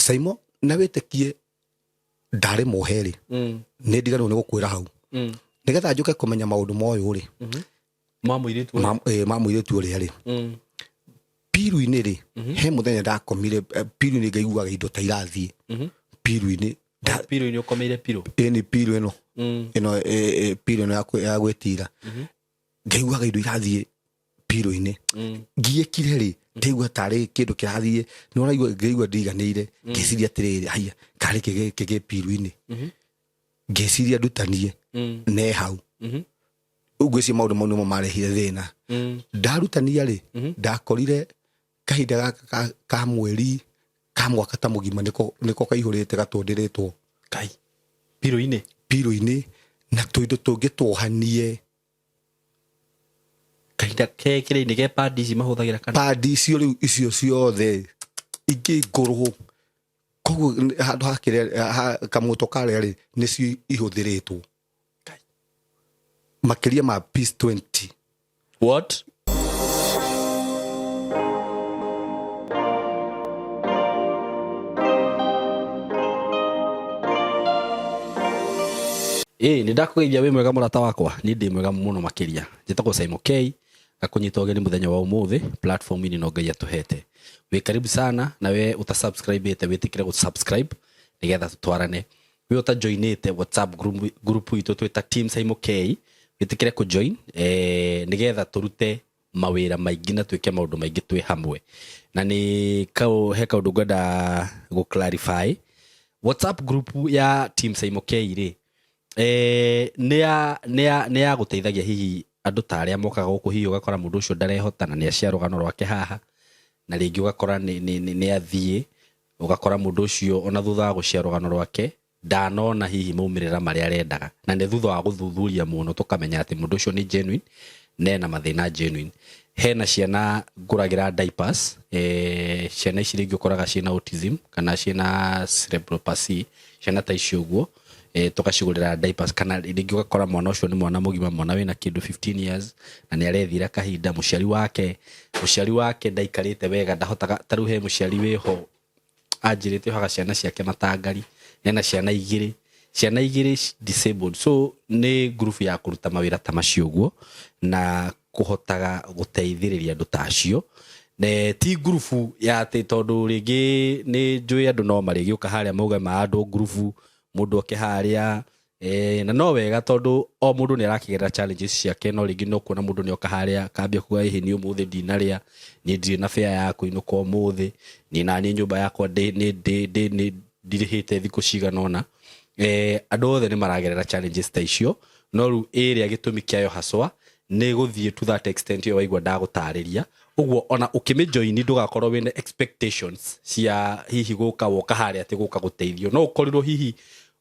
Saimo na wĩtĩkie ndarĩ muohe rĩ, nĩ ndiganĩrwo nĩ gũkwĩra hau, nĩgetha njũke kũmenya maũndũ ma ũyũ rĩ. Ma mũirĩtu ũyũ. Ma mũirĩtu ũrĩa rĩ, piru-inĩ rĩ, he mũthenya ndakomire piru-inĩ, ngaiguaga indo ta irathiĩ piru-inĩ. Piru-inĩ ũkomeire piru? Ĩni, piru ĩno, ĩno piru ĩno ya gwĩtira, ngaiguaga indo irathiĩ piru-inĩ. Ngiĩkire rĩ, ndaigua tarĩ kĩndũ kĩrathiĩ, nĩũraigua, ngaigua ndiganĩire. Ngĩciria atĩrĩrĩ, haiya, karĩ kĩgĩ piru-inĩ? Ngĩciria ndutanie ne hau. Rĩu ngwĩciria maũndũ mau nĩmo marehire thĩna. Ndarutania rĩ, ndakorire kahinda gaka ka mweri ka mwaka ta mũgima nĩko kaihũrĩte gatũndĩrĩtwo. Kai, piru-inĩ? Piru-inĩ, na tũindo tũngĩ tuohanie. Kahinda ke kĩrĩa-inĩ ge padi ici mahũthagĩra kana? Padi icio rĩu, icio ciothe ingĩ ngũrũ, koguo handũ ha kĩrĩa kamũto karĩa rĩ, nĩcio ihũthĩrĩtwo makĩria ma piece 20. What? Ĩĩ, nĩ ndakũgeithia. Wĩ mwega mũrata wakwa? Niĩ ndĩ mwega mũno makĩria. Njĩtagwo Simon K, ngakũnyita ũgeni mũthenya wa ũmũthĩ platform-inĩ ĩno Ngai atũhete. Wĩ karibu sana, na we ũtasubscribe-ĩte wĩtĩkĩre gũ-subscribe nĩgetha tũtwarane. We ũtajoinĩte WhatsApp group itũ twĩta Team Simon K, wĩtĩkĩre kũjoin nĩgetha tũrute mawĩra maingĩ na twĩke maũndũ maingĩ twĩ hamwe. Na nĩ he kaũndũ ngwenda gũ clarify. WhatsApp group ya Team Simon K rĩ, nĩ ya gũteithagia hihi andũ ta arĩa mokaga gũkũ. Hihi ũgakora mũndũ ũcio ndarehota na nĩ acia rũgano rwake haha, na rĩngĩ ũgakora nĩ athiĩ, ũgakora mũndũ ũcio ona thutha wa gũcia rũgano rwake ndanona hihi maumĩrĩra marĩa arendaga, na nĩ thutha wa gũthuthuria mũno tũkamenya atĩ mũndũ ũcio nĩ genuine na ena mathĩna genuine. Hena ciana ngũragĩra diapers, ciana ici rĩngĩ ũkoraga ciĩna autism kana ciĩna cerebral palsy, ciana ta icio ũguo, tũgacigũrĩra diapers, kana rĩngĩ ũgakora mwana ũcio nĩ mwana mũgima, mwana wĩna kĩndũ 15 years na nĩ arethira kahinda, mũciari wake ndaikarĩte wega, ndahotaga. Ta rĩu he mũciari wĩho anjĩrĩte ohaga ciana ciake matangari, ena ciana igĩrĩ disabled. So nĩ group ya kũruta mawĩra ta macio ũguo na kũhotaga gũteithĩrĩria andũ ta acio. Ne, ti ngurubu ya atĩ tondũ rĩngĩ nĩ njũĩ andũ no marĩgĩũka harĩa mauge maandũ ngurubu, mũndũ oke harĩa, na no wega tondũ o mũndũ nĩ arakĩgerera challenges ciake, no rĩngĩ no kuona mũndũ nĩ oka harĩa akambia kuga, ĩhĩ, niĩ ũmũthĩ ndinarĩa, niĩ ndirĩ na fare ya kũinũka ũmũthĩ, niĩ naniĩ nyũmba yakwa ndĩ ndirĩhĩte thikũ cigana ũna. Andũ othe nĩ maragerera challenges ta icio, no rĩu ĩrĩa gĩtũmi kĩayo haswa nĩ gũthiĩ to that extent ĩyo waigua ndagũtarĩria ũguo. Ona ũkĩmĩjoini ndũgakorwo wĩna expectations cia hihi gũka woka harĩa atĩ gũka gũteithio. No ũkorirwo hihi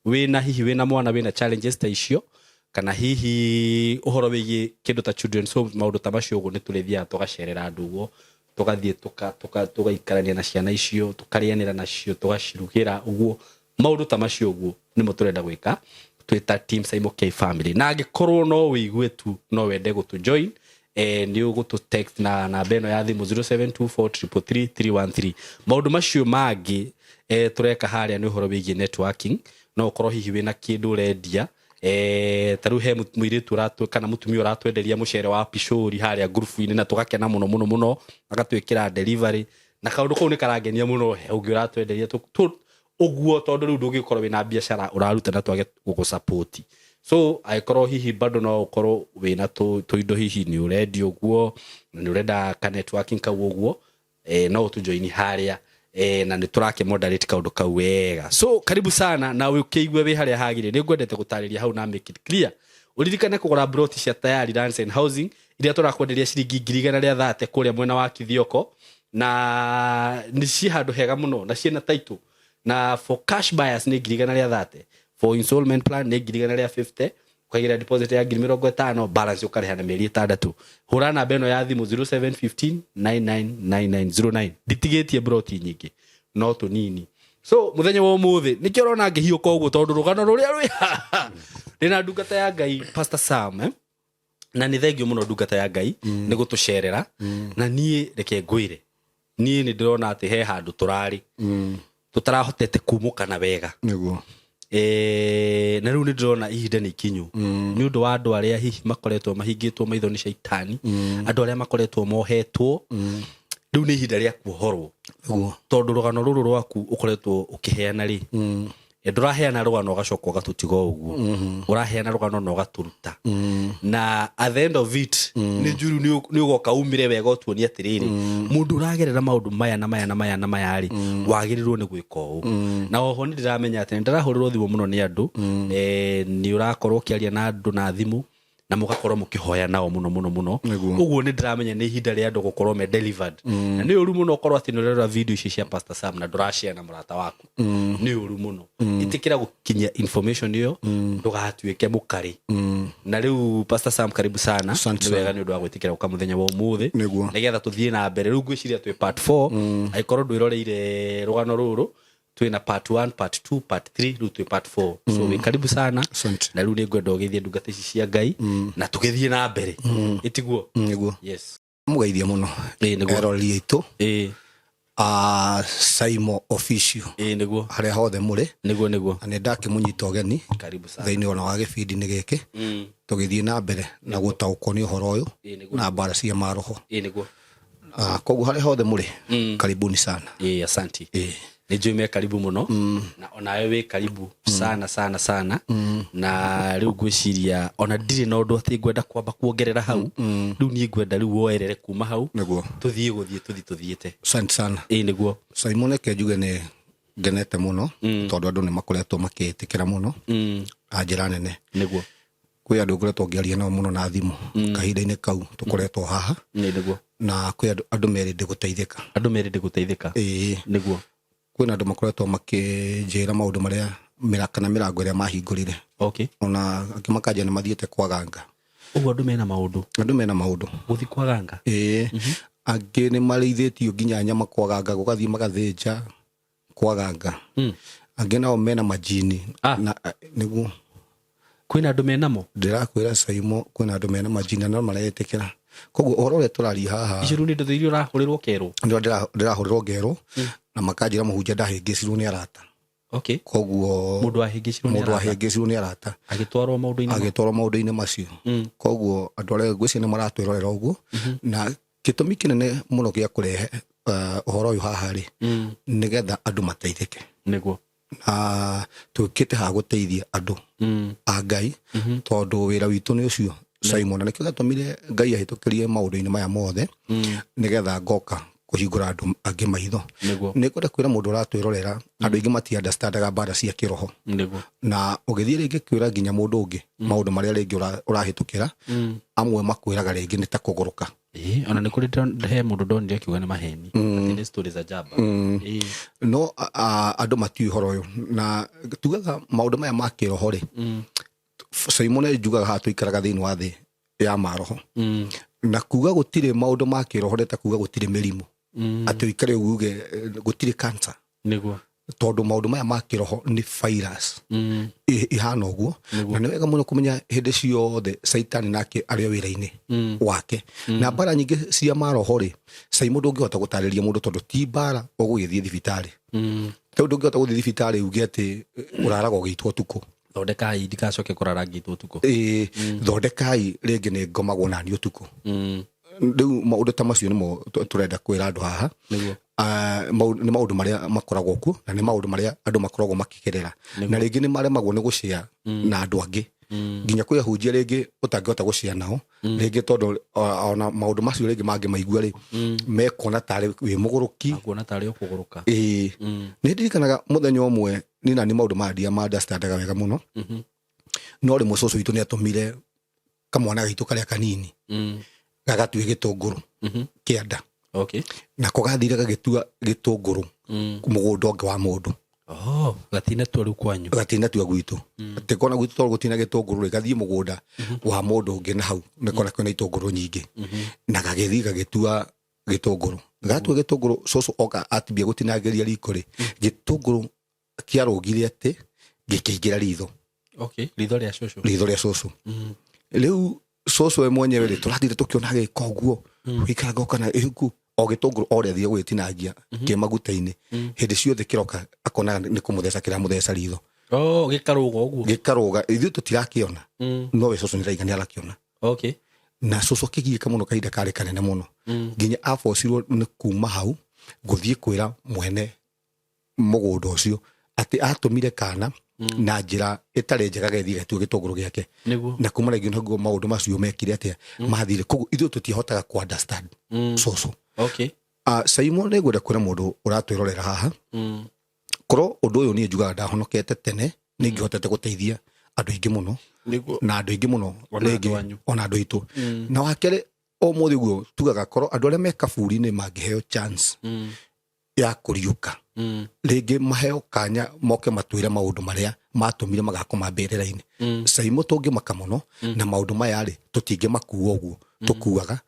wĩna mwana wĩna challenges ta icio, kana hihi ũhoro wĩgiĩ kĩndũ ta children's homes, maũndũ ta macio ũguo. Nĩ tũrĩthiaga tũgacerera andũ ũguo, tũgathiĩ tũgaikarania na ciana icio, tũkarĩanĩra nacio, tũgacirugĩra ũguo, maũndũ ta macio ũguo nĩmo tũrenda gwĩka twĩ ta Team Simon K family. Na angĩkorwo no wĩigue tu no wende gũtũ join, nĩ ũgũtũ text na namba ĩno ya thimũ 0724333313. Maũndũ macio mangĩ tũreka harĩa nĩ ũhoro wĩgiĩ networking. No ũkorwo hihi wĩna kĩndũ ũrendia, ta rĩu he mũirĩtu ũratũ kana mũtumia ũratwenderia mũcere wa pishori harĩa ngurubu-inĩ na tũgakena mũno mũno mũno, agatwĩkĩra delivery na kaũndũ kau nĩ karangenia mũno. He ũngĩ ũratwenderia ũguo, tondũ rĩu ndũngĩkorwo wĩna biacara ũraruta na twage gũgũsupport. So angĩkorwo hihi bado no ũkorwo wĩna tũindo hihi nĩ ũrendia ũguo na nĩ ũrenda ka networking kau ũguo, no ũtũjoini harĩa, na nĩ tũrake moderate kaũndũ kau wega. So karibu sana na ũkĩigue wĩ harĩa hagĩrĩire. Nĩ ngwendete gũtarĩria hau na make it clear. Ũririkane kũgũra broti cia Tayari Lands and Housing iria tũrakwenderia ciringi 130,000 kũrĩa mwena wa Kithioko, na nĩ ciĩ handũ hega mũno na ciĩna title. Na for cash buyers nĩ 130,000, for installment plan nĩ 150,000, ũkaigĩra deposit ya 50,000, balance ũkarĩha na mĩeri 6. Hũra namba ĩno ya thimũ 0715 999909. Nditigĩtie broti nyingĩ, no tũnini. So mũthenya wa ũmũthĩ nĩkĩo ũrona ngĩhiũka ũguo, tondũ rũgano rũrĩa rwĩ haha ndĩna ndungata ya Ngai, Pastor Sam, eh? Na nĩ thengio mũno, ndungata ya Ngai, nĩ gũtũcerera. Na niĩ reke ngwĩre, niĩ nĩ ndĩrona atĩ he handũ tũrarĩ. Tũtarahotete kumũkana wega. Nĩguo. Na rĩu nĩ ndĩrona ihinda nĩ ikinyu nĩ ũndũ wa andũ arĩa hihi makoretwo mahingĩtwo maitho nĩ caitani, andũ arĩa makoretwo mohetwo, rĩu nĩ ihinda rĩa kuohorwo. Nĩguo. Tondũ rũgano rũrũ rwaku ũkoretwo ũkĩheana rĩ, ndũraheana rũgano ũgacoka ũgatũtiga o ũguo, ũraheana rũgano na ũgatũruta, na at the end of it nĩ njuru nĩ ũgoka umire wega ũtuonie atĩrĩrĩ, mũndũ ũragerera maũndũ maya na maya na maya na maya rĩ, wagĩrĩirwo nĩ gwĩka ũũ. Na oho nĩ ndĩramenya atĩ nĩ ndĩrahũrĩrwo thimũ mũno nĩ andũ, nĩ ũrakorwo ũkĩaria na andũ na thimũ na mũgakorwo mũkĩhoya nao mũno mũno mũno. Nĩguo. Ũguo nĩ ndĩramenya nĩ ihinda rĩa andũ gũkorwo me delivered, na nĩ ũru mũno ũkorwo atĩ nĩ ũrerora video ici cia Pastor Sam na ndũrashare na mũrata waku. Nĩ ũru mũno. Ĩtĩkĩra gũkinyia information ĩyo, ndũgatuĩke mũkarĩ. Na rĩu Pastor Sam, karibu sana. Asante. Nĩ wega nĩ ũndũ wa gwĩtĩkĩra gũka mũthenya wa ũmũthĩ Nĩguo. nĩgetha tũthiĩ na mbere. Rĩu ngwĩciria twĩ part 4. Angĩkorwo ndwĩroreire rũgano rũrũ, twĩna part 1, part 2, part 3, rĩu twĩ part 4. So wĩ karibu sana. Asante. Na rĩu nĩ ngwenda ũgeithie ndungata ici cia Ngai na tũgĩthiĩ na mbere, ĩtiguo? Nĩguo. Yes. Mũgeithia mũno Ĩĩ nĩguo. Eroreri aitũ Ĩĩ. a Saimo Official Ĩĩ nĩguo. harĩa hothe mũrĩ. Nĩguo. Na nĩ ndakĩmũnyita ũgeni Karibu sana. thĩinĩ ona wa gĩbindi-inĩ gĩkĩ, tũgĩthiĩ na mbere na gũtaũkwo nĩ ũhoro ũyũ Ĩĩ nĩguo. na mbara cia maroho. Ĩĩ nĩguo. Koguo harĩa hothe mũrĩ, karibuni sana. Ĩĩ, asanti. Ĩĩ. Nĩ njũĩ me karibu mũno, na onawe wĩ karibu sana sana sana. Na rĩu ngwĩciria ona ndirĩ na ũndũ atĩ ngwenda kwamba kuongerera hau. Rĩu niĩ ngwenda rĩu woerere kuma hau. Nĩguo. Tũthiĩ gũthiĩ tũthiĩ tũthiĩte. Asante sana. Ĩĩ nĩguo. Simon, reke njuge nĩ ngenete mũno tondũ andũ nĩ makoretwo makĩĩtĩkĩra mũno na njĩra nene. Kwĩ andũ ngoretwo ngĩaria nao mũno na thimũ kahinda-inĩ kau tũkoretwo haha. Ĩĩ nĩguo. Na kwĩ andũ merĩndĩ gũteithĩka. Andũ merĩndĩ gũteithĩka. Ĩĩ. Kwĩna andũ makoretwo makĩnjĩra maũndũ marĩa kana mĩrango ĩrĩa mahingũrire. Ona angĩ makanjia nĩ mathiĩte kwa ganga. Ũguo andũ mena maũndũ. Andũ mena maũndũ. Gũthiĩ kwa ganga. Ĩĩ, angĩ nĩ marĩithĩtio nginya nyama kwa ganga, gũgathiĩ magathĩnja kwa ganga. Angĩ nao mena majini. Na nĩguo. Kwĩna andũ menamo. Ndĩrakwĩra Saimo, kwĩna andũ mena majini na no maretĩkĩra. Koguo ũhoro ũrĩa tũraria haha, Icio rĩu nĩ ndeto iria ũrahũrĩrwo kerwo. Nĩo ndĩrahũrĩrwo ngerwo na makanjĩra mũhunjia ndahĩngĩcirwo nĩ arata. Koguo Mũndũ wahĩngĩcirwo nĩ mũndũ arata. wahĩngĩcirwo nĩ arata Agĩtwarwo maũndũ-inĩ agĩtwarwo maũndũ-inĩ macio. Koguo andũ arĩa ngwĩciria nĩ maratwĩrorera ũguo, na gĩtũmi kĩnene mũno gĩa kũrehe ũhoro ũyũ haha rĩ, nĩgetha andũ mateithĩke. Na tũkĩte haha gũteithia andũ a Ngai, tondũ wĩra witũ nĩ ũcio, Simon, na nĩkĩo gĩatũmire Ngai ahĩtũkĩrie maũndũ-inĩ maya mothe, nĩgetha ngoka kũhingũra andũ angĩ maitho. Nĩ ngwenda kwĩra mũndũ ũratwĩrorera, andũ aingĩ mati understandaga mbara cia kĩroho. Na ũgĩthiĩ rĩngĩ kwĩra nginya mũndũ ũngĩ maũndũ marĩa rĩngĩ ũrahĩtũkĩra, amwe makwĩraga rĩngĩ nĩ ta kũgũrũka. Ĩĩ, ona nĩ kũrĩ he mũndũ ndonire akiuga nĩ maheni, atĩ nĩ stories za jaba. Ĩĩ. No andũ matiũĩ ũhoro ũyũ, na tugaga maũndũ maya ma kĩroho rĩ, Simon, njugaga haha tũikaraga thĩinĩ wa thĩ ya maroho. Na kuga gũtirĩ maũndũ ma kĩroho nĩ ta kuga gũtirĩ mĩrimũ, atĩ ũikare uge gũtirĩ cancer. Tondũ maũndũ maya ma kĩroho nĩ virus. Ihana ũguo. Na nĩ wega mũno kũmenya hĩndĩ ciothe Caitani nake arĩ o wĩra-inĩ wake. Na mbara nyingĩ cia maroho rĩ, Simon, ndũngĩhota gũtarĩria mũndũ tondũ ti mbara ũgũgĩthiĩ thibitarĩ. Tondũ ndũngĩhota gũthiĩ thibitarĩ uge atĩ ũraraga ũgĩitwo ũtukũ. Thondekai ndikacoke kũrara ngĩitwo ũtukũ. Ĩĩ, thondekai rĩngĩ nĩ ngomagwo nani ũtukũ. Rĩu maũndũ ta macio nĩmo tũrenda kwĩra andũ haha. Nĩ maũndũ marĩa makoragwo kuo, na nĩ maũndũ marĩa andũ makoragwo makĩgerera. Na rĩngĩ nĩ maremagwo nĩ gũshare na andũ angĩ. Nginya kwĩ ahunjia rĩngĩ ũtangĩhota gũshare nao. Rĩngĩ tondũ ona maũndũ macio rĩngĩ mangĩmaigua rĩ, mekuona tarĩ wĩ mũgũrũki. Makuona tarĩ o kũgũrũka. Ĩĩ. Nĩ ndirikanaga mũthenya ũmwe, niĩ na nĩ maũndũ maya ndia understandaga wega mũno. No rĩmwe cũcũ witũ nĩ atũmire kamwana gaitũ karĩa kanini gagatue gĩtũngũrũ kĩanda. Nako gathire gagĩtua gĩtũngũrũ mũgũnda ũngĩ wa mũndũ. Oh, gatinatua rĩu kwanyu. Gatinatua gwitũ. Atĩ kona gwitũ tondũ gũtina gĩtũngũrũ rĩ, gathiĩ mũgũnda wa mũndũ ũngĩ na hau nĩkona kwĩna itũngũrũ nyingĩ. Na gagĩthiĩ gagĩtua gĩtũngũrũ. Gatua gĩtũngũrũ, cũcũ oka atibia gũtinangĩria riko rĩ, gĩtũngũrũ kĩarũgire atĩ gĩkĩingĩra ritho. Ritho rĩa cũcũ. Ritho rĩa cũcũ. Rĩu cũcũ we mwenyewe rĩ, tũrathire tũkĩona agĩka ũguo. Gũikara ngoka na ĩhuku. O gĩtũngũrũ o rĩa thiĩ gũgĩtinangia kĩ maguta-inĩ, hĩndĩ ciothe kĩroka akonaga nĩ kũmũtheca kĩramũtheca ritho. Oh, gĩkarũga ũguo. Gĩkarũga, ithuĩ tũtirakĩona, no we cũcũ nĩraiga nĩ arakĩona. Na cũcũ akĩgiĩka mũno kahinda karĩ kanene mũno, nginya abocirwo nĩ kuma hau gũthiĩ kwĩra mwene mũgũnda ũcio atĩ atũmire kana na njĩra ĩtarĩ njega gethiĩ gatue gĩtũngũrũ gĩake. Na kuma rĩngĩ naguo maũndũ macio mekire atĩa, mathire. Koguo ithuĩ tũtihotaga ku understand cũcũ. Saimo, nĩ ngwenda kwĩra mũndũ ũratwĩrorera haha, korwo ũndũ ũyũ niĩ njugaga ndahonokete tene, nĩ ingĩhotete gũteithia andũ aingĩ mũno na andũ aingĩ mũno. Ona andũ rĩngĩ anyu. Ona andũ aitũ. Na wakerĩ, ũmũthĩ ũguo tugaga korwo andũ arĩa me kaburi-inĩ mangĩheo chance ya kũriũka rĩngĩ, maheo kanya moke matwĩre maũndũ marĩa matũmire magakoma mbĩrĩra-inĩ, Saimo tũngĩmaka mũno na maũndũ maya rĩ, tũtingĩmakua ũguo tũkuaga.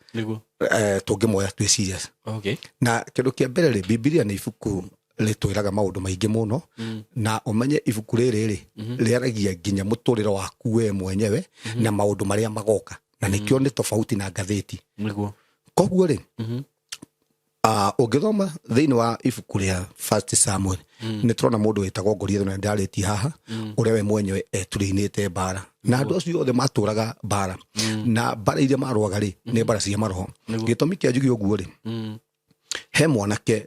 Tũngĩmoya twĩ serious. Na kĩndũ kĩa mbere rĩ, Bibilia nĩ ibuku rĩtwĩraga maũndũ maingĩ mũno, na ũmenye ibuku rĩrĩ rĩ rĩaragia nginya mũtũrĩre waku we mwenyewe na maũndũ marĩa magoka, na nĩkĩo nĩ tofauti na ngathĩti. Koguo rĩ, ũngĩthoma thĩinĩ wa ibuku rĩa First Samuel, nĩ tũrona mũndũ wĩtagwo Goliath, na ndarĩtie haha ũrĩa we mwenyewe eturĩinĩte mbara, na andũ acio othe matũraga mbara, na mbara iria marũaga rĩ, nĩ mbara cia maroho. Gĩtũmi kĩa njuge ũguo rĩ, he mwanake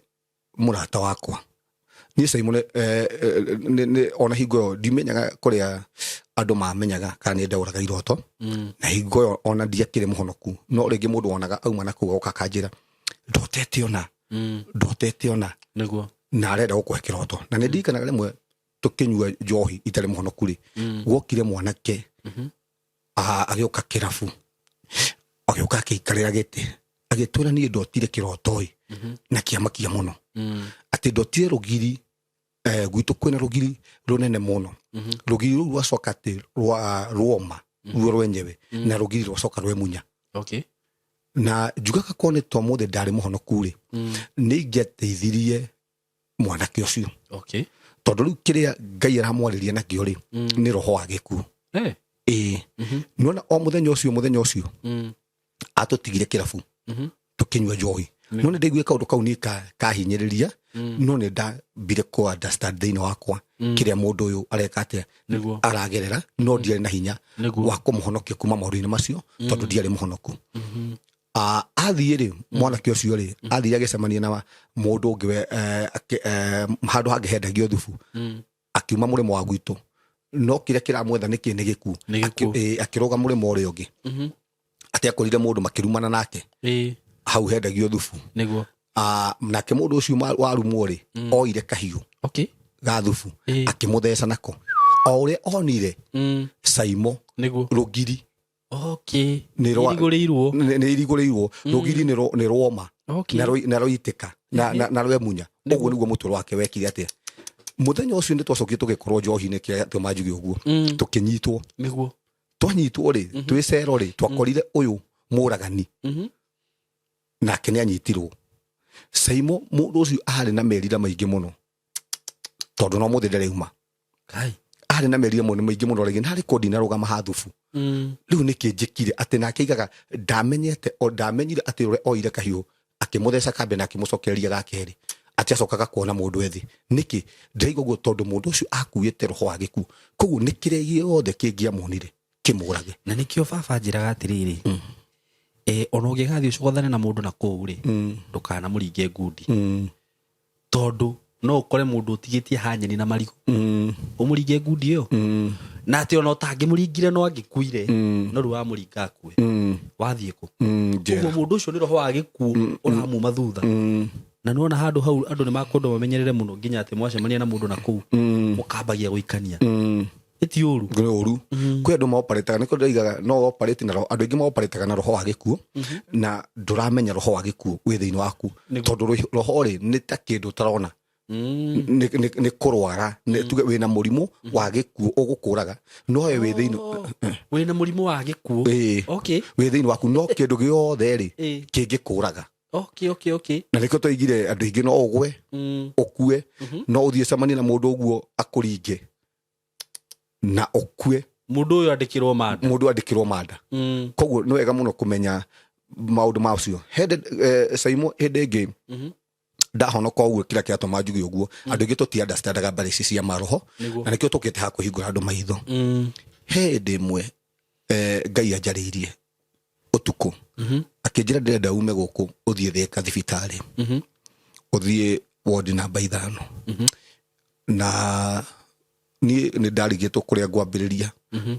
mũrata wakwa niĩ Simon, ona hingo ĩyo ndimenyaga kũrĩa andũ mamenyaga kana nĩ ndaũraga iroto, na hingo ĩyo ona ndiakĩrĩ mũhonoku, no rĩngĩ mũndũ wonaga auma na kũu agoka akanjĩra ndotete ona ndotete ona na arenda gũkũhe kĩroto. Na nĩ ndirikanaga rĩmwe tũkĩnyua njohi itarĩ mũhonoku rĩ, gwokire mwanake, agĩũka kĩrabu, agĩũka akĩikarĩra gĩtĩ, agĩtwĩra niĩ ndotire kĩroto ĩ na kĩamakia mũno, atĩ ndotire rũgiri, gwitũ kwĩna rũgiri rũnene mũno, rũgiri rũu rwacoka atĩ rwoma ruo rwenyewe, na rũgiri rwacoka rwemunya. Na njugaga korwo nĩ ta ũmũthĩ ndarĩ mũhonoku rĩ, nĩ ingĩateithirie mwanake ũcio, tondũ rĩu kĩrĩa Ngai aramwarĩria nakĩo rĩ, nĩ roho wa gĩkuũ. Ĩĩ, nĩwona o mũthenya ũcio, mũthenya ũcio atũtigire kĩrabu tũkĩnyua njohi, no nĩ ndaiguire kaũndũ kau niĩ kahinyĩrĩria, no nĩ ndambire kũ understand thĩinĩ wakwa kĩrĩa mũndũ ũyũ areka atĩa, aragerera, no ndiarĩ na hinya wa kũmũhonokia kuma maũndũ-inĩ macio tondũ ndiarĩ mũhonoku. Athiĩ rĩ, mwanake ũcio rĩ, athiĩ agĩcemania na mũndũ ũngĩ we, handũ hangĩ hendagio thubu, akiuma mũrĩmo wa gwitũ, no kĩrĩa kĩramwetha nĩkĩ? Nĩ gĩkuũ. Nĩ gĩkuũ. Akĩrũga mũrĩmo ũrĩa ũngĩ, atĩ akorire mũndũ makĩrumana nake hau hendagio thubu. Nake mũndũ ũcio warumwo rĩ, oire kahiũ ga thubu, akĩmũtheca nako o ũrĩa onire Saimo rũgiri Irigũrĩirwo. Nĩ irigũrĩirwo rũgiri, nĩ rwoma na rwaitĩka na rwemunya. Ũguo nĩguo mũtũrĩre wake wekire atĩa. Mũthenya ũcio nĩ twacokire tũgĩkorwo njohi-inĩ, kĩrĩa tũma njuge ũguo, tũkĩnyitwo. Twanyitwo rĩ, twĩ cero rĩ, twakorire ũyũ mũragani nake nĩ anyitirwo. Saimo, mũndũ ũcio arĩ na merira maingĩ mũno, tondũ no mũthĩ ndarĩuma. Kai. Arĩ na merira mũno maingĩ mũno rĩngĩ, narĩ ko ndinarũgama ha thubu. Rĩu nĩkĩ njĩkire atĩ nake aigaga ndamenyete o ndamenyire atĩ ũrĩa oire kahiũ akĩmũtheca kambe na akĩmũcokereria ga kerĩ, atĩ acokaga kuona mũndũ ethĩ nĩkĩ. Ndĩraigua ũguo tondũ mũndũ ũcio akuĩte roho wa gĩkuũ, koguo nĩ kĩrĩa gĩothe kĩngĩamuonire kĩmũrage. Na nĩkĩo baba njĩraga atĩrĩrĩ, ona ũngĩgathiĩ ũcogothane na mũndũ na kũu rĩ, ndũkanamũringe ngundi, tondũ no ũkore mũndũ ũtigĩtie hanyeni na marigũ, ũmũringe ngundi ĩyo, na atĩ ona ũtangĩmũringire no angĩkuire, no rĩu wamũringa akue, wathiĩ kũ? Njera. Ũguo mũndũ ũcio nĩ roho wa gĩkuũ ũramuma thutha. Na nĩwona handũ hau andũ nĩ makwenda mamenyerere mũno, nginya atĩ mwacemania na mũndũ na kũu, mũkambagia gũikania, ĩti ũru. Nĩ ũru. Kwĩ andũ maoparĩtaga, nĩkĩo ndĩraigaga no operate na roho. Andũ aingĩ maoparĩtaga na roho wa gĩkuũ, na ndũramenya roho wa gĩkuũ wĩ thĩinĩ waku, tondũ roho rĩ, nĩ ta kĩndũ ũtarona. Nĩ kũrwara, tuge wĩna mũrimũ wa gĩkuũ ũgũkũraga, no we wĩ thĩinĩ. Wĩna mũrimũ wa gĩkuũ. Ĩĩ. Wĩ thĩinĩ waku, no kĩndũ gĩothe rĩ, kĩngĩkũraga. Na nĩkĩo twaigire andũ aingĩ no ũgwe, ũkue, no ũthiĩ ũcemanie na mũndũ ũguo akũringe na ũkue. Mũndũ ũyũ andĩkĩrwo manda. Mũndũ andĩkĩrwo manda. Koguo nĩ wega mũno kũmenya Maũndũ macio hĩndĩ Saimo, hĩndĩ ĩngĩ ndahonoka ũguo, kĩrĩa kĩratũma njuge ũguo, andũ aingĩ tũti understandaga mbara ici cia maroho. Na nĩkĩo tũkĩte ha kũhingũra andũ maitho. He hĩndĩ ĩmwe Ngai anjarĩirie ũtukũ, akĩnjĩra ndĩrenda ume gũkũ ũthiĩ Thĩka thibitarĩ, ũthiĩ wodi namba 5. Na niĩ nĩ ndarigĩtwo kũrĩa ngwambĩrĩria,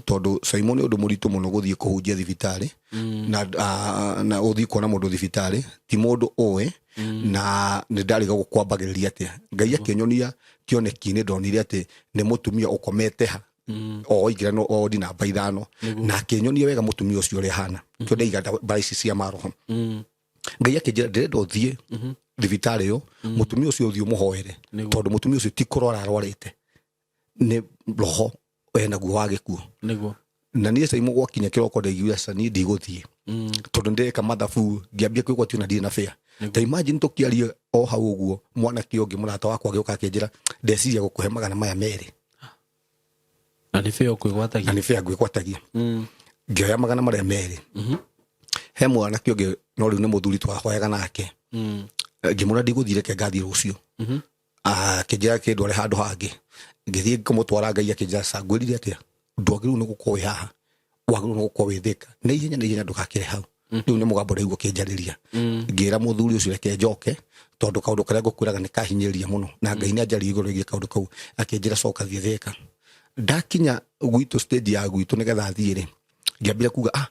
tondũ Saimo nĩ ũndũ mũritũ mũno gũthiĩ kũhunjia thibitarĩ na ũthiĩ kuona mũndũ thibitarĩ ti mũndũ ũĩ, na nĩ ndarigagwo kwambagĩrĩria atĩa. Ngai akĩnyonia kĩoneki-inĩ, ndonire atĩ nĩ mũtumia ũkomete ha o ingĩra no wodi namba 5, na akĩnyonia wega mũtumia ũcio ũrĩa ahana. Kĩo ndaiga mbara ici cia maroho. Ngai akĩnjĩra ndĩrenda ũthiĩ thibitarĩ ĩyo, mũtumia ũcio ũthiĩ ũmũhoere, tondũ mũtumia ũcio ti kũrwara arwarĩte, nĩ roho enaguo wa gĩkuũ. Na niĩ Saimo gwakinya kĩroko ndaiguire aca, niĩ ndigũthiĩ, tondũ ndĩreka mathabu, ngĩambia kwĩgwatio na ndirĩ na bĩa. Ta imagine tũkĩaria o hau ũguo, mwanake ũngĩ mũrata wakwa agĩũka akĩnjĩra, ndeciria gũkũhe 200. Na nĩ bĩa Na ũkwĩgwatagia. Nĩ bĩa ngwĩgwatagia. Ngĩoya 200. He mwanake ũngĩ, no rĩu nĩ mũthuri twahoyaga nake, ngĩmwĩra ndigũthiĩ, reke ngathiĩ rũciũ. Akĩnjĩra kĩndware handũ hangĩ, ngĩthiĩ ngĩmũtwara. Ngai akĩnjĩra ca, ngwĩrire atĩa? Ndwagĩrĩirwo nĩ gũkorwo wĩ haha, wagĩrĩirwo nĩ gũkorwo wĩ Thĩka na ihenya na ihenya, ndũgakĩre hau. Rĩu nĩ mũgambo ndaigua ũkĩnjarĩria. Ngĩra mũthuri ũcio reke njoke, tondũ kaũndũ karĩa ngũkwĩraga nĩ kahinyĩrĩria mũno, na Ngai nĩ anjarĩria igũrũ rĩgiĩ kaũndũ kau, akĩnjĩra coka, thiĩ Thĩka. Ndakinya gwitũ, stage ya gwitũ nĩgetha thiĩ rĩ, ngĩambia kuga, ah,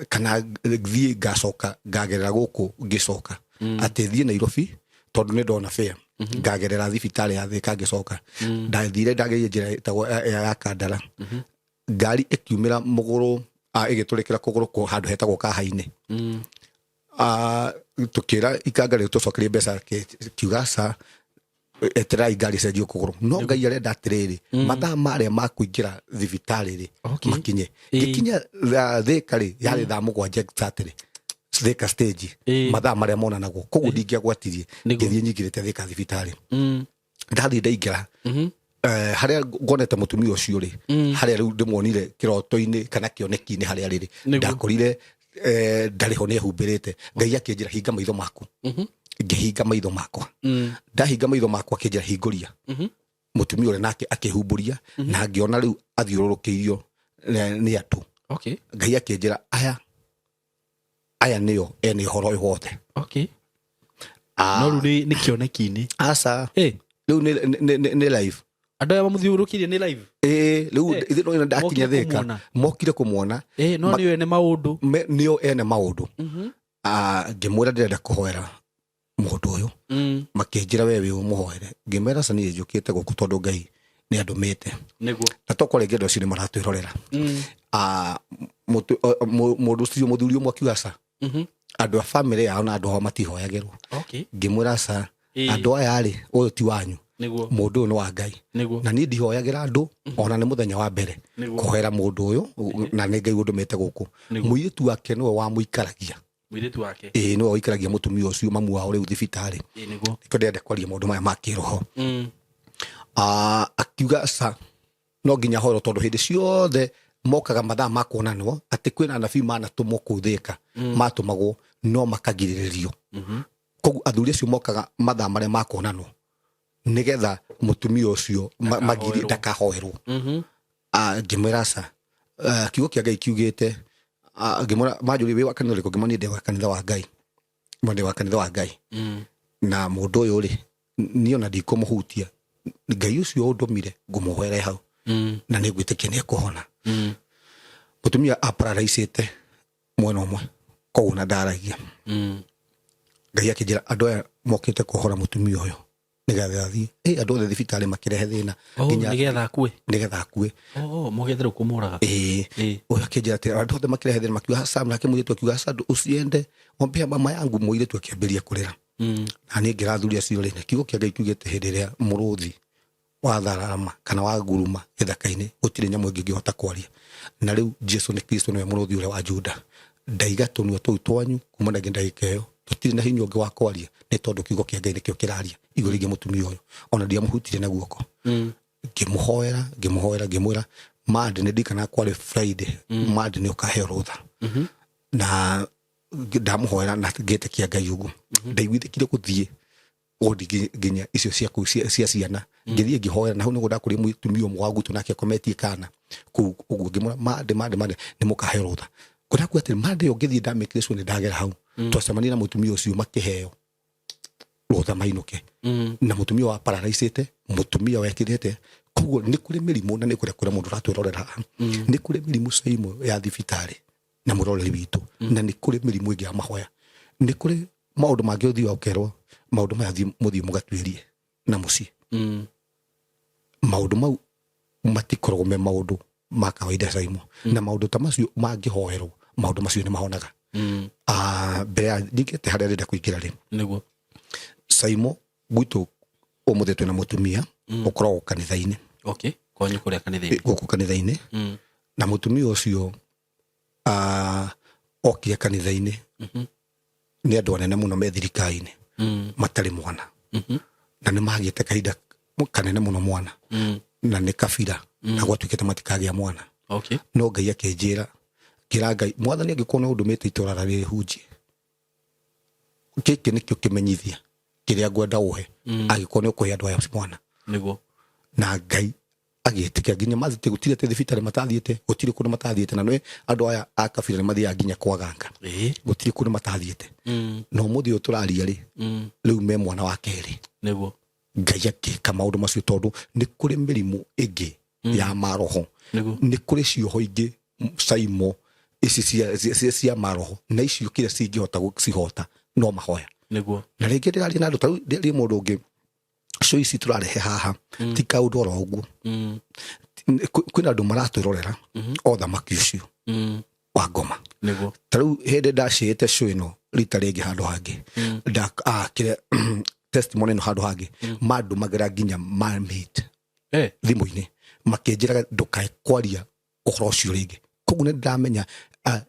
kana thiĩ ngacoka ngagerera gũkũ, ngĩcoka atĩ thiĩ Nairobi, tondũ nĩ ndona fare, ngagerera thibitarĩ ya Thĩka ngĩcoka. Ndathire, ndageria njĩra ĩtagwo ya Kandara, ngari ĩkiumĩra mũgũrũ, ĩgĩtũrĩkĩra kũgũrũ kũ handũ hetagwo Kaha-inĩ. Tũkĩra ikanga rĩu tũcokerie mbeca, kiuga ca, etererai ngari ĩcenjio kũgũrũ. No Ngai arenda atĩrĩrĩ, mathaa marĩa ma kũingĩra thibitarĩ rĩ makinye. Ngĩkinya Thĩka rĩ, yarĩ thaa 7 exactly, Thĩka stage, mathaa marĩa monanagwo, koguo ndingĩagwatirie. Ngĩthiĩ nyingĩrĩte Thĩka thibitarĩ. Ndathiĩ ndaingĩra, harĩa ngonete mũtumia ũcio rĩ, harĩa rĩu ndĩmuonire kĩroto-inĩ kana kĩoneki-inĩ harĩa rĩrĩ, ndakorire ndarĩ ho, nĩ ehumbĩrĩte. Ngai akĩnjĩra, "Hinga maitho maku." Ngĩhinga maitho makwa. Ndahinga maitho makwa, akĩnjĩra, "Hingũria." Mũtumia ũrĩa nake akĩhumbũria, na ngĩona rĩu athiũrũrũkĩirio nĩ andũ. Ngai akĩnjĩra, "Aya nĩo ene ũhoro ũyũ wothe." No rĩu nĩ kĩoneki-inĩ? Aca. Rĩu nĩ live. Andũ aya mamũthiũrũrũkĩirie nĩ live? Ĩĩ, rĩu ithuĩ no ndakinya Mokire Thĩka. kũmuona. Mokire kũmuona. No nĩo ene maũndũ. Nĩo ene maũndũ. Ngĩmwĩra ndĩrenda kũhoera mũndũ ũyũ. Makĩnjĩra, "We wĩ ũmũhoere?" Ngĩmera ca, niĩ njũkĩte gũkũ tondũ Ngai nĩ andũmĩte. Na tokorwo rĩngĩ andũ acio nĩ maratwĩrorera. Mũndũ ũcio, mũthuri ũmwe akiuga ca, andũ a bamĩrĩ yao na andũ ao matihoyagĩrwo. Ngĩmwĩra ca, andũ aya rĩ, ũyũ ti wanyu. Mũndũ ũyũ nĩ wa Ngai. Na niĩ ndihoyagĩra andũ, ona nĩ mũthenya wa mbere kũhoera mũndũ ũyũ, na nĩ Ngai ũndũmĩte gũkũ. Mũirĩtu wake nĩwe wamũikaragia. Mũirĩtu wake? Ĩĩ, nĩwe waikaragia mũtumia ũcio, mamu wao rĩu thibitarĩ. ĩĩ nĩguo Nĩkĩo ndĩrenda kwaria maũndũ maya ma kĩroho. Akiuga ca, no nginya horo, tondũ hĩndĩ ciothe mokaga mathaa ma kuonanwo atĩ kwĩna anabii manatũmwo kũu Thĩka, matũmagwo no makagirĩrĩrio. Koguo athuri acio mokaga mathaa marĩa ma kuonanwo nĩgetha mũtumia ũcio magiri Ndakahoerwo. Ndakahoerwo. Ngĩmwĩra ca, kiugo kĩa Ngai kiugĩte, ngĩmwĩra manjũria, "Wĩ wa kanitha ũrĩkũ?" Ngĩmwĩra niĩ ndĩ wa kanitha wa Ngai. Ngĩmwĩra ndĩ wa kanitha wa Ngai, na mũndũ ũyũ rĩ, niĩ ona ndikũmũhutia, Ngai ũcio ũndũmire ngũmũhoere hau, na nĩ ngwĩtĩkia nĩ ekũhona. Mũtumia apararaicĩte mwena ũmwe, koguo na ndaragia. Ngai akĩnjĩra andũ aya mokĩte kũhora mũtumia ũyũ nĩgetha athiĩ. Andũ othe thibitarĩ makĩrehe thĩna. Oh, nĩgetha akue? Nĩgetha akue. Oh, mokĩte rĩu kũmũraga. Ĩĩ. Ũyũ akĩnjĩra atĩ andũ othe makĩrehe thĩna, makiuga Sam, nake mũirĩtu akiuga, "Aca, usiende, ombea mama yangu." Mũirĩtu akĩambĩrĩria kũrĩra. Na niĩ ngĩra athuri acio rĩ, kiugo kĩa Ngai kiugĩte hĩndĩ ĩrĩa mũrũthi wathararama kana waguruma gĩthaka-inĩ, gũtirĩ nyamũ ĩngĩ ĩngĩhota kwaria. Na rĩu Jesu nĩ Kristo, nĩwe mũrũthi ũrĩa wa Juda. Ndaiga tũnua tũu twanyu kuma na ndagĩka ĩyo tũtirĩ na hinya ũngĩ wa kwaria, nĩ tondũ kiugo kĩa Ngai nĩkĩo kĩraria igũrũ rĩgiĩ mũtumia ũyũ. Ona ndiamũhutirie na guoko. Ngĩmũhoera, ngĩmũhoera, ngĩmwĩra mande, nĩ ndirikanaga kwarĩ Friday, mande nĩ ũkaheo rũtha. Na ndamũhoera na ngĩtĩkia Ngai ũguo, ndaiguithĩkire gũthiĩ wodi nginya icio cia kũu cia ciana. Ngĩthiĩ ngĩhoera na hau nĩguo ndakũrire mũtumia ũmwe wa gwitũ, nake akometie kana kũu ũguo. Ngĩmwĩra, "Mande, mande, mande nĩ mũkaheo rũtha." Ngwenda kuga atĩrĩ, mande ĩyo ngĩthiĩ ndamĩkire sure nĩ ndagera hau, twacemania na mũtumia ũcio, makĩheo rũtha mainũke. Na mũtumia wa pararaicĩte, mũtumia wekĩrĩte. Koguo nĩ kũrĩ mĩrimũ, na nĩ kũrĩa kũrĩa mũndũ ũratwĩrorera haha, nĩ kũrĩ mĩrimũ caimo ya thibitarĩ na mũroreri witũ, na nĩ kũrĩ mĩrimũ ĩngĩ ya mahoya. Nĩ kũrĩ maũndũ mangĩ ũthiaga ũkerwo maũndũ maya, thiĩ mũthiĩ mũgatuĩrie na mũciĩ. Maũndũ mau matikoragwo me maũndũ ma kawaida caimo, na maũndũ ta macio mangĩhoerwo, maũndũ macio nĩ mahonaga. Ah, mbere ya nyingĩte harĩa ndĩrenda kũingĩra rĩ, Saimo, gwitũ ũmũthĩ twĩna mũtumia ũkoragwo kanitha-inĩ. Okay, kwanyu kũrĩa kanitha-inĩ? Gũkũ kanitha-inĩ. Na mũtumia ũcio okire kanitha-inĩ nĩ andũ anene mũno me thirikari-inĩ matarĩ mwana, na nĩ magĩte kahinda kanene mũno mwana, na nĩ kabira na gwatuĩkĩte matikagĩa mwana. No Ngai akĩnjĩra, ngĩra Ngai, "Mwathani, angĩkorwo nĩ ũndũmĩte itũra rĩrĩ hunjie, gĩkĩ nĩkĩo kĩmenyithia kĩrĩa ngwenda ũhe, angĩkorwo nĩ ũkũhe andũ aya mwana." Na Ngai agĩtĩkĩra. Nginya mathiĩte, gũtirĩ atĩ thibitarĩ matathiĩte, gũtirĩ kũndũ matathiĩte. Na nĩ andũ aya a kabira, nĩ mathiaga nginya kwa ganga. Gũtirĩ kũndũ matathiĩte. Na ũmũthĩ ũyũ tũraria rĩ, rĩu me mwana wa kerĩ. Ngai akĩka maũndũ macio, tondũ nĩ kũrĩ mĩrimũ ĩngĩ ya maroho. Nĩ kũrĩ cioho ingĩ caimo ici cia maroho, na icio kĩrĩa cingĩhota gũcihota no mahoya. Na rĩngĩ ndĩraria na andũ, tarĩu ndĩraria mũndũ ũngĩ, show ici tũrarehe haha ti kaũndũ oro ũguo. Kwĩna andũ maratwĩrorera o thamaki ũcio wa ngoma. Ta rĩu hĩndĩ ndacĩĩte show ĩno rita rĩngĩ handũ hangĩ, kĩrĩa testimony ĩno handũ hangĩ, mandũmagĩra nginya mamate thimũ-inĩ makĩnjĩraga ndũkae kwaria ũhoro ũcio rĩngĩ. Koguo nĩ ndĩramenya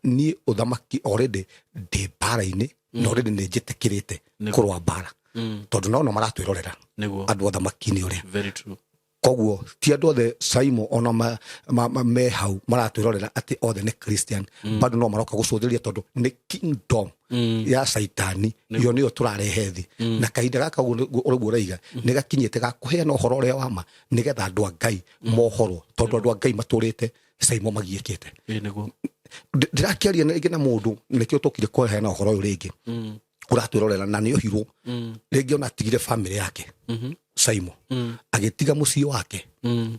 niĩ ũthamaki already ndĩ mbara-inĩ, na already nĩ njĩtĩkĩrĩte kũrũa mbara, tondũ no no maratwĩrorera andũ athamaki-inĩ ũrĩa. Very true. Koguo ti andũ othe Saimo ona me hau maratwĩrorera atĩ othe nĩ Christian. Bado no maroka gũcũthĩrĩria, tondũ nĩ kingdom ya Caitani yo nĩyo tũrarehe thĩ. Na kahinda gaka ũguo ũguo ũraiga nĩ gakinyĩte ga kũheana ũhoro ũrĩa wa ma, nĩgetha andũ a Ngai mohorwo, tondũ andũ a Ngai matũrĩte Saimo magiĩkĩte. Ndĩrakĩaria na rĩngĩ na mũndũ, nĩkĩo tũkire kũheana ũhoro ũyũ rĩngĩ, ũratwĩrorera na nĩ ohirwo rĩngĩ, ona atigire famĩlĩ yake Saimo, agĩtiga mũciĩ wake,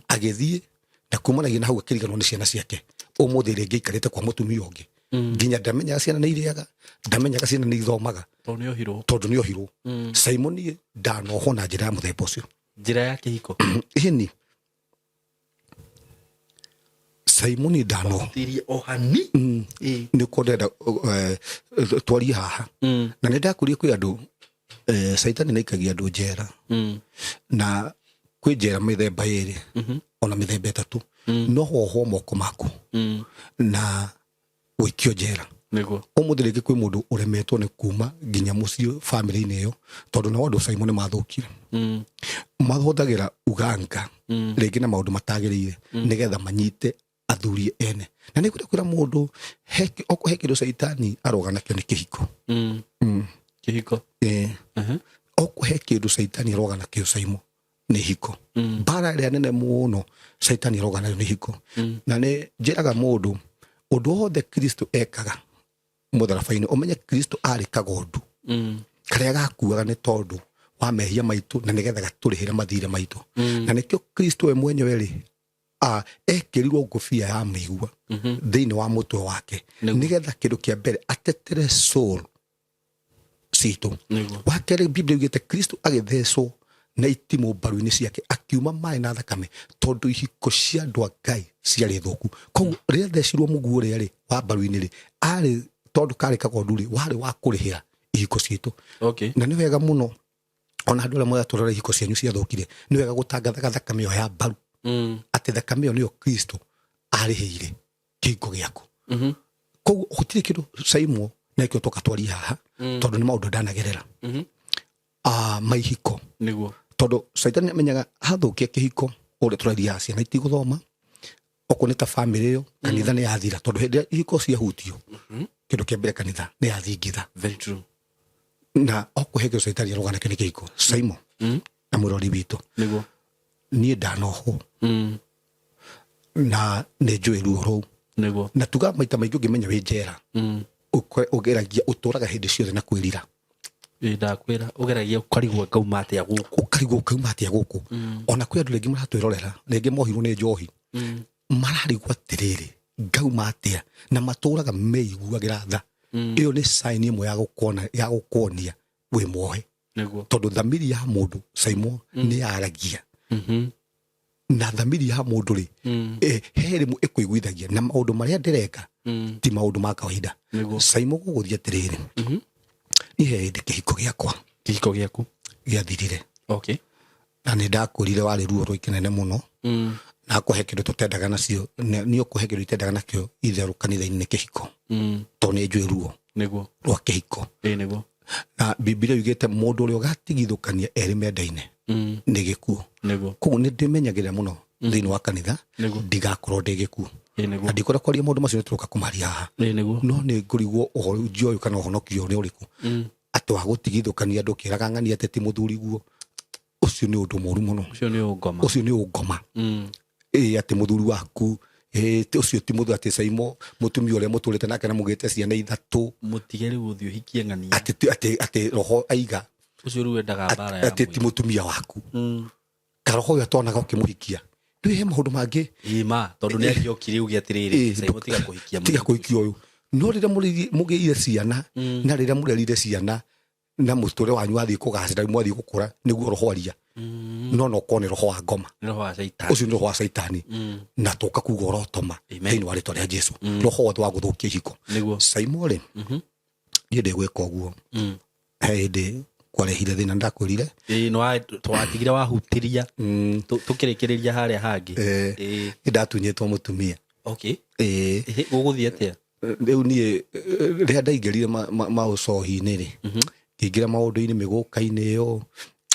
agĩthiĩ, na kumanagia na hau akĩriganwo nĩ ciana ciake. Ũmũthĩ rĩngĩ aikarĩte kwa mũtumia ũngĩ, nginya ndamenyaga ciana nĩ irĩaga, ndamenyaga ciana nĩ ithomaga. Tondũ nĩ ohirwo. Tondũ nĩ ohirwo. Saimo, niĩ ndanohwo na njĩra ya mũthemba ũcio. Njĩra ya kĩhiko? Ĩni Simoni, ndanohwo. Tirie ohani. Nĩ ko ndĩrenda twarie haha, na nĩ ndakũria kwĩ andũ Caitani nĩ aikagia andũ njera, na kwĩ njera mĩthemba ĩrĩ, ona mĩthemba ĩtatũ. No wohwo moko maku na ũikio njera. Ũmũthĩ rĩngĩ kwĩ mũndũ ũremetwo nĩ kuma nginya mũciĩ bamĩrĩ-inĩ ĩyo, tondũ nao andũ Simon nĩ mathũkire. Mahũthagĩra uganga rĩngĩ na maũndũ matagĩrĩire nĩgetha manyite athuri ene. Na nĩ kwenda kwĩra mũndũ he kĩndũ Caitani aroga nakĩo, nĩ kĩhiko. Kĩhiko. Oko he kĩndũ Caitani aroga nakĩo Saimo, nĩ hiko. Mbara ĩrĩa nene mũno Caitani aroga nayo nĩ hiko. Na nĩ njĩraga mũndũ, ũndũ wothe Kristo ekaga mũtharaba-inĩ, ũmenye Kristo arĩ kagondu karĩa gakuaga nĩ tondũ wa mehia maitũ, na nĩgetha gatũrĩhĩre mathirĩ maitũ. Na nĩkĩo Kristo we mwenyewe rĩ, ekĩrirwo ngũbia ya mĩigua thĩinĩ wa mũtwe wake, nĩgetha kĩndũ kĩa mbere atetere soul citũ. Wa kerĩ, Biblia yugĩte Kristo agĩthecwo na itimũ mbaru-inĩ ciake, akiuma maĩ na thakame, tondũ ihiko cia andũ a Ngai ciarĩ thũku. Koguo rĩrĩa thecirwo mũguo ũrĩa rĩ wa mbaru-inĩ rĩ, arĩ tondũ karĩ kagondu rĩ, warĩ wa kũrĩhĩra ihiko citũ. Na nĩ wega mũno ona andũ arĩa mũratũrora, ihiko cianyu ciathũkire, nĩ wega gũtangathaga thakame ĩyo ya mbaru, atĩ thakame ĩyo nĩyo Kristo arĩhĩire kĩhiko gĩaku. Koguo gũtirĩ kĩndũ Saimwo, na nĩkĩo tũka twarie haha, tondũ nĩ maũndũ ndanagerera. Maihiko. Tondũ Caitani amenyaga hathũkia kĩhiko, ũrĩa tũraria, ciana itigũthoma. Okorwo nĩ ta bamĩrĩ ĩyo, kanitha nĩ yathira, tondũ hĩndĩ ĩrĩa ihiko ciahutio, kĩndũ kĩa mbere kanitha nĩ yathingitha. Very true. Na okorwo he kĩndũ caitani arũgana nakĩo nĩ kĩhiko, Simon na mũrori witũ. Niĩ ndanohwo na nĩ njũĩ ruo rũu. Na tuga maita maingĩ ũngĩmenya wĩ njera, ũgeragia ũtũraga hĩndĩ ciothe na kwĩrira. Ĩ, ndakwĩra ũgeragia ũkarigwo ngauma atĩa gũkũ. Ũkarigwo ũkauma atĩa gũkũ. Ona kwĩ andũ rĩngĩ maratwĩrorera, rĩngĩ mohirwo nĩ njohi, mararigwo atĩrĩrĩ, ngauma atĩa, na matũraga meiguagĩra tha. Ĩyo nĩ sign ĩmwe ya gũkuona, ya gũkuonia wĩ muohe. Tondũ thamiri ya mũndũ, Simon, nĩ yaragia. Na thamiri ya mũndũ rĩ, he rĩmwe ĩkũiguithagia na maũndũ marĩa ndĩreka ti maũndũ ma kawaida. Simon, gũgũthiĩ atĩrĩrĩ, niĩ he hĩndĩ kĩhiko gĩakwa Kĩhiko gĩaku gĩathirire. Na nĩ ndakwĩrire warĩ ruo rũikĩnene mũno. Na kũhe kĩndũ tũtendaga nacio, niĩ ũkũhe kĩndũ itendaga nakĩo itherũ kanitha-inĩ nĩ kĩhiko. Tondũ nĩ njũĩ ruo rwa kĩhiko. Ĩ, nĩguo. Na Bibilia yugĩte mũndũ ũrĩa ũgatigithũkania erĩ mendaine nĩ gĩkuũ. Koguo nĩ ndĩmenyagĩrĩra mũno thĩinĩ wa kanitha ndigakorwo ndĩ gĩkuũ. Ĩ, nĩguo. Na ndikwenda kwaria maũndũ macio, nĩ tũroka kũmaria haha. Ĩ, nĩguo. No nĩ ngũrigwo ũhoro ũyũ kana ũhonokio nĩ ũrĩkũ, atĩ wa gũtigithũkania andũ ũkĩraga ng'ania atĩ ti mũthuri guo. Ũcio nĩ ũndũ mũru mũno. Ũcio nĩ ũngoma. Ũcio nĩ ũngoma. Ĩ, atĩ mũthuri waku, ĩ, ũcio ti mũthuri, atĩ Saimo mũtumia ũrĩa mũtũrĩte nake na mũgĩte ciana ithatũ. Mũtige rĩu ũthiĩ ũhikie ng'ania. Atĩ atĩ roho aiga Ũcio rĩu endaga mbara ya atĩ ti mwĩrĩ. mũtumia waku. Karoho ũyũ atonaga ũkĩmũhikia. Rĩu he maũndũ mangĩ. Ĩ, ma, tondũ nĩ angĩokire uge atĩrĩrĩ, Saimo tiga kũhikia tiga mũirĩtu. Kũhikia ũyũ. No rĩrĩa mũgĩire ciana, na rĩrĩa mũrerire ciana na mũtũrĩre wanyu wathiĩ kũgacĩra, mwathiĩ gũkũra, nĩguo roho aria. No no korwo nĩ roho wa ngoma. Nĩ roho wa caitani. Ũcio nĩ roho wa caitani. Na tũka kuga ũrotoma thĩinĩ wa rĩtwa rĩa Jesu. Roho wothe wa gũthũkia ihiko. Saimo rĩ, niĩ ndĩgwĩka ũguo. He hĩndĩ kwarehire thĩna, ndakwĩrire. Ĩ, nĩ twatigire wahutiria. Tũkĩrĩkĩrĩria harĩa hangĩ. Nĩ ndatunyĩtwo mũtumia. Ĩ, gũgũthiĩ atĩa? Rĩu niĩ, rĩrĩa ndaingĩrire maũcohi-inĩ rĩ, ngĩingĩra maũndũ-inĩ mĩgũka-inĩ ĩyo,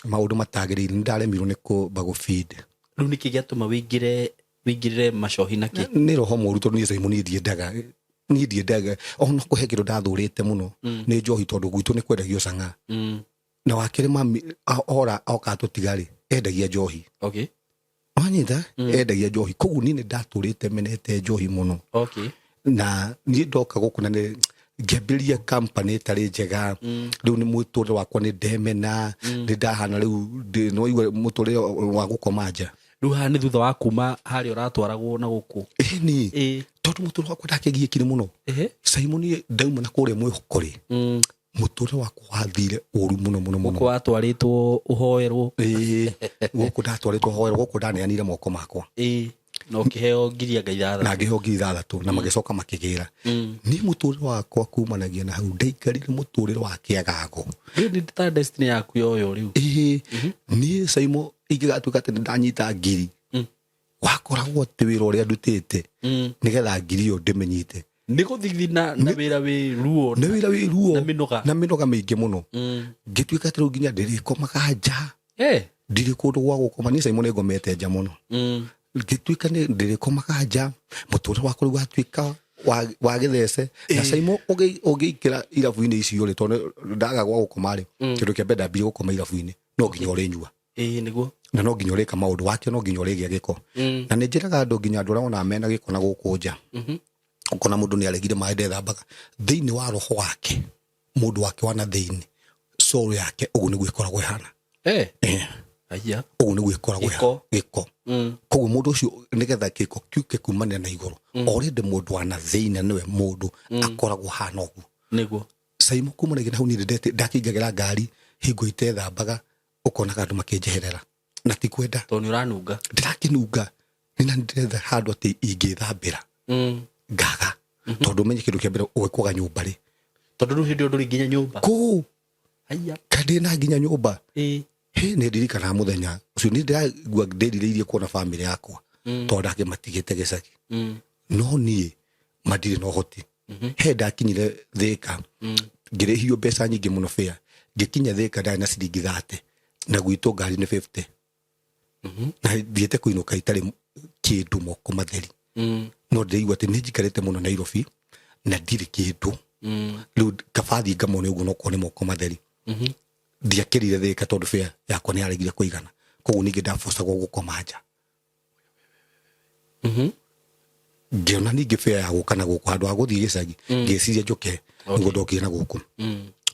maũndũ matagĩrĩire, nĩ ndaremirwo nĩ kũmba gũbindi. Rĩu nĩkĩ gĩatũma wĩingĩrĩre macohi na kĩ? Nĩ roho mũru, tondũ niĩ Simon niĩ ndiendaga, niĩ ndiendaga ona kũhe kĩndũ ndathũrĩte mũno nĩ njohi, tondũ gwitũ nĩ kwendagio cang'aa. Na wakerĩ mami ora oka tũtiga rĩ, endagia njohi. Wanyita, endagia njohi, koguo niĩ nĩ ndatũrĩte menete njohi mũno. Na niĩ ndoka gũkũ na nĩ ngĩambĩrĩria company ĩtarĩ njega. Rĩu nĩ mũtũrĩre wakwa nĩ ndemena, nĩ ndahana rĩu nĩ waigua mũtũrĩre wa gũkoma nja. Rĩu haha nĩ thutha wa kuma harĩa ũratwaragwo na gũkũ? Ĩni, tondũ mũtũrĩre wakwa ndakĩgiĩkire mũno. Simon, niĩ ndauma na kũrĩa mwĩhoko rĩ, mũtũrĩre wakwa wathire ũru mũno mũno mũno. Gũkũ watwarĩtwo ũhoerwo? Ĩĩ, gũkũ ndatwarĩtwo hoerwo, gũkũ ndaneanire moko makwa. Na ũkĩheo ngiri anga ithathatũ. Na ngĩheo 6,000 na magĩcoka makĩgĩra. Niĩ mũtũrĩre wakwa kumanagia na hau ndaikarire mũtũrĩre wa kĩagago. Rĩu nĩ ta destiny yaku yoyo rĩu. Ĩĩ, niĩ Simon ingĩgatuĩka atĩ nĩndanyita ngiri, wakoragwo atĩ wĩra ũrĩa ndutĩte nĩgetha ngiri ĩyo ndĩmĩnyite Nĩ gũthithina na wĩra wĩ ruo. Nĩ wĩra wĩ ruo na mĩnoga. Na mĩnoga mĩingĩ mũno. Ngĩtuĩka atĩ rĩu nginya ndĩrĩkomaga nja. Ndirĩ kũndũ gwa gũkoma, niĩ Simon nĩ ngomete nja mũno. Ngĩtuĩka nĩ ndĩrĩkomaga nja, mũtũrĩre wakwa rĩu watuĩka wa gĩthece. Na Simon, ũngĩingĩra irabu-inĩ icio rĩ, tondũ ndaga gwa gũkoma rĩ, kĩndũ kĩa mbere ndambirie gũkoma irabu-inĩ, no nginya ũrĩnyua. Ĩĩ, nĩguo. Na no nginya ũrĩka maũndũ wake, no nginya ũrĩgĩa gĩko. Na nĩ njĩraga andũ, nginya andũ arĩa wonaga mena gĩko na gũkũ nja, ũkona mũndũ nĩ aregire maĩ, ndethambaga, thĩinĩ wa roho wake, mũndũ wake wa na thĩinĩ, soul yake, ũguo nĩguo ĩkoragwo ĩhana. Aya. Ũguo nĩguo ĩkoragwo ĩhana. Gĩko. Gĩko. Koguo mũndũ ũcio, nĩgetha gĩko kĩu gĩkumanĩra na igũrũ, already mũndũ wa na thĩinĩ nĩwe mũndũ akoragwo hana ũguo. Simon, kumanagia na hau niĩ ndakĩingagĩra ngari hingo itethambaga, ũkonaga andũ makĩnjeherera na ti kwenda. Tondũ nĩ ũranunga. Ndĩrakĩnunga, nĩ na ndĩretha handũ atĩ ingĩthambĩra, ngaga, tondũ ũmenye kĩndũ kĩa mbere ũgĩkwaga nyũmba rĩ. Tondũ rĩu hĩndĩ ĩyo ndũrĩ nginya nyũmba. Kũu. Aya. Kandĩ na nginya nyũmba. Ĩ. Hĩ, nĩ ndirikanaga mũthenya ũcio, nĩ ndĩraigua ndĩrirĩirie kuona bamĩrĩ yakwa, tondũ ndakĩmatigĩte gĩcagi. No niĩ mandirĩ na ũhoti. He ndakinyire Thĩka, ngĩrĩhio mbeca nyingĩ mũno bĩa, ngĩkinya Thĩka ndarĩ na ciringi 30, na gwitũ ngari nĩ 50, na thiĩte kũinũka itarĩ kĩndũ, moko matheri. No ndĩraigua atĩ nĩ njikarĩte mũno Nairobi na ndirĩ kĩndũ. Rĩu kaba thiĩ ngamone ũguo nokorwo nĩ moko matheri. Ndiakĩrire thĩka tondũ fare yakwa nĩ yaregire kũigana, koguo ningĩ ndabocagwo gũkoma nja. Ngĩona ningĩ fare ya gũka na gũkũ handũ ha gũthiĩ gĩcagi, ngĩciria njũke nĩguo ndokire na gũkũ.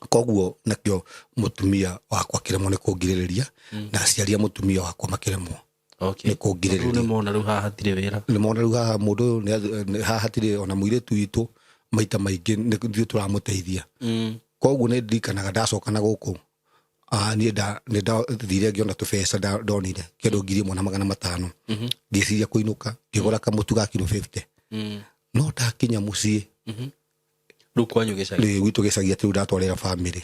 Koguo nakĩo mũtumia wakwa akĩremwo nĩ kũngirĩrĩria, na aciari a mũtumia wakwa makĩremwo nĩ kũngirĩrĩria. Rĩu nĩmona rĩu haha hatirĩ wĩra. Nĩmona rĩu haha mũndũ ũyũ haha hatirĩ ona mũirĩtu witũ, maita maingĩ nĩ ithuĩ tũramũteithia. Koguo nĩ ndirikanaga ndacoka na gũkũ, niĩ nĩ ndathire ngĩona tũbeca, ndonire kĩndũ 1500. Ngĩciria kũinũka ngĩgũra kamũtu ga kiro 50. No ndakinya mũciĩ, Rĩu kwanyu gĩcagi. Rĩ gwitũ gĩcagi, atĩ rĩu ndatwarĩra bamĩrĩ,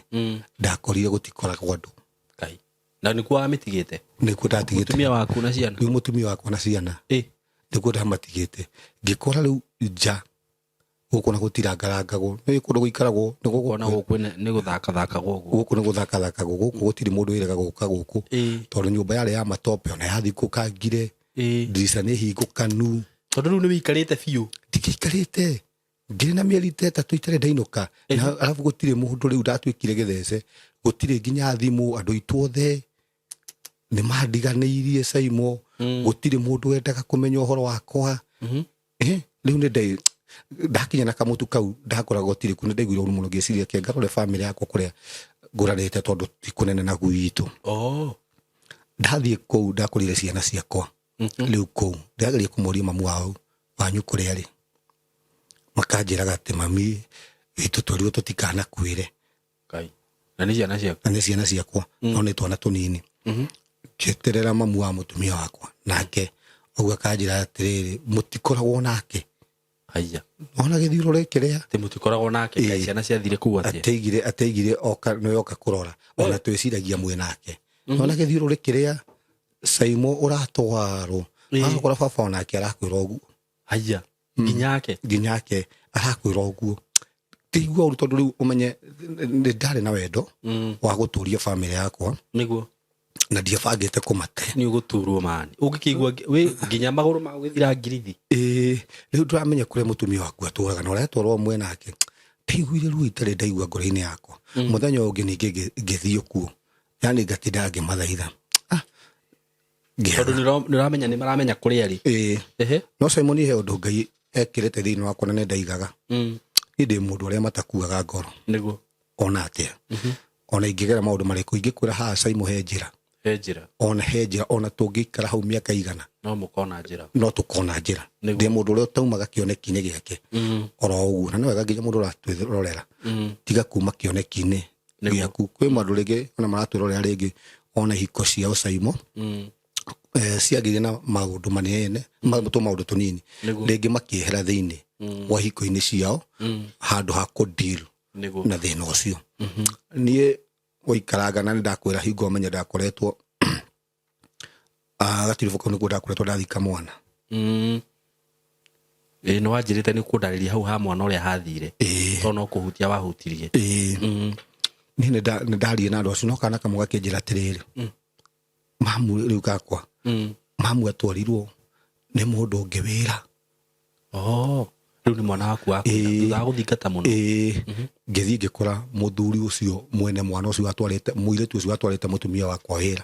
ndakorire gũtikoragwo andũ. Ngai, na nĩkuo wamĩtigĩte? Nĩkuo ndatigĩte. Mũtumia waku na ciana? Rĩu mũtumia wakwa na ciana nĩkuo ndamatigĩte. Ngĩkora rĩu nja gũkũ na gũtirangarangagwo, nĩ kũndũ gũikaragwo nĩ gũkũ. Kuona gũkũ nĩ gũthakathakagwo ũguo. Gũkũ nĩ gũthakathakagwo, gũkũ gũtirĩ mũndũ wĩrega gũka gũkũ, tondũ nyũmba yarĩ ya matope, ona yathikũkangire, ndirica nĩ hingũkanu. Tondũ rĩu nĩ wĩikarĩte biũ. Ndikĩikarĩte ngĩrĩ na mĩeri ta 3 itarĩ ndainũka. Na arabu gũtirĩ mũndũ, rĩu ndatuĩkire gĩthece, gũtirĩ nginya thimũ, andũ aitũ othe nĩ mandiganĩirie, Saimo. Gũtirĩ mũndũ wendaga kũmenya ũhoro wakwa. Rĩu nĩ ndakinya na kamũtu kau ndakora gũtirĩ kuo, nĩ ndaiguire ũru mũno, ngĩciria ke ngarore bamĩrĩ yakwa kũrĩa ngũranĩte, tondũ ti kũnene na gwitũ. Ndathiĩ kũu ndakorire ciana ciakwa rĩu kũu, ndĩrageria kũmoria mamu wao wanyu kũrĩa arĩ, makanjĩraga atĩ mami witũ twerirwo tũtikanakwĩre. Ngai, na nĩ ciana ciaku? Na nĩ ciana ciakwa, no nĩ twana tũnini. Ngĩeterera mamu wa mũtumia wakwa, nake ũguo akanjĩra atĩrĩrĩ, mũtikoragwo nake. Haiya. Ona gĩthiũrũrĩ kĩrĩa. Atĩ mũtikoragwo nake? Kaĩ ciana ciathire kũu atĩa? Ateigire oka nĩwe oka kũrora, ona twĩciragia mwĩ nake, ona gĩthiũrũrĩ kĩrĩa, Saimo, ũratwarwo agakora baba onake arakwĩra ũguo. Haiya, nginyake? Nginyake arakwĩra ũguo. Tigua ũru, tondũ rĩu ũmenye nĩ ndarĩ na wendo wa gũtũria bamĩrĩ yakwa na ndiabangĩte kũmate. Nĩ ũgũturwo mani ũngĩkĩigua wĩ nginya magũrũ ma gũgĩthira ngirithi. Ĩĩ, rĩu ndũramenya kũrĩa mũtumia waku atũraga na ũretwarwo mwena nake. Ndaiguire ruo itarĩ ndaigua ngoro-inĩ yakwa. Mũthenya ũyũ ũngĩ ningĩ ngĩthiĩ kuo, yani ngatinda ngĩmathaitha. Tondũ nĩ ũramenya nĩ maramenya kũrĩa arĩ. Ĩĩ. No Simon, he ũndũ Ngai ekĩrĩte thĩinĩ wakwa na nĩ ndaigaga. Niĩ ndĩ mũndũ ũrĩa matakuaga ngoro. Ona atĩa, ona ingĩgera maũndũ marĩkũ, ingĩkwĩra haha, Simon, he njĩra. He njĩra. Ona he njĩra, ona tũngĩikara hau mĩaka igana, no mũkona njĩra. No tũkona njĩra. Ndĩ mũndũ ũrĩa ũtaumaga kĩoneki-inĩ gĩake oro ũguo, na nĩ wega nginya mũndũ ũratwĩrorera tiga kuma kĩoneki-inĩ gĩaku. Kwĩ maũndũ rĩngĩ ona maratwĩrorera, rĩngĩ ona ihiko ciao, Saimo, ciagĩire na maũndũ manene, tũ maũndũ tũnini, rĩngĩ makĩehera thĩinĩ wa hiko-inĩ ciao handũ ha kũ deal na thĩna ũcio. Niĩ gũikaranga na nĩ ndakwĩra hingo menye ndakoretwo gatiribũ kau nĩkuo ndakoretwo ndathika mwana. Ĩĩ, nĩ wanjĩrĩte nĩ kũndarĩria hau ha mwana ũrĩa hathire. Tondũ no kũhutia wahutirie. Ĩĩ. Niĩ nĩ ndarie na andũ acio, no kana kamwe gakĩnjĩra atĩrĩrĩ, mamu rĩu gakwa, mamu atwarirwo nĩ mũndũ ũngĩ wĩra. Oh, rĩu nĩ mwana waku wakwĩra thutha wa gũthingata mũno. Ĩĩ, ngĩthiĩ ngĩkora mũthuri ũcio mwene mwana ũcio atwarĩte, mũirĩtu ũcio atwarĩte mũtumia wakwa wĩra.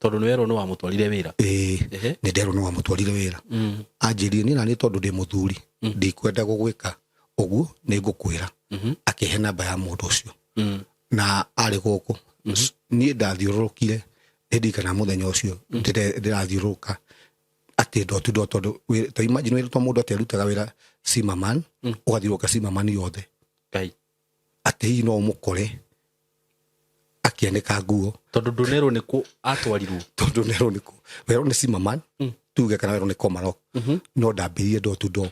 Tondũ nĩ werwo nĩ wamũtwarire wĩra. Ĩĩ. Nĩ nderwo nĩ wamũtwarire wĩra. Anjĩrire niĩ naniĩ tondũ ndĩ mũthuri, ndikwenda gũgwĩka ũguo, nĩ ngũkwĩra. Akĩhe namba ya mũndũ ũcio na arĩ gũkũ. Niĩ ndathiũrũrũkire, nĩ ndirikana mũthenya ũcio ndĩrathiũrũrũka atĩ door to door, tondũ ta imagine wĩra to mũndũ atĩ arutaga wĩra Zimmerman, ũgathiũrũrũka Zimmerman yothe Ngai. atĩ hihi no ũmũkore akĩanĩka nguo. Tondũ ndũnerwo nĩ kũ atwarirwo. Tondũ nerwo nĩ kũ, werwo nĩ Zimmerman, tuge kana werwo nĩ Komarok, no ndambĩrĩrie door to door.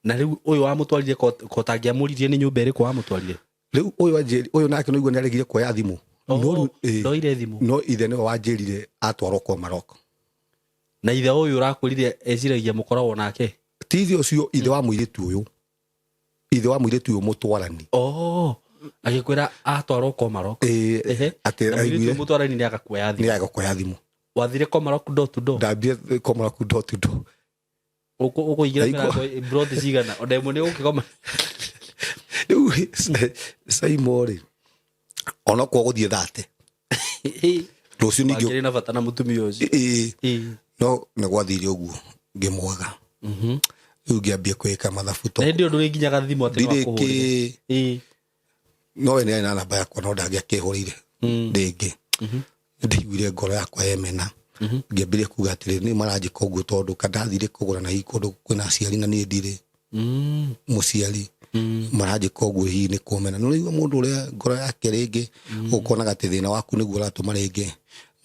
Na rĩu ũyũ wamũtwarire kotangĩamũririe nĩ nyũmba ĩrĩkũ wamũtwarire? Rĩu ũyũ anjĩri, ũyũ nake nĩguo nĩaregire kuoya thimũ. Oh, No rĩu, ĩĩ. Ndoire thimũ. No ithe nĩwe wanjĩrire atwarwo Komarok. Na ithe ũyũ ũrakwĩrire eciragia mũkoragwo nake? Ti ithe ũcio, ithe wa mũirĩtu ũyũ, ithe wa mũirĩtu ũyũ mũtwarani. Oh, agĩkwĩra atwarwo Komarok. Ĩĩ. Atĩ Na mũirĩtu aiguire ũyũ mũtwarani nĩ agakuoya thimũ. Nĩ agakuoya thimũ. Wathire Komarok door to door? Ndambire Komarok door to door. Ũkũingĩra Ndaigua- mĩrango broti cigana ona ĩmwe nĩ ũgũkĩgoma. Rĩu Saimo rĩ, onokorwo gũthiĩ thate rũciũ ningĩ. Wakĩrĩ na bata na mũtumia ũcio. Ĩĩ. Ĩĩ. No nĩ gwathire ũguo ngĩmwaga. Rĩu ngĩambia kwĩka mathabu Na hĩndĩ ĩyo ndũrĩnginyaga thimũ atĩ no ndirĩ akũhũrĩre? kĩ. Ĩĩ. No we nĩ arĩ na namba yakwa, no ndangĩakĩhũrĩire rĩngĩ. Nĩndaiguire ngoro yakwa yemena, ngĩambĩrĩria kuga atĩrĩ, nĩ maranjĩka ũguo tondũ kandathire kũgũra na hihi kũndũ kwĩna aciari na niĩ ndirĩ mũciari, maranjĩka ũguo hihi nĩ kũmena. Nĩ ũraigua mũndũ ũrĩa ngoro yake rĩngĩ ũkonaga atĩ thĩna waku nĩguo ũratũma rĩngĩ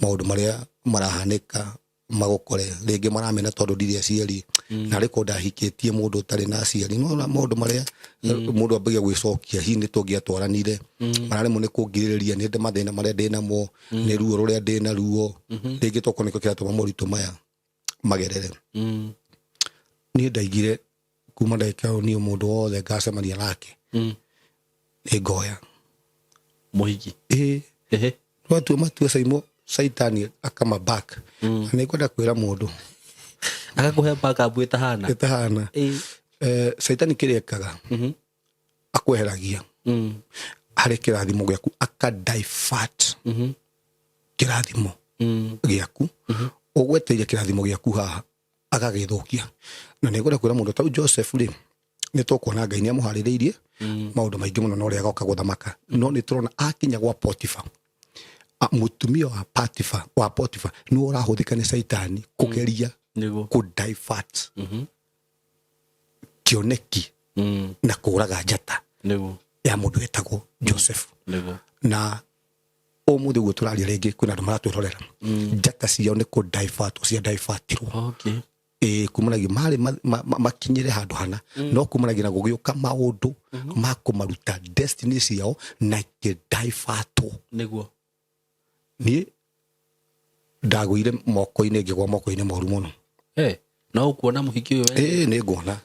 maũndũ marĩa marahanĩka magũkore, rĩngĩ maramena tondũ ndirĩ aciari, na arĩ ko ndahikĩtie mũndũ ũtarĩ na aciari. Nĩwona maũndũ marĩa mũndũ ambagia gwĩcokia, hihi nĩ tũngĩatwaranire, mararemwo nĩ kũngirĩrĩria nĩ mathĩna marĩa ndĩnamo, nĩ ruo rũrĩa ndĩna ruo, rĩngĩ tokorwo nĩkĩo kĩratũma moritũ maya magerere. Niĩ ndaigire kuma ndagĩka ĩyo, niĩ mũndũ wothe ngacemania nake nĩ ngoya. Mũhiki? Ĩĩ. Twatua matua, Saimo, Saitani akama back, na nĩ ngwenda kwĩra mũndũ. Agakũhe backup ĩtahana. Ĩtahana. Saitani kĩrĩa ekaga, akweheragia harĩ kĩrathimo gĩaku, aka divert kĩrathimo gĩaku. Ũgweteire kĩrathimo gĩaku haha, agagĩthũkia. Na nĩ ngwenda kwĩra mũndũ tau Joseph rĩ, nĩ tũkuona Ngai nĩ amũharĩrĩirie maũndũ maingĩ mũno na ũrĩa agoka gũthamaka, no nĩ tũrona akinya gwa Potifa, mũtumia wa Potifa nĩwe ũrahũthĩka nĩ Caitani kũgeria kũ divert kĩoneki na kũraga njata ya mũndũ wetagwo Joseph. Na ũmũthĩ ũguo tũraria, rĩngĩ kwĩna andũ maratwĩrorera, njata ciao nĩ kũ divert cia divertirwo. Ĩĩ, kumanagia marĩ makinyĩre handũ hana, no kumanagia na gũgĩũka maũndũ ma kũmaruta destiny ciao na ikĩdivertwo. Niĩ ndagũire moko-inĩ, ngĩgwa moko-inĩ moru mũno. Eh, no ũkuona mũhiki ũyũ we? Ĩĩ, nĩ nguona.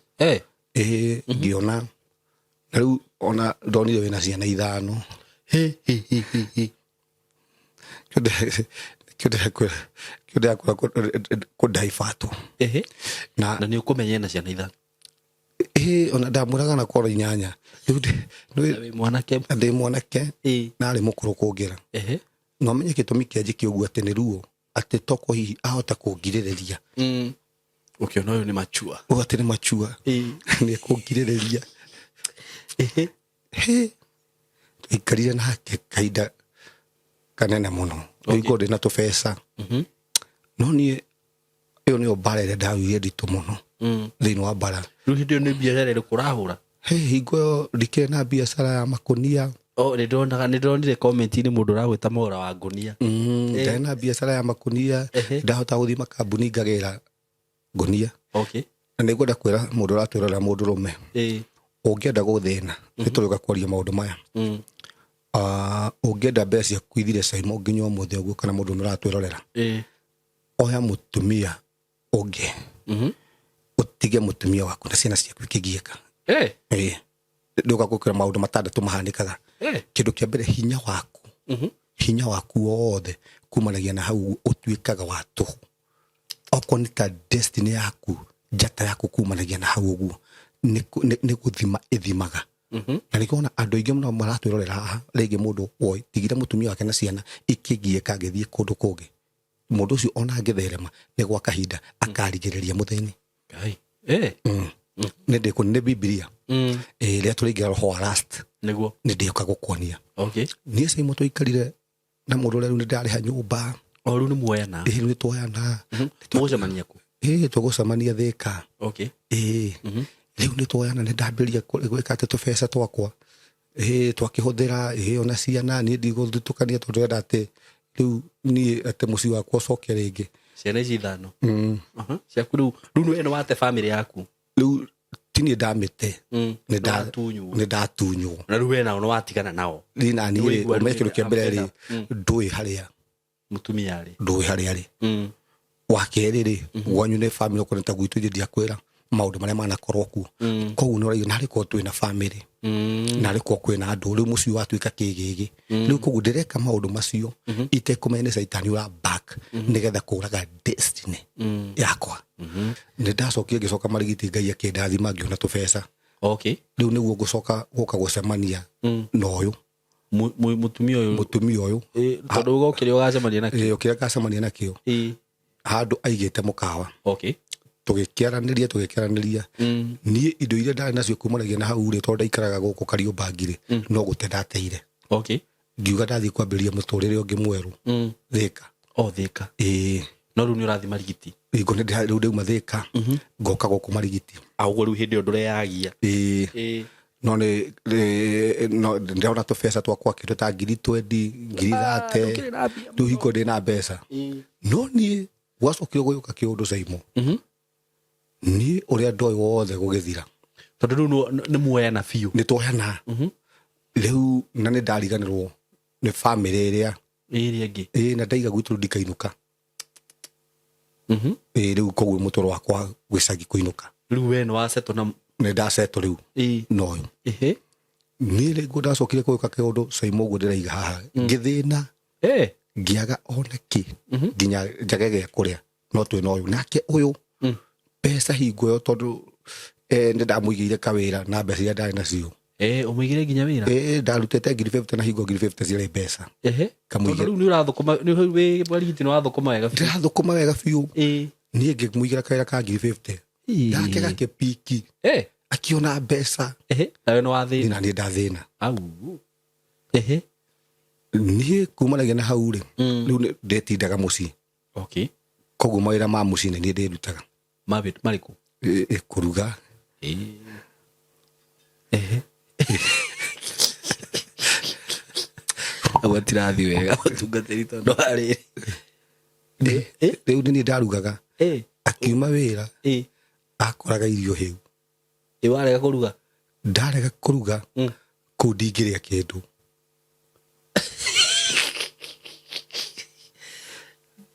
Ĩĩ, ngĩona na rĩu ona ndonire wĩna ciana ithano. He, he, he, he, he. Kĩo ndĩrakwĩra, kũdaibatwo. Na Na nĩ ũkũmenya ena ciana ithano? Ĩĩ, ona ndamwĩraga na korwo inyanya. Rĩu Na wĩ mwanake. Ndĩ mwanake. Na arĩ mũkũrũ kũngĩra. Na ũmenye gĩtũmi kĩa njĩke ũguo atĩ nĩ ruo, atĩ toko hihi ahota kũngirĩrĩria. Ũkĩona ũyũ nĩ machua. Ũũ atĩ nĩ machua, nĩ kũngirĩrĩria. Hĩ, twaikarire nake kahinda kanene mũno, rĩu ngorwo ndĩ na tũbeca. No niĩ ĩyo nĩyo mbara ĩrĩa ndagĩire nditũ mũno thĩinĩ wa mbara. Rĩu hĩndĩ ĩyo nĩ biacara ĩrĩkũ ũrahũra? Hĩ, hingo ĩyo ndikĩrĩ na biacara ya makũnia. Oh, nĩ ndĩronaga, nĩ ndĩronire comment-inĩ mũndũ ũragwĩta mũhũra wa ngũnia. Ndarĩ na biacara ya makũnia. Ndahota gũthiĩ makambuni ngagĩra ngũnia. Na nĩ ngwenda kwĩra mũndũ ũratwĩrora, mũndũ rũme ũngĩenda gũthĩna, nĩ tũrĩũka kwaria maũndũ maya. Ah, ũngĩenda mbeca ciaku ithire, Caimo, nginya ũmũthĩ ũguo, kana mũndũ ũrĩa ũratwĩrorera, oya mũtumia ũngĩ, ũtige mũtumia waku na ciana ciaku ikĩgiĩka. Ĩĩ, ndũka gũkĩra maũndũ matandatũ mahanĩkaga. Kĩndũ kĩa mbere, hinya waku, hinya waku wothe kumanagia na hau ũtuĩkaga wa tũhũ. Okorwo nĩ ta destiny yaku, njata yaku, kumanagia na hau ũguo nĩ gũthima ĩthimaga. Na nĩkĩo ona andũ aingĩ mũno maratwĩrorera haha, rĩngĩ mũndũ woi tigire mũtumia wake na ciana ikĩgiĩka, agĩthiĩ kũndũ kũngĩ, mũndũ ũcio ona angĩtherema nĩ gwa kahinda akarigĩrĩria mũthĩni. Ngai. Nĩ ndĩkũ nĩ Bibilia ĩrĩa tũrĩingĩra roho wa last. Nĩ ndĩũka gũkuonia. Niĩ Caimo tũikarire na mũndũ ũrĩa, rĩu nĩ ndarĩha nyũmba. O rĩu nĩ muoyana? Ĩĩ, rĩu nĩ tuoyana. Mũgũcemania kũ? Ĩĩ, tũgũcemania Thĩka. Ĩĩ, rĩu nĩ tuoyana, nĩ ndambĩrĩria gwĩka atĩ tũbeca twakwa, ĩĩ, twakĩhũthĩra, ĩĩ, ona ciana niĩ ndigũthutũkania tondũ ndĩrenda atĩ rĩu niĩ atĩ mũciĩ wakwa ũcoke rĩngĩ. Ciana ici ithano. Ciaku rĩu, rĩu nĩ wate family yaku. Rĩu ti niĩ ndamĩte. Nĩ Nĩwatunywo. Nĩ ndatunywo. Na rĩu we nao nĩ watigana nao. Niĩ na niĩ rĩ, Nĩwaigua ũmenye kĩndũ kĩa mbere rĩ, ndũĩ harĩa mũtumia rĩ. Ndũĩ harĩa rĩ. Wa kerĩ rĩ, gwanyu nĩ family, okorwo nĩ ta gwitũ, ithuĩ ndiakwĩra maũndũ marĩa manakorwo kuo. Koguo nĩ ũraigua narĩ korwo twĩna family, narĩ korwo kwĩna andũ, rĩu mũciĩ watuĩka kĩgĩgĩ rĩu. Koguo ndĩreka maũndũ macio itekũmenya nĩ caitani ũra back nĩgetha kũraga destiny yakwa. Nĩ ndacokire ngĩcoka Marigiti, Ngai akĩndathima ngĩona tũbeca. Rĩu nĩguo ngũcoka gũka gũcemania na ũyũ. Mũtumia ũyũ? Mũtumia ũyũ. Tondũ ũgokĩrĩa ũgacemania nakĩo. Ĩ, kĩrĩa ngacemania nakĩo, handũ aigĩte mũkawa. Tũgĩkĩaranĩria niĩ indo iria ndarĩ nacio kumanagia na hau rĩ, tondũ ndaikaraga gũkũ Kariũmbangi rĩ, no gũte ndateire. Ngiuga ndathiĩ kwambĩrĩria mũtũrĩre ũngĩ mwerũ Thĩka. O Thĩka? Ĩĩ. No rĩu nĩ ũrathiĩ Marigiti? Hingo nĩ rĩu ndauma Thĩka, ngoka gũkũ Marigiti. Ũguo rĩu hĩndĩ ĩyo ndũreyagia? Ĩĩ. No nĩ no ndĩrona tũbeca twakwa kĩndũ ta 20,000, 30,000. Ndũkĩrĩ na mbia. Rĩu hingo ndĩna mbeca, no niĩ gwacokire gũgĩũka kĩũndũ, Caimo, niĩ ũrĩa ndoĩ wothe gũgĩthira. Tondũ rĩu nĩ muoyana biũ. Nĩ tuoyana rĩu, na nĩ ndariganĩrwo nĩ bamĩrĩ ĩrĩa ĩrĩa ĩngĩ. Ĩĩ, na ndaiga gwitũ rĩu ndikainũka. Ĩĩ, rĩu koguo mũtũro wakwa gwĩcagi kũinũka. Rĩu we nĩ wacetwo na Nĩ ndacetwo rĩu na ũyũ. Niĩ rĩngĩ ndacokire kũgĩũka kĩũndũ, Caimo, ũguo ndĩraiga haha ngĩthĩna, ngĩaga ona kĩ, nginya njage gĩa kũrĩa, no twĩ na ũyũ nake ũyũ mbeca hingo ĩyo, tondũ nĩ ndamũigĩire kawĩra na mbeca iria ndarĩ nacio. Ũmũigĩre nginya wĩra? Ĩĩ, ndarutĩte 50,000, na hingo 50,000 ciarĩ mbeca. Kamũige. Tondũ rĩu nĩ ũrathũkũma, nĩ wĩ Marigiti, nĩ wathũkũma wega biũ. Ndĩrathũkũma wega biũ. Niĩ ngĩmũigĩra kawĩra ka 50,000, nake gakĩpiki, akiona mbeca. Nawe nĩ wathĩna. Na niĩ ndathĩna. Au ehe. Niĩ kumanagia na hau rĩ, rĩu ndĩtindaga mũciĩ. Koguo mawĩra ma mũciĩ nĩ niĩ ndĩrutaga. Marĩkũ? Ĩ, kũruga. Ehe, hau atirathi wega mũtungatĩri, tondũ wa rĩrĩ. Rĩu nĩ niĩ ndarugaga. Akiuma wĩra, akoraga irio hĩu. Ĩ warega kũruga? Ndarega kũruga, kũu ndingĩrĩa kĩndũ.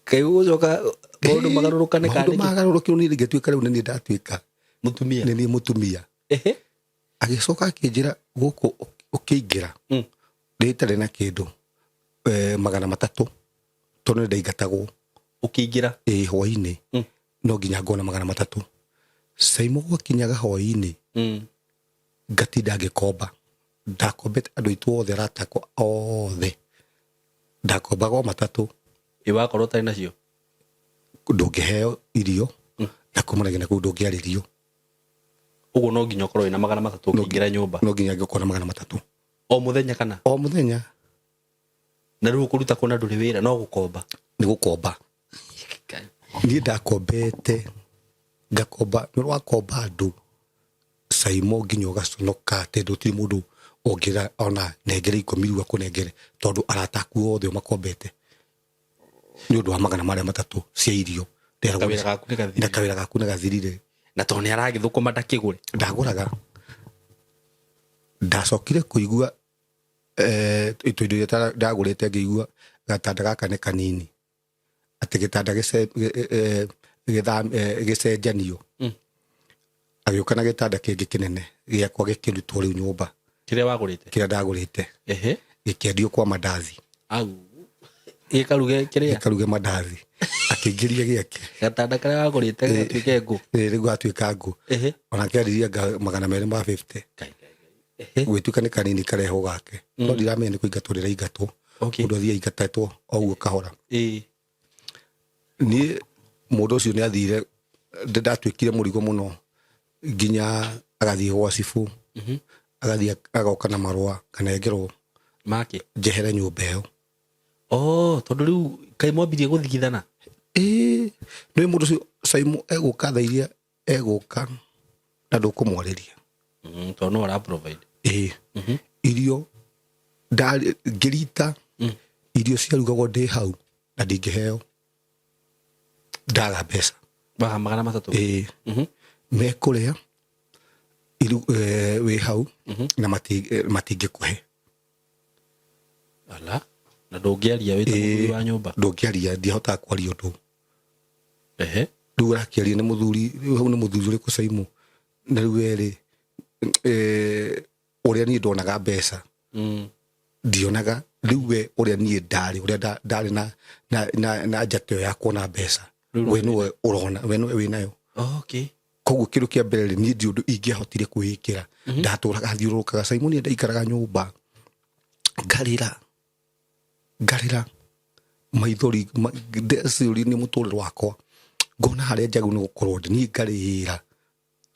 Kaĩ gũcoka maũndũ magarũrũkane? Maũndũ Kana nĩkĩ? Magarũrũkirwo, niĩ ngĩtuĩka rĩu nĩ niĩ ndatuĩka Mũtumia. Nĩ niĩ mũtumia. Agĩcoka akĩnjĩra gũkũ ũkĩingĩra rĩtarĩ na kĩndũ, 300, tondũ nĩ ndaingatagwo. Ũkĩingĩra? Ĩ, hwainĩ. No nginya ngona 300, Caimo. Gwakinyaga hwainĩ, ngatinda ngĩkomba. Ndakombete andũ aitũ othe, aratakwa othe, ndakombaga o 300. Ĩ wakorwo ũtarĩ nacio? Ndũngĩheo irio, na kumanagia na kũu ndũngĩarĩrio. Ũguo no nginya ũkorwo wĩna 300 ũkĩingĩra nyũmba? No nginya ngĩkorwo na 300. O mũthenya kana? O mũthenya. Na rĩu ũkũruta kũna ndũrĩ wĩra, no gũkomba? Nĩ gũkomba. Niĩ ndakombete, ngakomba, nĩ wakomba andũ, Caimo, nginya ũgaconoka atĩ ndũtirĩ mũndũ ũngĩra ona nengere 10 rĩu akũnengere, tondũ arata aku othe ũmakombete nĩ ũndũ wa magana marĩa matatũ cia irio. Kawĩra gaku nĩ gathirire. Na kawĩra gaku nĩ gathirire. Na tondũ nĩ aragĩthũkũma ndakĩgũre. Ndagũraga. Ndacokire kũigua tũindo iria ndagũrĩte, ngĩigua gatanda gaka nĩ kanini, atĩ gĩtanda gĩcenjanio. Agĩũka na gĩtanda kĩngĩ kĩnene, gĩakwa gĩkĩrutwo rĩu nyũmba. Kĩrĩa wagũrĩte? Kĩrĩa ndagũrĩte. Gĩkĩendio kwa mandathi. Au gĩkaruge kĩrĩa? Gĩkaruge mandathi, akĩingĩria gĩake. Gatanda karĩa wagũrĩte gagatuĩke ngũ? Ĩ, rĩu gatuĩka ngũ. Onake endirie anga 250. Ngai, Ngai, Ngai. Ehe. Gwĩtuĩka nĩ kanini karehwo gake, no ndiramenya nĩ kũingatwo ndĩraingatwo. Mũndũ athiĩ aingatĩtwo o ũguo kahora. Niĩ mũndũ ũcio nĩ athire, ndatuĩkire mũrigo mũno, nginya agathiĩ gwa cibũ, agathiĩ agoka na marũa kanengerwo Make njehere nyũmba ĩyo. Oh, tondũ rĩu kaĩ mwambirie gũthigithana? Ĩĩ, nĩ mũndũ ũcio, Caimo, egũka thaa iria egũka na ndũkũmwarĩria. Tondũ no ara provide. Ĩĩ, irio ngĩrita irio ciarugagwo ndĩ hau na ndingĩheo, ndaga mbeca. Waga 300? Ĩĩ. Mekũrĩa wĩ hau na matingĩkũhe. Ala, na ndũngĩaria wĩ ta mũthuri wa nyũmba? Ndũngĩaria, ndiahotaga kwaria ũndũ. Rĩu ũrakĩaria nĩ mũthuri, rĩu hau nĩ mũthuri ũrĩkũ, Caimo? Na rĩu werĩ ũrĩa niĩ ndonaga mbeca, ndionaga rĩu we ũrĩa niĩ ndarĩ, ũrĩa ndarĩ na njata ĩyo ya kuona mbeca. Rĩu we nĩwe ũrona, we nĩwe wĩnayo. Okay. Koguo kĩndũ kĩa mbere rĩ, niĩ ndi ũndũ ingĩahotire kwĩĩkĩra. Ndatũraga thiũrũrũkaga, Simon, ndaikaraga nyũmba ngarĩra, ngarĩra maithori, ndeciũria nĩ mũtũrĩre wakwa, ngona harĩa njagĩrĩirwo nĩ gũkorwo ndĩ, niĩ ngarĩra.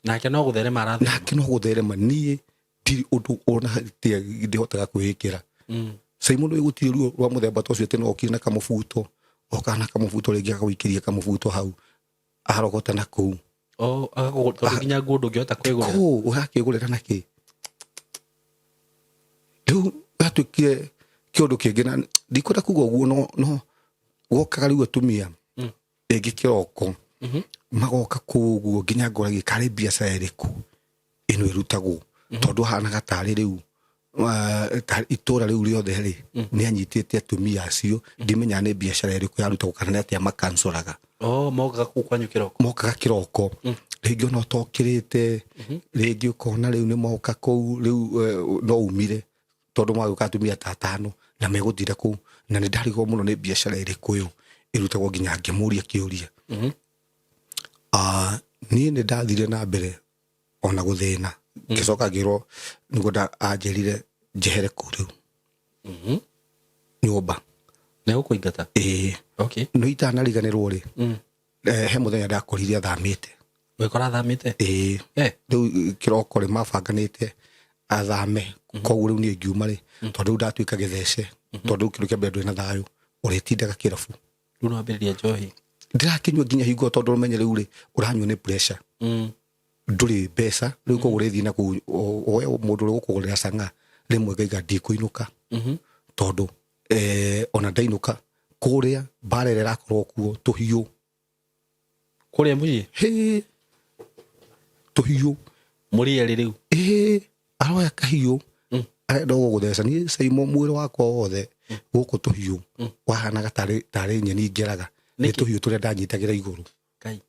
Nake no gũtherema aratherema. Nake no gũtherema, niĩ ndirĩ ũndũ ona ndĩhotaga kwĩĩkĩra. Simon, ũyũ gũtirĩ ruo rwa mũthemba ta ũcio atĩ no okire na kamũbuto, okaga na kamũbuto rĩngĩ, agagũikĩria kamũbuto hau, arogota na kũu. Oh, tondũ nginya nguo ndũngĩhota kwĩgũrĩra. Kũu ũrakĩgũrĩra na kĩ? Rĩu gatuĩkire kĩũndũ kĩngĩ, na ndikwenda kuga ũguo, no gokaga rĩu atumia rĩngĩ kĩroko, magoka kũu ũguo nginya ngoragia karĩ biacara ĩrĩkũ ĩno ĩrutagwo, tondũ hanaga tarĩ rĩu itũra rĩu rĩothe rĩ nĩ anyitĩte atumia acio. Ndimenya nĩ biacara ĩrĩkũ yarutagwo kana nĩ atĩa makancoraga. Oh, mokaga kũu kwanyu kĩroko. Mokaga kĩroko, rĩngĩ ona ũtokĩrĩte, rĩngĩ ũkona rĩu nĩ moka kũu rĩu, no umire tondũ magũka atumia ta atano na megũtinda kũu, na nĩ ndarigwo mũno nĩ biacara ĩrĩkũ ĩyo ĩrutagwo, nginya ngĩmũria kĩũria. Niĩ nĩ ndathire na mbere ona gũthĩna, ngĩcoka ngĩrwo nĩguo anjĩrire njehere kũu rĩu nyũmba. Nĩ gũkũingata? Ĩĩ. Okay. No itanariganĩrwo rĩ, he mũthenya ndakorire athamĩte. Wĩkora athamĩte? Ĩĩ. Rĩu kĩroko rĩ, mabanganĩte athame, koguo rĩu niĩ ngiuma rĩ, tondũ rĩu ndatuĩka gĩthece, tondũ rĩu kĩndũ kĩa mbere ndũrĩ na thayũ, ũrĩtindaga kĩrabu. Rĩu no wambĩrĩria njohi. Ndĩrakĩnyua nginya hingo, tondũ ũmenye rĩu rĩ, ũranyua nĩ pressure, ndũrĩ mbeca rĩu, koguo ũrĩthiĩ na kũu woe mũndũ ũrĩa ũgũkũgũrĩra cang'a. Rĩmwe ngaiga ndikũinũka, tondũ ona ndainũka kũrĩa mbara ĩrĩa ĩrakorwo kuo, tũhiũ. Kũrĩa mũciĩ? Hĩ, tũhiũ. Mũrĩ erĩ rĩu? Ĩĩ, aroya kahiũ, arenda gũgũtheca. Niĩ Saimo, mwĩrĩ wakwa wothe gũkũ tũhiũ wahanaga tarĩ nyeni ngeraga nĩ Nĩkĩ? tũhiũ tũrĩa ndanyitagĩra igũrũ. Ngai.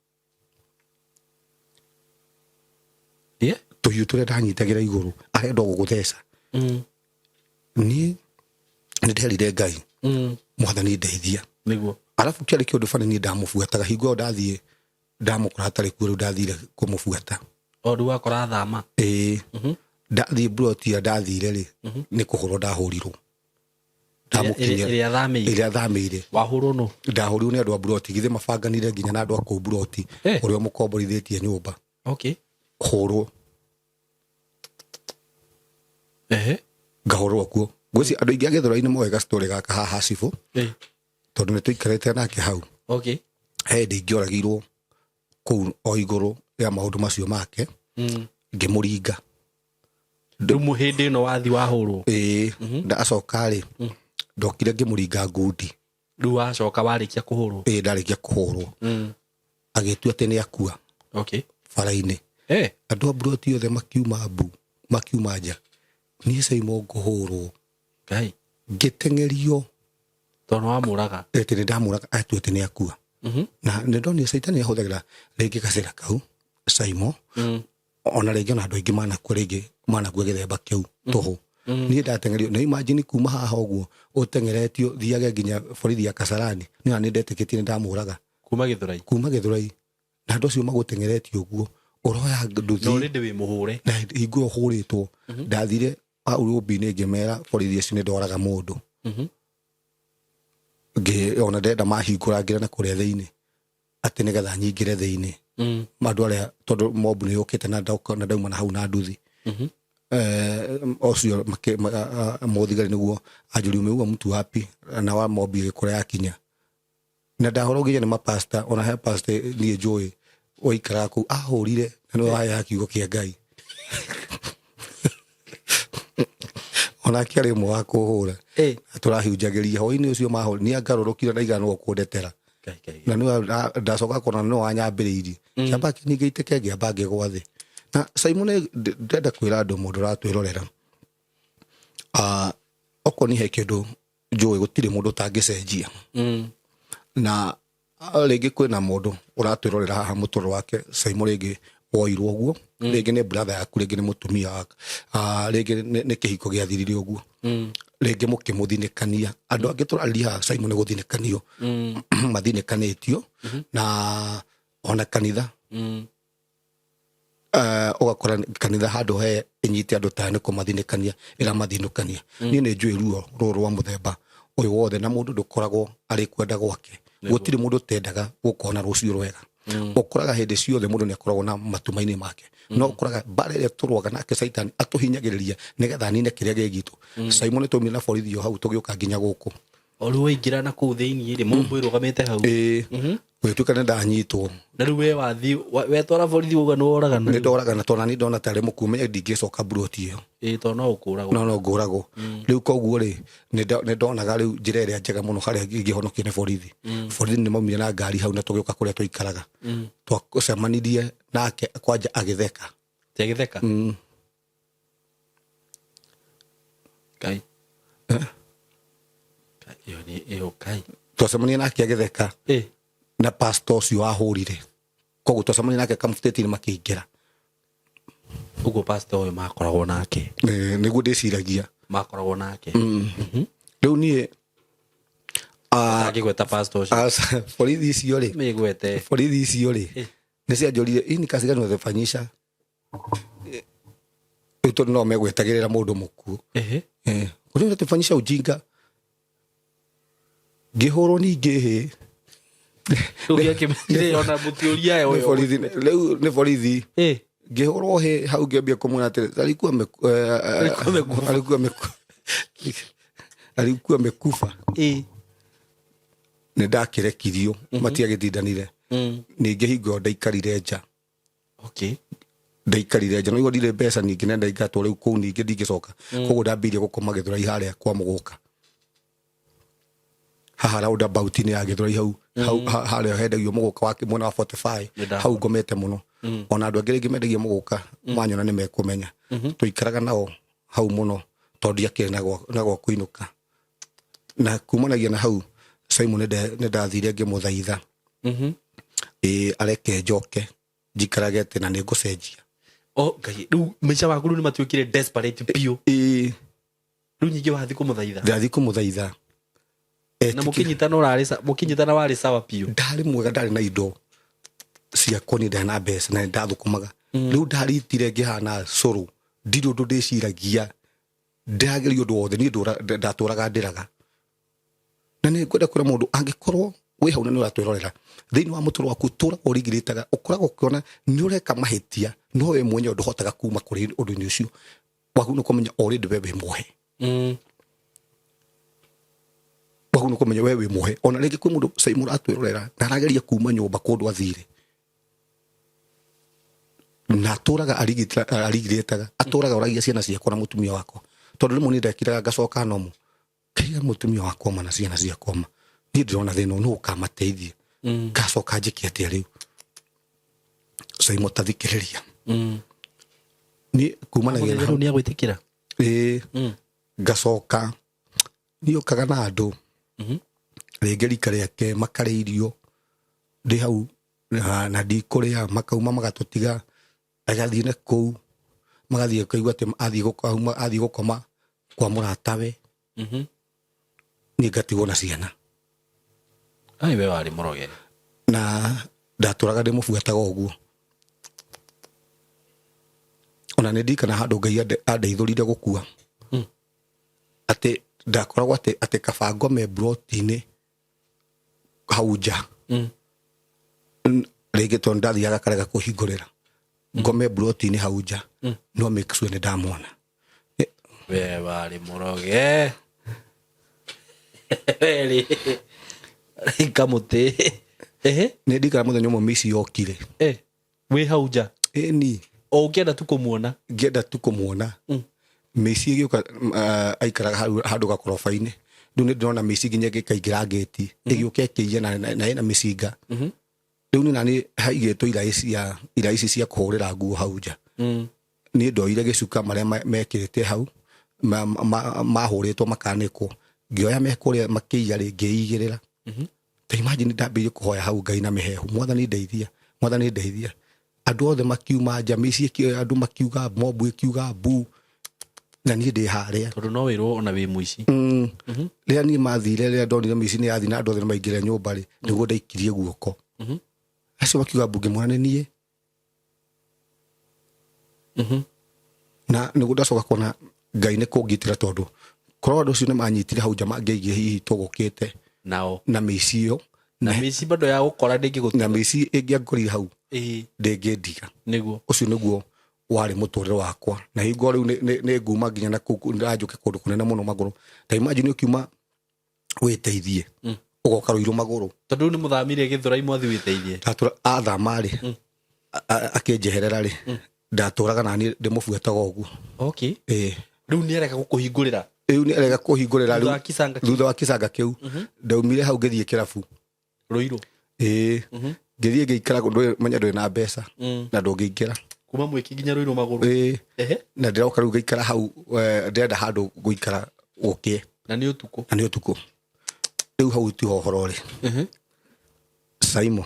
Yeah? Tũhiũ tũrĩa ndanyitagĩra igũrũ, arenda gũgũtheca. Niĩ nĩ nderire Ngai, Mwathani, ndeithia. Nĩguo. Arabu kĩarĩ kĩũndũ bani, niĩ ndamũbuataga hingo ĩyo ndathiĩ ndamũkora hatarĩ kuo, rĩu ndathire kũmũbuata. O rĩu wakora athama. Ĩĩ. Ndathiĩ mburoti ĩrĩa ndathire rĩ, nĩ kũhũrwo ndahũrirwo ndamũkinyĩra. Ĩrĩa athamĩire? Ĩrĩa athamĩire. Wahũrwo nũ? Ndahũrirwo nĩ andũ a mburoti, githĩ mabanganire nginya na andũ a kũu mburoti, ũrĩa ũmũkomborithĩtie nyũmba. Hũrwo. Ngahũrwo kuo. Ngwĩciria andũ aingĩ a Gĩthũrai-inĩ moĩ gastory gaka haha cibũ, tondũ nĩ tũikarĩte nake hau. He hĩndĩ ingĩoragirwo kũu o igũrũ rĩa maũndũ macio make, ngĩmũringa. Rĩu hĩndĩ ĩno wathi wahũrwo? Ĩĩ, ndacoka rĩ, ndokire ngĩmũringa ngundi. Rĩu wacoka warĩkia kũhũrwo? Ĩĩ, ndarĩkia kũhũrwo, agĩtua atĩ nĩ akua bara-inĩ. Andũ a mburoti othe makiuma mbu, makiuma nja, niĩ Saimo ngũhũrwo. Ngai. Ngĩteng'erio. Tondũ wamũraga. Atĩ nĩ ndamũraga, atua atĩ nĩ akua. Na nĩ ndonire caitani ahũthagĩra rĩngĩ gacĩra kau Saimo, ona rĩngĩ ona andũ aingĩ manakua, rĩngĩ manakua gĩthemba kĩu tũhũ. Niĩ ndateng'erio na imagine kuma haha ũguo ũteng'eretio thiage nginya borithi ya Kasarani, nĩ ona nĩ ndetĩkĩtie nĩ ndamũraga. Kuma Gĩthũrai? Kuma Gĩthũrai, na andũ acio magũteng'eretie ũguo ũroya nduthi. Na already wĩ mũhũre. Na hingo ĩyo hũrĩtwo, ndathire hau rũmbi-inĩ ngĩmera borithi acio nĩ ndoraga mũndũ. Ona ndenda mahingũrangĩre na kũrĩa thĩinĩ atĩ nĩgetha nyingĩre thĩinĩ, andũ arĩa, tondũ mob nĩ yũkĩte na na ndauma na hau na nduthi. Ũcio mũthigari nĩguo anjũria, "Umeua mtu wapi?" Na wa mob ĩgĩkũra yakinya na ndahũrwo nginya nĩ mapasta. Ona he pasta niĩ njũĩ waikaraga kũu ahũrire, na nĩwe waheaga kiugo kĩa Ngai, onake arĩ ũmwe wa kũhũra. Tũrahunjagĩria hwainĩ ũcio mahũra, niĩ ngarũrũkire na iganwo kũndetera. Ngai, Ngai. Na nĩwe ndacoka kuona nĩwe wanyambĩrĩirie kĩamba kĩnyingĩte, ngĩamba ngĩgwa thĩ. Na Simon, ndĩrenda kwĩra andũ, mũndũ ũratwĩrorera, okorwo ni he kĩndũ njũĩ, gũtirĩ mũndũ ũtangĩcenjia. Na rĩngĩ kwĩna mũndũ ũratwĩrorera haha, mũtũrĩre wake Simon rĩngĩ woirwo ũguo, rĩngĩ nĩ brother yaku, rĩngĩ nĩ mũtumia waku, rĩngĩ nĩ kĩhiko gĩathirire ũguo, rĩngĩ mũkĩmũthinĩkania. Andũ angĩ tũrarĩria haha Simon nĩ gũthinĩkanio mathinĩkanĩtio, na ona kanitha. Ũgakora kanitha handũ he ĩnyite andũ ta nĩ kũmathinĩkania ĩramathinũkania. Niĩ nĩ njũĩ ruo rũrũ rwa mũthemba ũyũ wothe, na mũndũ ndũkoragwo arĩ kwenda gwake. Gũtirĩ mũndũ ũtendaga gũkorwo na rũciũ rwega. Ũkoraga hĩndĩ ciothe mũndũ nĩ akoragwo na matumaini make, no ũkoraga mbara ĩrĩa tũrũaga nake Caitani atũhinyagĩrĩria nĩgetha anine kĩrĩa gĩ gitũ. Simon, twaumire na borithi o hau tũgĩũka nginya gũkũ. O rĩu waingĩra na kũu thĩinĩ rĩ, mũmbũ ĩrũgamĩte hau? Ĩĩ, gũgĩtuĩka nĩ ndanyitwo. Na rĩu we wathiĩ wetwara borithi wauga nĩ woragana? Nĩ ndoragana, tondũ nani ndona tarĩ mũkuũ, menye ndingĩcoka mburoti ĩyo. Ĩĩ, tondũ no ũkũragwo. No ngũragwo rĩu. Koguo rĩ, nĩ ndonaga rĩu njĩra ĩrĩa njega mũno harĩa ingĩhonokio nĩ borithi. Borithi nĩ maumire na ngari hau na tũgĩũka kũrĩa tũikaraga. Twacemanirie nake kwanja agĩtheka. Ti agĩtheka? Mm. Ngai. Ngai, ĩyo nĩ ĩyo Ngai. Twacemanirie nake agĩtheka na pastor ũcio wahũrire. Koguo twacemanirie nake kamũtĩti-inĩ makĩingĩra. Ũguo pastor ũyũ makoragwo nake? Nĩguo ndĩciragia. Makoragwo nake. Rĩu niĩ Angĩgweta pastor ũcio? Aca, borithi icio rĩ, Mĩgwete. borithi icio rĩ, nĩ cianjũrire, "Hii ni kazi gani unazofanyisha?" Rĩu tondũ no megwetagĩrĩra mũndũ mũkuũ. "Kwa nini unatufanyisha ujinga?" Ngĩhũrwo ningĩ hĩ. Rĩu gĩakĩmenyire ona mũtiũria Nĩ ũyũ. borithi rĩu, nĩ borithi. Ngĩhũrwo hĩ hau, ngĩambia kũmwĩra atĩrĩ, alikuwa Alikuwa amekufa. Alikuwa amekufa. Nĩ ndakĩrekirio, matiagĩtindanire. Ningĩ hingo ĩyo ndaikarire nja. Ndaikarire nja, no ndirĩ mbeca ningĩ na ndaingatwo rĩu kũu ningĩ ndingĩcoka. Koguo ndambĩrĩirie gũkoma Gĩthũrai harĩa kwa Mũgũka, haha roundabout-inĩ ya Gĩthũrai hau, hau harĩa hendagio mũgũka wa mwena wa 45. Nĩndahona. Hau ngomete mũno. Ona andũ angĩ rĩngĩ mendagia mũgũka manyona nĩ mekũmenya. Tũikaraga nao hau mũno tondũ ndiakĩrĩ na gwa kũinũka. Na kumanagia na hau, Simon, nĩ ndathire ngĩmũthaitha ĩĩ areke njoke njikarage atĩ na nĩ ngũcenjia. O Ngai, rĩu maica maku rĩu nĩ matuĩkire desperate biũ. Ĩĩ. Rĩu nyingĩ wathiĩ kũmũthaitha? Ndathiĩ kũmũthaitha. Na mũkĩnyitana ũrarĩ mũkĩnyitana warĩ sawa biũ? Ndarĩ mwega, ndarĩ na indo ciakwa, nĩ ndarĩ na mbeca na nĩ ndathũkũmaga. Rĩu ndaritire ngĩhana cũrũ, ndirĩ ũndũ ndĩciragia, ndĩrageria ũndũ wothe. Niĩ ndatũraga ndĩraga. Na nĩ ngwenda kwĩra mũndũ, angĩkorwo wĩ hau na nĩ ũratwĩrorera, thĩinĩ wa mũtũrĩre waku tũraga ũrigirĩtaga, ũkoragwo ũkĩona nĩ ũreka mahĩtia, no we mwenyewe ndũhotaga kuma kũrĩ ũndũ-inĩ ũcio waku, nĩ kũmenya already we wĩ muohe. Waku nĩ kũmenya we wĩ muohe. Ona rĩngĩ kwĩ mũndũ cai mũratwĩrorera na arageria kuma nyũmba kũndũ athire na atũraga arigirĩtaga, atũraga oragia ciana ciakwa na mũtumia wakwa, tondũ rĩmwe nĩ ndekiraga ngacoka nomo kaiga mũtumia wakwa ma na ciana ciakwa ma, niĩ ndĩrona thĩna ũyũ nũ ũkamateithia, ngacoka njĩke atĩa rĩu? Caimo, tathikĩrĩria, niĩ kumanagia na Rĩu hau nĩ agwĩtĩkĩra? Ĩĩ. Ngacoka niĩ okaga na andũ rĩngĩ rika rĩake makarĩa irio ndĩ hau na ndikũrĩa, makauma magatũtiga, agathiĩ na kũu, magathiĩ kaigua atĩ athiĩ athiĩ gũkoma kwa mũratawe, niĩ ngatigwo na ciana. Ai, we warĩ mũroge. Na ndatũraga ndĩmũbuataga ũguo. Ona nĩ ndirikana handũ Ngai andeithũrire gũkua, atĩ ndakoragwo atĩ kaba ngome mburoti-inĩ hau nja. Rĩngĩ tondũ ndathiaga karega kũhingũrĩra, ngome mburoti-inĩ hau nja, no make sure nĩ ndamwona. We warĩ mũroge werĩ kamũtĩ, ehe. Nĩ ndirikana mũthenya ũmwe mĩici yokire. Wĩ hau nja? Ĩni. O ũkĩenda tu kũmuona? Ngĩenda tu kũmuona. Mĩici ĩgĩũka. Aikaraga handũ gakoroba-inĩ. Rĩu nĩ ndĩrona mĩici nginya ĩgĩkaingĩra ngĩti, ĩgĩũka ĩkĩiya na ĩna mĩcinga. Rĩu nĩ nani haigĩtwo iraĩ ici cia kũhũrĩra nguo hau nja. Niĩ ndoire gĩcuka marĩa mekĩrĩte hau mahũrĩtwo makanĩkwo, ngĩoya mekũrĩa makĩiya rĩ, ngĩigĩrĩra. Ta imagine, ndambĩrĩirie kũhoya hau Ngai na mĩhehu, "Mwathani ndeithia, Mwathani ndeithia." Andũ othe makiuma nja, mĩciĩ ĩkĩoya, andũ makiuga, mobu ĩkiuga mbu, na niĩ ndĩ harĩa. Tondũ no wĩrwo ona wĩ mũici. Rĩrĩa niĩ mathire, rĩrĩa ndonire mĩici nĩ yathi na andũ othe nĩ maingĩra nyũmba rĩ, nĩguo ndaikirie guoko. Acio makiuga mbu, ngĩmwona nĩ niĩ. Na nĩguo ndacoka kuona Ngai nĩ kũngitĩra, tondũ korwo andũ acio nĩ manyitire hau nja mangĩaigire hihi tũgũkĩte nao na mĩici ĩyo. Na mĩici bado ya gũkora ndĩngĩgũtiga. Na mĩici ĩngĩangorire hau ndĩngĩndiga. Ũcio nĩguo warĩ mũtũrĩre wakwa, na hingo rĩu nĩ nguma nginya na kũu ndĩranjũke kũndũ kũnene mũno magũrũ. Ta imagine ũkiuma wĩteithie, ũgoka Rũirũ magũrũ. Tondũ rĩu nĩ mũthamire Gĩthũrai mwathi wĩteithie. Ndatũra athama rĩ, akĩnjeherera rĩ, ndatũraga naniĩ ndĩmũbuataga ũguo. Ĩĩ. Rĩu nĩ arega gũkũhingũrĩra. Rĩu nĩ arega kũhingũrĩra. Thutha Rĩu wa kicanga kĩu. Thutha wa kĩcanga kĩu ndaumire hau ngĩthiĩ kĩrabu. Rũirũ. Ĩĩ, ngĩthiĩ ngĩikara kũndũ, menya ndũrĩ na mbeca na ndũngĩingĩra. Kuma Mwĩki nginya Rũirũ magũrũ. Ĩĩ. Na ndĩroka rĩu ngĩikara hau, ndĩrenda handũ gũikara gũkĩe. Na nĩ ũtukũ. Na nĩ ũtukũ. Rĩu hau tiho ũhoro rĩ, Saimo.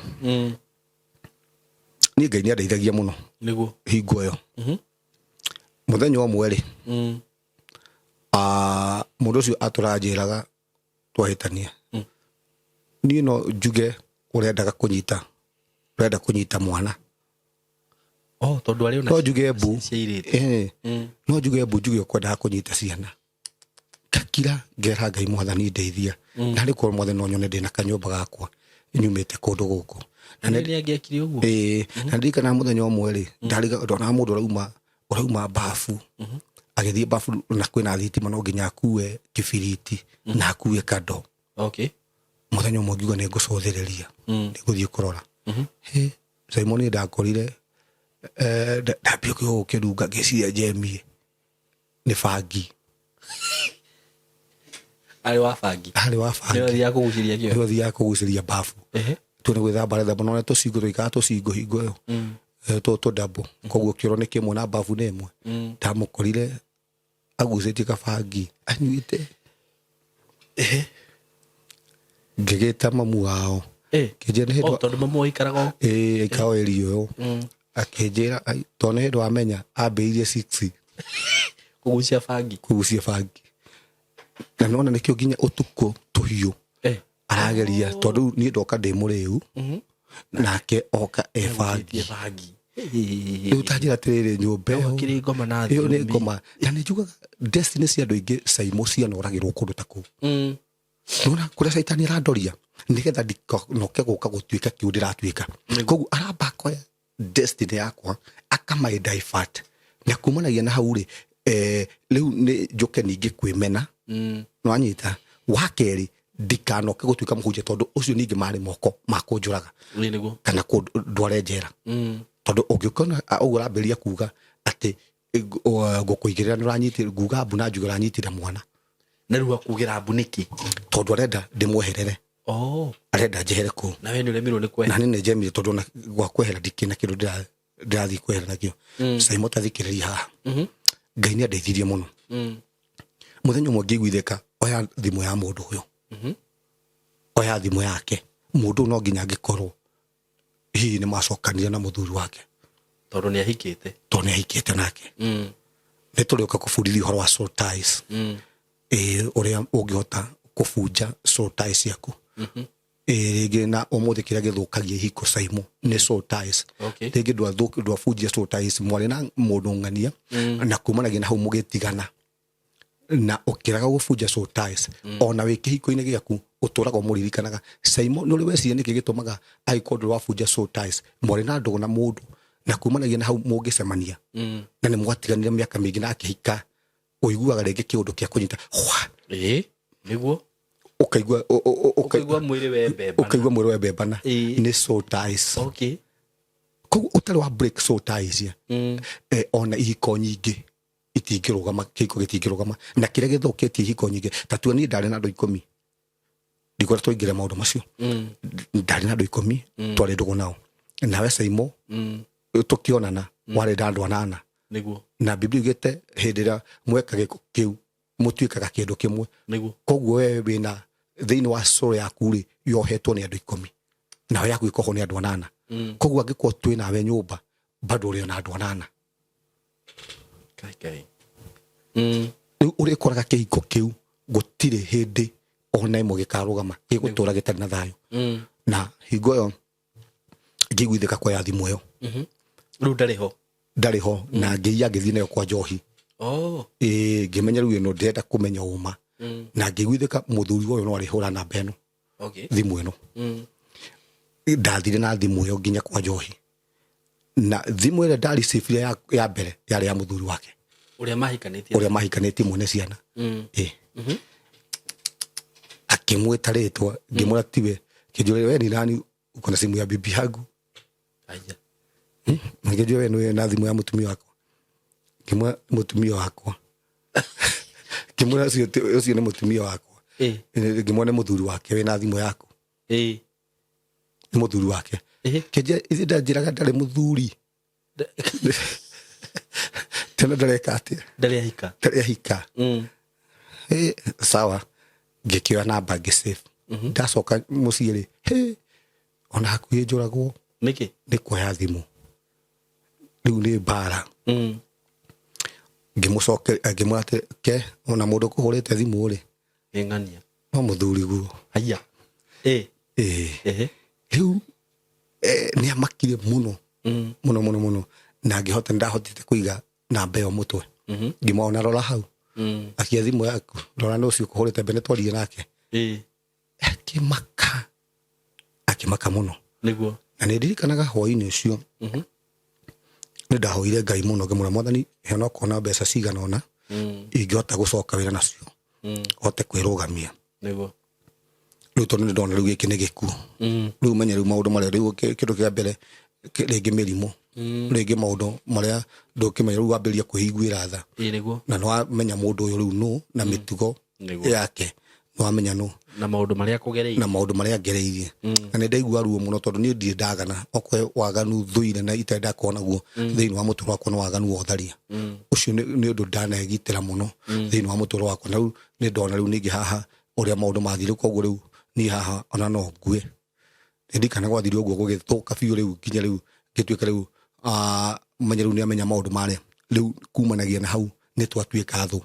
Niĩ Ngai nĩ andeithagia mũno. Hingo ĩyo, mũthenya ũmwe rĩ, mũndũ ũcio atũranjĩraga twahĩtania, niĩ no njuge ũrendaga kũnyita, ũrenda kũnyita mwana. Oh, tondũ arĩ ona No njuge mbu. cia airĩtu. Ĩĩ. No njuge mbu, njuge ũkwendaga kũnyita ciana. Ngakira, ngera Ngai, Mwathani ndeithia, narĩ korwo Mwathani no nyone ndĩna kanyũmba gakwa nyumĩte kũndũ gũkũ. Na nĩ angĩekire ũguo. Ĩĩ, na ndirikanaga mũthenya ũmwe rĩ, ndarĩga ndonaga mũndũ ũrauma bafu, agĩthiĩ bafu, na kwĩna thitima, no nginya akue kĩbiriti na akue kando. Mũthenya ũmwe ngiuga nĩ ngũcũthĩrĩria, nĩ ngũthiĩ kũrora. Hĩ, Simon, ndakorire ndambia gũkĩrunga, ngĩciria njemie nĩ bangi. Arĩ wa bangi. Arĩ wa nĩ bangi. Athiaga kũgucĩria kĩo. Nĩ athiaga kũgucĩria bafu. Tu nĩ gwĩthamba rethamba, nona tũcingo tũikaraga tũcingo hingo ĩyo. Tũndambo, koguo kĩoro nĩ kĩmwe na bafu nĩ ĩmwe. Ndamũkorire agucĩtie kabangi anyuĩte. Ngĩgĩta mamu wao. Kĩnjĩra nĩ hĩndĩ Oh, tondũ mamu aikaraga o Ĩĩ, aikaraga area ĩyo. Akĩnjĩra, "Ai, tondũ nĩ hĩndĩ wamenya ambĩrĩirie 6 kũgucia bangi. Kũgucia bangi, na nona nĩkĩo nginya ũtukũ tũhiũ arageria, tondũ rĩu niĩ ndoka ndĩ mũrĩu, nake oka e bangi. Gucĩtie bangi. Rĩu ta njĩra atĩrĩrĩ, nyũmba ĩyo Akĩrĩ ngoma na ĩyo nĩ thiomi. ngoma, na nĩ njugaga destiny cia andũ aingĩ, Caimo, cianoragĩrwo kũndũ ta kũu. Nona kũrĩa caitani arandoria nĩgetha ndikanoke gũka gũtuĩka kĩu ndĩratuĩka. Koguo aramba akoya destiny yakwa akamaĩ divert, na kumanagia na hau rĩ, rĩu nĩ njũke ningĩ kwĩmena. Nĩwanyita? Wa kerĩ, ndikanoke gũtuĩka mũhunjia, tondũ ũcio ningĩ marĩ moko ma kũnjũraga Ĩĩ, nĩguo. kana kũndware njera, tondũ ũngĩkona ũguo ũrambĩrĩria kuga atĩ ngũkũigĩrĩra nĩ ũranyitire, nguga mbu na njuge ũranyitire mwana. Na rĩu akugĩra mbu nĩkĩ? Tondũ arenda ndĩmweherere. Arenda njehere kũu. Na we nĩ ũremirwo nĩ kwehera. Na nĩ njemire, tondũ ona gwa kwehera ndikĩna kĩndũ ndĩrathiĩ kwehera nakĩo. Saimo, tathikĩrĩria haha. Ngai nĩ andeithirie mũno. Mũthenya ũmwe ngĩiguithĩka, oya thimũ ya mũndũ ũyũ, oya thimũ yake. Mũndũ ũyũ no nginya angĩkorwo hihi nĩ macokanire na mũthuri wake. Tondũ nĩ ahikĩte. Tondũ nĩ ahikĩte nake. Nĩ tũrĩũka kũbundithia ũhoro wa soul ties. Ĩĩ, ũrĩa ũngĩhota kũbunja soul ties ciaku. Ĩĩ, rĩngĩ na ũmũthĩ kĩrĩa gĩthũkagia ihiko, Saimo, nĩ soul ties. Rĩngĩ ndwabunjia soul ties, mwarĩ na mũndũ ng'ania, na kumanagia na hau mũgĩtigana, na ũkĩraga gũbunja soul ties, ona wĩ kĩhiko-inĩ gĩaku ũtũraga ũmũririkanaga. Saimo, nĩ ũrĩ weciria nĩkĩ gĩtũmaga angĩkorwo ndũrĩ wabunja soul ties, mwarĩ na ndũgũ na mũndũ, na kumanagia na hau mũngĩcemania, na nĩ mwatiganire mĩaka mĩingĩ na akĩhika, ũiguaga rĩngĩ kĩũndũ kĩa kũnyita hwa? Ĩĩ, nĩguo. Ũkaigua ũkaigua mwĩrĩ wembembana. Ũkaigua mwĩrĩ wembembana. Nĩ soul ties. Koguo ũtarĩ wa break soul ties ya, ona ihiko nyingĩ itingĩrũgama, kĩhiko gĩtingĩrũgama. Na kĩrĩa gĩthũkĩtie ihiko nyingĩ, ta tua niĩ ndarĩ na andũ 10, ndikwenda tũingĩre maũndũ macio. Ndarĩ na andũ 10 twarĩ ndũgũ nao, nawe Saimo, tũkĩonana warĩ na andũ anana. Na Biblia ugĩte hĩndĩ ĩrĩa mweka gĩko kĩu mũtuĩkaga kĩndũ kĩmwe. Koguo we wĩna thĩinĩ wa soul yaku rĩ, yohetwo nĩ andũ 10, nawe yaku ĩkohwo nĩ andũ anana. Koguo angĩkorwo twĩ nawe nyũmba, bado ũrĩ ona andũ anana. Kai kai. Rĩu ũrĩkoraga kĩhiko kĩu gũtirĩ hĩndĩ ona ĩmwe gĩkarũgama, gĩgũtũra gĩtarĩ na thayũ. Na hingo ĩyo ngĩiguithĩka kuoya thimũ ĩyo. Rĩu ndarĩ ho. Ndarĩ ho na ngĩiya ngĩthiĩ nayo kwa njohi. Oh. Ĩĩ, ngĩmenya rĩu ĩno ndĩrenda kũmenya ũma na ngĩiguithĩka mũthuri ũyũ no arĩhũra namba ĩno. Okay. Thimũ ĩno. Ndathire na thimũ ĩyo nginya kwa njohi na thimũ ĩrĩa ndaricibire ya mbere yarĩ ya mũthuri wake. Ũrĩa mahikanĩtie. Ũrĩa mahikanĩtie mwene ciana. Ĩ, akĩmwĩta rĩtwa, ngĩmwĩra tiwe, kĩnjũria we ni nani uko na simu ya bibi yangu? Aya. Ngĩnjũria we nĩwe na thimũ ya mũtumia wakwa? Ngĩmwĩra mũtumia wakwa, ngĩmwĩra ũcio nĩ mũtumia wakwa. Ngĩmwĩra nĩ mũthuri wake wĩna thimũ yaku. Nĩ mũthuri wake. Kĩnjĩra ithe ndanjĩraga ndarĩ mũthuri tena ndareka atĩa? Ndarĩ ahika. Ndarĩ ahika. Sawa, ngĩkĩoya namba ngĩsave. Ndacoka mũciĩ rĩ, hĩ, ona hakuhĩ njũragwo. Nĩkĩ? Nĩ kuoya thimũ rĩu nĩ mbara. Ngĩmũcokeria ngĩmwĩra atĩ ke ona mũndũ kũhũrĩte thimũ rĩ Nĩ ng'ania. No mũthuri guo. Aya. Ĩĩ. Rĩu nĩ amakire mũno mũno mũno mũno na ngĩhota ndahotete kũiga namba ĩyo mũtwe. Ngĩmwona rora hau. Akia thimũ yaku rora nĩ ũcio kũhũrĩte mbere twarie nake. Akĩmaka akĩmaka mũno. Nĩguo. Na nĩ ndirikanaga hwaĩ-inĩ ũcio nĩ ndahoire Ngai mũno ngĩmwĩra Mwathani he no kuona mbeca cigana ũna ingĩhota gũcoka wĩra nacio hote kwĩrũgamia. Nĩguo. Rĩu tondũ nĩ ndona rĩu gĩkĩ nĩ gĩkuũ. Rĩu menye rĩu maũndũ marĩa rĩu kĩndũ kĩa mbere rĩngĩ mĩrimũ rĩngĩ maũndũ marĩa ndũkĩmenya rĩu wambĩrĩria kwĩiguĩra tha. Nĩguo. Na nĩ wamenya mũndũ ũyũ rĩu nũ na mĩtugo Nĩguo. yake nĩ wamenya nũ na maũndũ marĩa kũgereirie. Na maũndũ marĩa ngereirie. Na nĩ ndaigua ruo mũno tondũ niĩ ndirĩ ndagana okorwo waganu thũire na itenda kuona guo thĩinĩ wa mũtũrĩre wakwa nĩ waganu wa ũtharia. Ũcio nĩ ũndũ ndanegitĩra mũno thĩinĩ wa mũtũrĩre wakwa. Na rĩu nĩ ndona rĩu ningĩ haha ũrĩa maũndũ mathire, koguo rĩu niĩ haha ona no ngue. Nĩ ndirikana gwathire ũguo gũgĩthũka biũ rĩu nginya rĩu ngĩtuĩka rĩu menye rĩu nĩamenya maũndũ marĩa rĩu kumanagia na hau nĩ twatuĩka thũ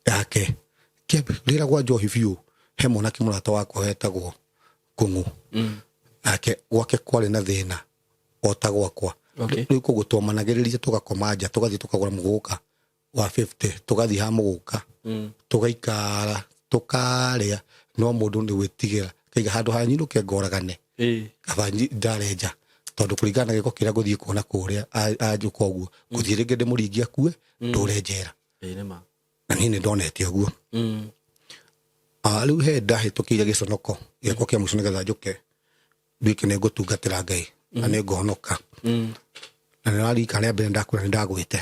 yake. Rĩra gwa njohi biũ he mwanake mũrata wakwa wetagwo Kũng'ũ. Nake gwake kwarĩ na thĩna o ta gwakwa. Rĩu koguo twamanagĩrĩria tũgakoma nja tũgathiĩ tũkagũra mũgũka wa 50 tũgathiĩ ha mũgũka tũgaikara tũkarĩa no mũndũ nĩ gwĩtigĩra kaiga handũ ha nyinũke ngoragane kaba ndare nja tondũ kũringana na gĩko kĩrĩa ngũthiĩ kuona kũrĩa anjũka ũguo ngũthiĩ rĩngĩ ndĩmũringie akue ndũre njera. Na niĩ nĩ ndonete ũguo. Rĩu he ndahĩtũkĩire gĩconoko gĩakwa kĩa mũico nĩgetha njũke nduĩke nĩ ngũtungatĩra Ngai na nĩ ngũhonoka. Na nĩ raririkana rĩa mbere ndakwĩra nĩ ndagwĩte.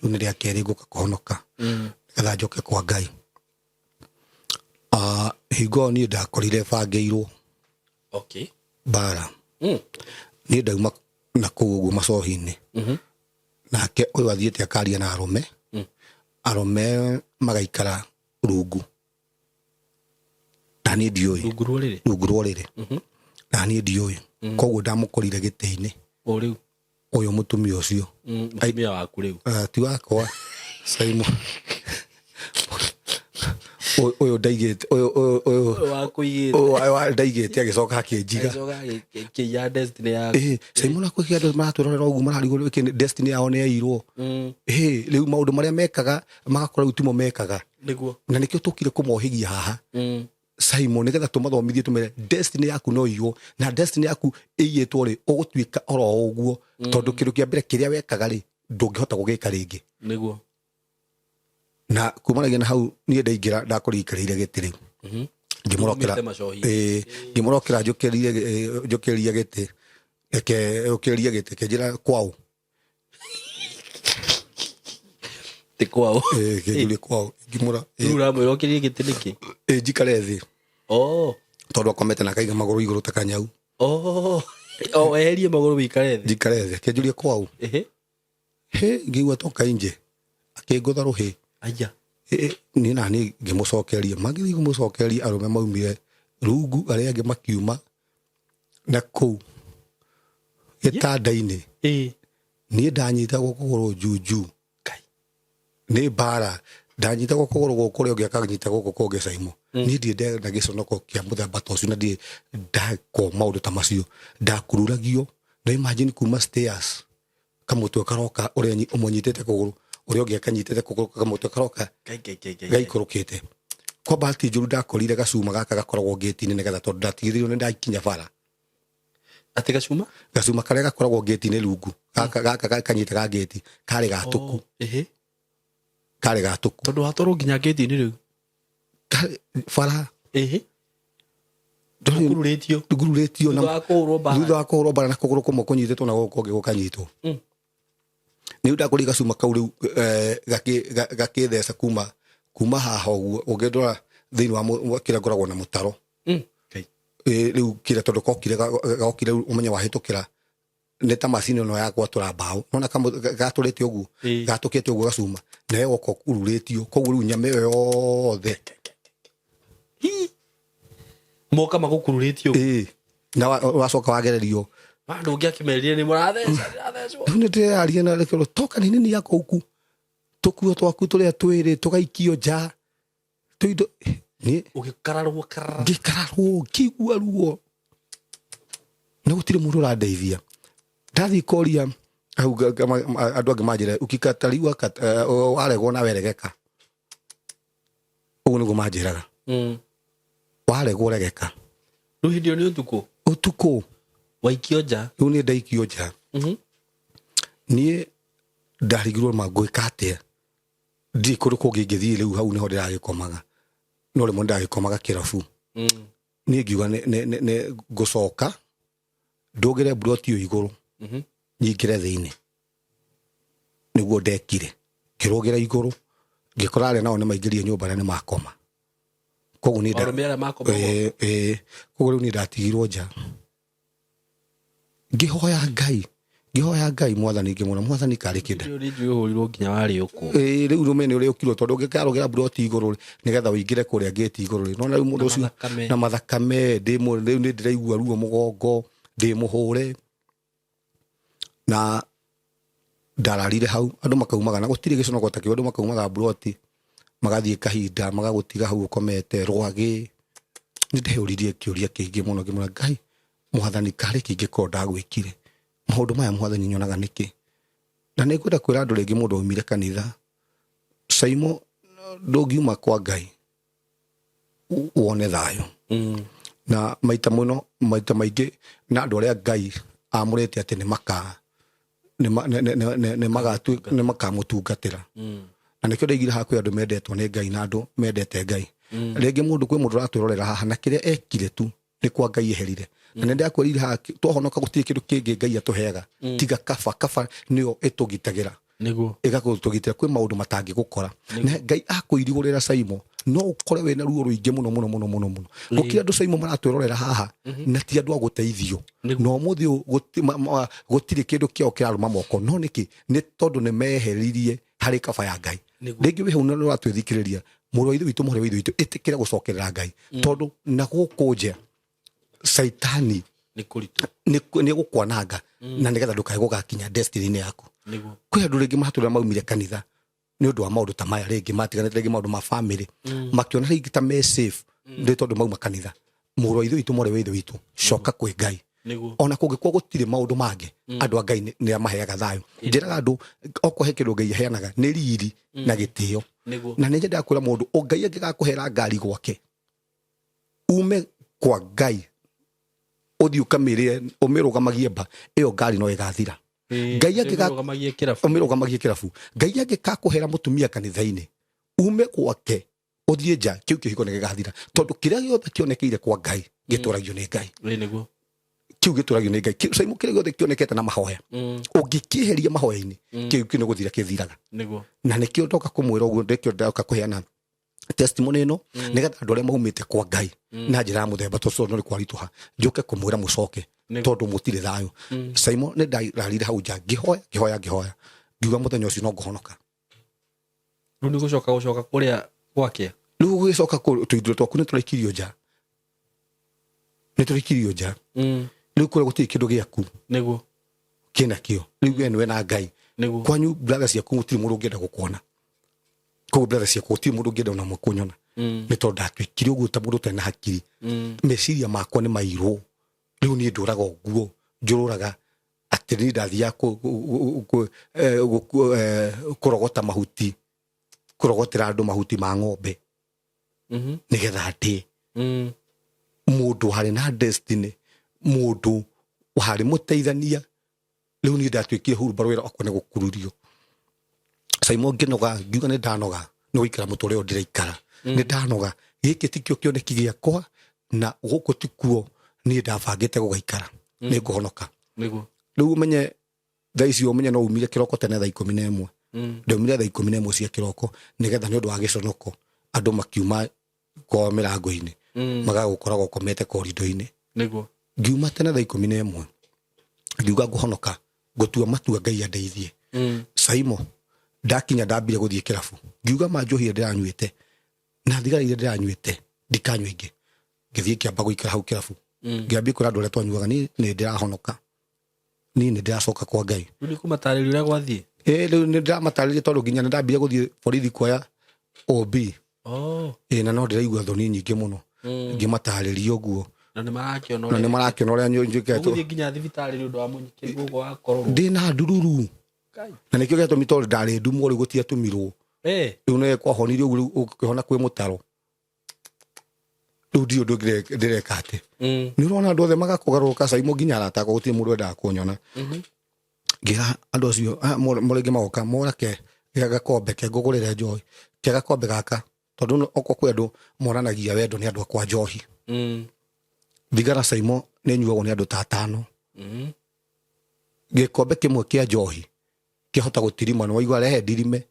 Rĩu nĩ rĩa kerĩ ngũka kũhonoka nĩgetha njoke kwa Ngai. Hingo ĩyo niĩ ndakorire bangĩirwo mbara. Niĩ ndauma na kũu ũguo macohi-inĩ. Nake ũyũ athiĩte akaria na arũme. Arũme magaikara rungu. Na niĩ ndiũĩ. Rungu rwa rĩrĩ? Rungu rwa rĩrĩ. Na niĩ ndiũĩ. Koguo ndamũkorire gĩtĩ-inĩ. O rĩu? Ũyũ mũtumia ũcio. Mũtumia waku rĩu? Ti wakwa. Simon. Ũyũ ndaigĩte, ũyũ, ũyũ, ũyũ. Ũyũ wakũigĩte. Ũyũ wa ndaigĩte agĩcoka akĩnjiga. Agĩcoka akĩiya destiny yaku. Simon akwĩkĩra andũ maratwĩrorera ũguo mararigwo nĩkĩ destiny yao nĩ yaiyirwo. Rĩu maũndũ marĩa mekaga magakora rĩu timo mekaga. Nĩguo. Na nĩkĩo tũkire kũmohĩgia haha. Simon nĩgetha tũmathomithie tũmere destiny yaku no iywo na destiny yaku ĩiyĩtwo rĩ ũgũtuĩka oro ũguo tondũ kĩndũ kĩa mbere kĩrĩa wekaga rĩ ndũngĩhota gũgĩka rĩngĩ. Nĩguo. Na kumanagia na hau niĩ ndaingĩra ndakũrĩikarĩire gĩtĩ rĩu. Ngĩmũrokera. Umĩte macohi. Ngĩmũrokera njũkĩrĩrie gĩtĩ. Reke ũkĩrĩrie gĩtĩ kĩnjĩra kwao. Ti kwao. Kĩnjũrie kwao. Ngĩmũra, Rĩu ũramwĩra ũkĩrĩrie gĩtĩ nĩkĩ? Njikare thĩ. Tondũ akomete na akaiga magũrũ igũrũ ta kanyau. Weherie magũrũ wĩikare thĩ. Njikare thĩ. Kĩnjũrie kwao. Hĩ, ngĩigua toka nje. Akĩngũtha rũhĩ. Aya. Niĩ na niĩ ngĩmũcokeria. Mangĩthiĩ kũmũcokeria arũme maumire rungu arĩa angĩ makiuma na kũu gĩtanda-inĩ. Niĩ ndanyitagwo kũgũrũ juju. Kai. Nĩ mbara. Ndanyitagwo kũgũrũ gũkũ ũrĩa ũngĩ akanyita gũkũ kũngĩ Simon. Niĩ ndirĩ ndena gĩconoko kĩa mũthemba ta ũcio na ndirĩ ndekwo maũndũ ta macio. Ndakururagio. No imagine kuma stairs Kamũtwe karoka ũrĩa ũmwe anyitĩte kũgũrũ, ũrĩa ũngĩ akanyitĩte kũgũrũ, kamũtwe karoka Ngai, ngai, ngai, ngai. Gaikũrũkĩte. Kwa bahati njũru ndakorire gacuma gaka gakoragwo ngĩti-inĩ nĩgetha, tondũ ndatigĩrĩirwo nĩ ndakinya bara. Atĩ gacuma? Gacuma karĩa gakoragwo ngĩti-inĩ rungu gaka kanyitaga ngĩti karĩ gatũku. Oh, ĩhĩ. Karĩ gatũku. Tondũ watwarwo nginya ngĩti-inĩ rĩu. Bara. Ĩhĩ. Ũkururĩtio. Ngururĩtio na Thutha wa kũhũrwo mbara. Thutha wa kũhũrwo mbara na kũgũrũ kũmwe kũnyitĩtwo na gũkũ kũngĩ gũkanyitwo. Nĩ ndakũrĩ gacuma kau rĩu gakĩtheca kuma haha ũguo ũngĩndora thĩinĩ wa kĩrĩa ngoragwo na mũtaro. Ngai. Rĩu kĩrĩa tondũ kokire gokire rĩu ũmenye wahĩtũkĩra nĩ ta macini ĩno ya gwatũra mbaũ, nona gatũrĩte ũguo, gatũkĩte ũguo gacuma nawe woka ũkururĩtio, koguo rĩu nyama ĩyo yothe. Hi. Moka magũkururĩtio. Ĩĩ. Na wacoka wagererio. Andũ ũngĩ akĩmerire nĩ mũratheca, ndĩrathecwo. Rĩu nĩ ndĩraria na rekero toka nĩ nini yako huku, tũkuo twaku tũrĩa twĩrĩ tũgaikio nja, tũindo nĩ Ũgĩkararwo karara. Ngĩkararwo ngĩigua ruo na gũtirĩ mũndũ ũrandeithia. Ndathiĩ koria hau andũ angĩ manjĩra ukikatariwa waregwo na weregeka, ũguo nĩguo manjĩraga. Waregwo regeka. Rĩu hĩndĩ ĩyo nĩ ũtukũ? Ũtukũ. Waikio nja? Rĩu nĩ ndaikio nja. Niĩ ndarigirwo ma ngwĩka atĩa, ndirĩ kũndũ kũngĩ ingĩthiĩ, rĩu hau nĩho ndĩragĩkomaga, no rĩmwe ndĩragĩkomaga kĩrabu. Niĩ ngiuga nĩ ngũcoka ndũgĩre mburoti ĩyo igũrũ, nyingĩre thĩinĩ. Nĩguo ndekire, ngĩrũgĩra igũrũ, ngĩkora arĩa nao nĩ maingĩrire nyũmba na nĩ makoma, koguo niĩ Arũme arĩa makoma? Ĩĩ, koguo rĩu niĩ ndatigirwo nja ngĩhoya Ngai, ngĩhoya Ngai Mwathani, ngĩmwĩra Mwathani karĩ kĩnda. Hĩndĩ ĩyo nĩ njũĩ ũhũrirwo nginya warĩ ũkũ. Ĩĩ, rĩu rũme nĩ ũrĩũkirwo tondũ ũngĩkarũgĩra mburoti igũrũ rĩ, nĩgetha ũingĩre kũrĩa ngĩti igũrũ rĩ, nona rĩu mũndũ Na ũcio mathakame. Na mathakame rĩu nĩ ndĩraigua ruo mũgongo, ndĩ mũhũre na ndararire hau, andũ makaumaga na gũtirĩ gĩconoko ta kĩu, andũ makaumaga mburoti magathiĩ kahinda magagũtiga hau ũkomete rwagĩ. Nĩ ndeyũririe kĩũria kĩingĩ mũno, ngĩmwĩra Ngai Mwathani karĩ kĩngĩkorwo ndagwĩkire maũndũ maya, Mwathani nyonaga nĩkĩ? Na nĩ ngwenda kwĩra andũ rĩngĩ, mũndũ waumire kanitha Saimo, ndũngiuma kwa Ngai wone thayũ. Na maita mũno, maita maingĩ, na andũ arĩa Ngai amũrĩte atĩ nĩ maka nĩ ma- nĩ- nĩ- nĩ- nĩ nĩ makamũtungatĩra. Na nĩkĩo ndaigire haha kwĩ andũ mendetwo nĩ Ngai na andũ mendete Ngai. Rĩngĩ mũndũ, kwĩ mũndũ ũratwĩrorera haha na kĩrĩa ekire tu nĩ kwa Ngai eherire, na nĩ ndakwĩrire haha twahonoka gũtirĩ kĩndũ kĩngĩ Ngai atũheaga tiga kaba. Kaba nĩyo ĩtũgitagĩra. Ĩgakũtũgitĩra kwĩ maũndũ matangĩgũkora, na Ngai akũirigũrĩra Saimo no ũkore wĩna ruo rũingĩ mũno mũno mũno mũno mũno gũkĩra andũ Saimo maratwĩrorera haha na ti andũ a gũteithio. Na ũmũthĩ ũyũ gũtirĩ kĩndũ kĩao kĩrarũma moko, no nĩkĩ? Nĩ tondũ nĩ meheririe harĩ kaba ya Ngai. Rĩngĩ wĩ hau na nĩ ũratwĩthikĩrĩria, mũrũ wa ithe witũ, mwarĩ wa ithe witũ, ĩtĩkĩra gũcokerera Ngai, tondũ na gũkũ nja caitani Nĩ kũritũ. Nĩ gũkwananga na nĩgetha ndũkae gũgakinya destiny-inĩ yaku. Kwĩ andũ rĩngĩ maratũra maumire kanitha nĩ ũndũ wa maũndũ ta maya, rĩngĩ matiganĩte, rĩngĩ maũndũ ma family, makĩona rĩngĩ ta me safe nĩ tondũ mauma kanitha. Mũrũ wa ithe witũ, mwarĩ wa ithe witũ, coka kwĩ Ngai. Ona kũngĩkorwo gũtirĩ maũndũ mangĩ, andũ a Ngai nĩ amaheaga thayũ. Njĩraga andũ okorwo he kĩndũ Ngai aheanaga nĩ riri na gĩtĩo. Na nĩ nyendaga kwĩra mũndũ o Ngai angĩgakũhera ngari gwake, ume kwa Ngai ũthiĩ ũkamĩrĩe ũmĩrũgamagie mba ĩyo, ngari no ĩgathira. Ngai Ũmĩrũgamagie kĩrabu. Ũmĩrũgamagie kĩrabu. Ngai angĩkakũhera mũtumia kanitha-inĩ, ume gwake ũthiĩ nja, kĩu kĩhiko nĩ gĩgathira, tondũ kĩrĩa gĩothe kĩonekeire kwa Ngai gĩtũragio nĩ Ngai. Kĩu gĩtũragio nĩ Ngai. Saimu, kĩrĩa gĩothe kĩonekete na mahoya, ũngĩkĩeheria mahoya-inĩ, kĩu kĩu nĩ gũthira kĩthiraga. Na nĩkĩo ndoka kũmwĩra ũguo, nĩkĩo ndoka kũheana testimony ĩno, nĩgetha andũ arĩa maumĩte kwa Ngai na njĩra ya mũthemba tũcio no kwaritũha, njoke kũmwĩra mũcoke, tondũ mũtirĩ thayũ. Saimo, nĩ ndararire hau nja ngĩhoya, ngĩhoya, ngĩhoya, ngiuga mũthenya ũcio no ngũhonoka. Rĩu nĩ gũcoka kũrĩa gwake? Rĩu gũgĩcoka tũindo twaku nĩ tũraikirio nja, nĩ tũraikirio nja. Rĩu kũrĩa gũtirĩ kĩndũ gĩaku kĩna kĩo, rĩu we nĩwe na Ngai. Kwanyu brother ciaku gũtirĩ mũndũ ũngĩenda gũkuona, koguo brother ciaku gũtirĩ mũndũ ũngĩenda ona ũmwe kũnyona, nĩ tondũ ndatuĩkire ũguo ta mũndũ ũtarĩ na hakiri. Meciria makwa nĩ mairwo. Rĩu niĩ ndũraga ũguo, njũrũraga. Atĩ niĩ ndathiaga kũrogota mahuti, kũrogotera andũ mahuti ma ng'ombe nĩgetha ndĩe. Mũndũ warĩ na destiny, mũndũ warĩ mũteithania, rĩu niĩ ndatuĩkire hurumbarũ wĩra wakwa nĩ gũkururio. Saimo ngĩnoga, ngiuga nĩ ndanoga nĩ gũikara mũtũrĩre ũyũ ndĩraikara, nĩ ndanoga, gĩkĩ tikĩo kĩoneki gĩakwa na gũkũ tikuo niĩ ndabangĩte gũgaikara, nĩ ngũhonoka. Nĩguo. Rĩu ũmenye thaa icio, ũmenye no umire kĩroko tene thaa 11. Ndaumire thaa 11 cia kĩroko nĩgetha nĩ ũndũ wa gĩconoko andũ makiuma kwao mĩrango-inĩ magagũkoragwo ũkomete korindo-inĩ. Nĩguo. Ngiuma tene thaa 11, ngiuga ngũhonoka, ngũtua matua Ngai andeithie. Saimo ndakinya ndambire gũthiĩ kĩrabu, ngiuga ma njohi ĩrĩa ndĩranyuĩte na thigara iria ndĩranyuĩte ndikanyua ingĩ. Ngĩthiĩ ngĩamba gũikara hau kĩrabu, ngĩambia kwĩra andũ arĩa twanyuaga, niĩ nĩ ndĩrahonoka, niĩ nĩ ndĩracoka kwa Ngai. Rĩu nĩ kũmatarĩria ũrĩa gwathiĩ. Ĩĩ, rĩu nĩ ndĩramatarĩria tondũ nginya nĩ ndambire gũthiĩ borithi kuoya OB. Oh. Ĩĩ, na no ndĩraigua thoni nyingĩ mũno ngĩmatarĩria ũguo. Na nĩ marakĩona. Na nĩ marakĩona ũrĩa njĩkĩtwo. Ũgũthiĩ nginya thibitarĩ nĩ ũndũ wa mũnyikĩri ũguo wakorwo. Ndĩna ndururu. Kai. Na nĩkĩo gĩatũmi tondũ ndarĩ ndumwo rĩu gũtiatumirwo. Rĩu nĩ kwahonire ũguo, rĩu ũkĩhona kwĩ mũtaro. Rĩu ndiũ ũndũ ndĩreka atĩ. Nĩ ũrona andũ othe magakũgarũrũka Saimo, nginya arata akwa gũtirĩ mũndũ wendaga kũnyona. Ngĩra andũ acio, rĩngĩ magoka mora ke gakombe ke ngũgũrĩre njohi, ke gakombe gaka, tondũ okorwo kwĩ andũ monanagia wendo nĩ andũ akwa njohi. Thigara Saimo nĩ nyuagwo nĩ andũ ta atano. Gĩkombe kĩmwe kĩa njohi kĩhota gũtirima, nĩ waigua rehe ndirime,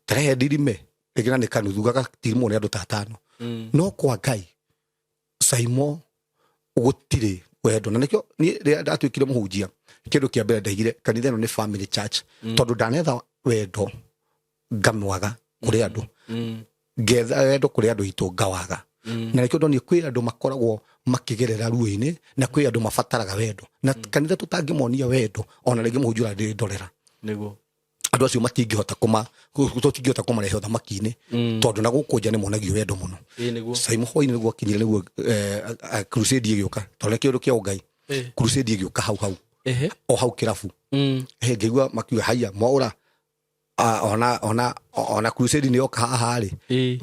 tarehe ndirime rĩngĩ na nĩ kanuthu gagatirimwo nĩ andũ ta atano. No kwa Ngai Saimo gũtirĩ wendo, na nĩkĩo niĩ rĩrĩa ndatuĩkire mũhunjia, kĩndũ kĩa mbere ndaigire kanitha ĩno nĩ family church, tondũ ndanetha wendo ngamwaga kũrĩ andũ, ngetha wendo kũrĩ andũ aitũ ngawaga. Na nĩkĩo ndonire kwĩ andũ makoragwo makĩgerera ruo-inĩ na kwĩ andũ mabataraga wendo, na kanitha tũtangĩmonia wendo, ona rĩngĩ mũhunjia ũrĩa ndĩndorera, Nĩguo. andũ acio matingĩhota kũma tũtingĩhota kũmarehe ũthamaki-inĩ, tondũ na gũkũ nja nĩ monagio wendo mũno. Ĩĩ nĩguo. Saimo hwainĩ nĩguo akinyire, nĩguo crusade ĩgĩũka, tondũ nĩ kĩũndũ kĩa ũngai. Crusade ĩgĩũka hau hau, o hau kĩrabu. Ngĩigua makiuga haiya mwaũra, ona crusade nĩ yoka haha rĩ,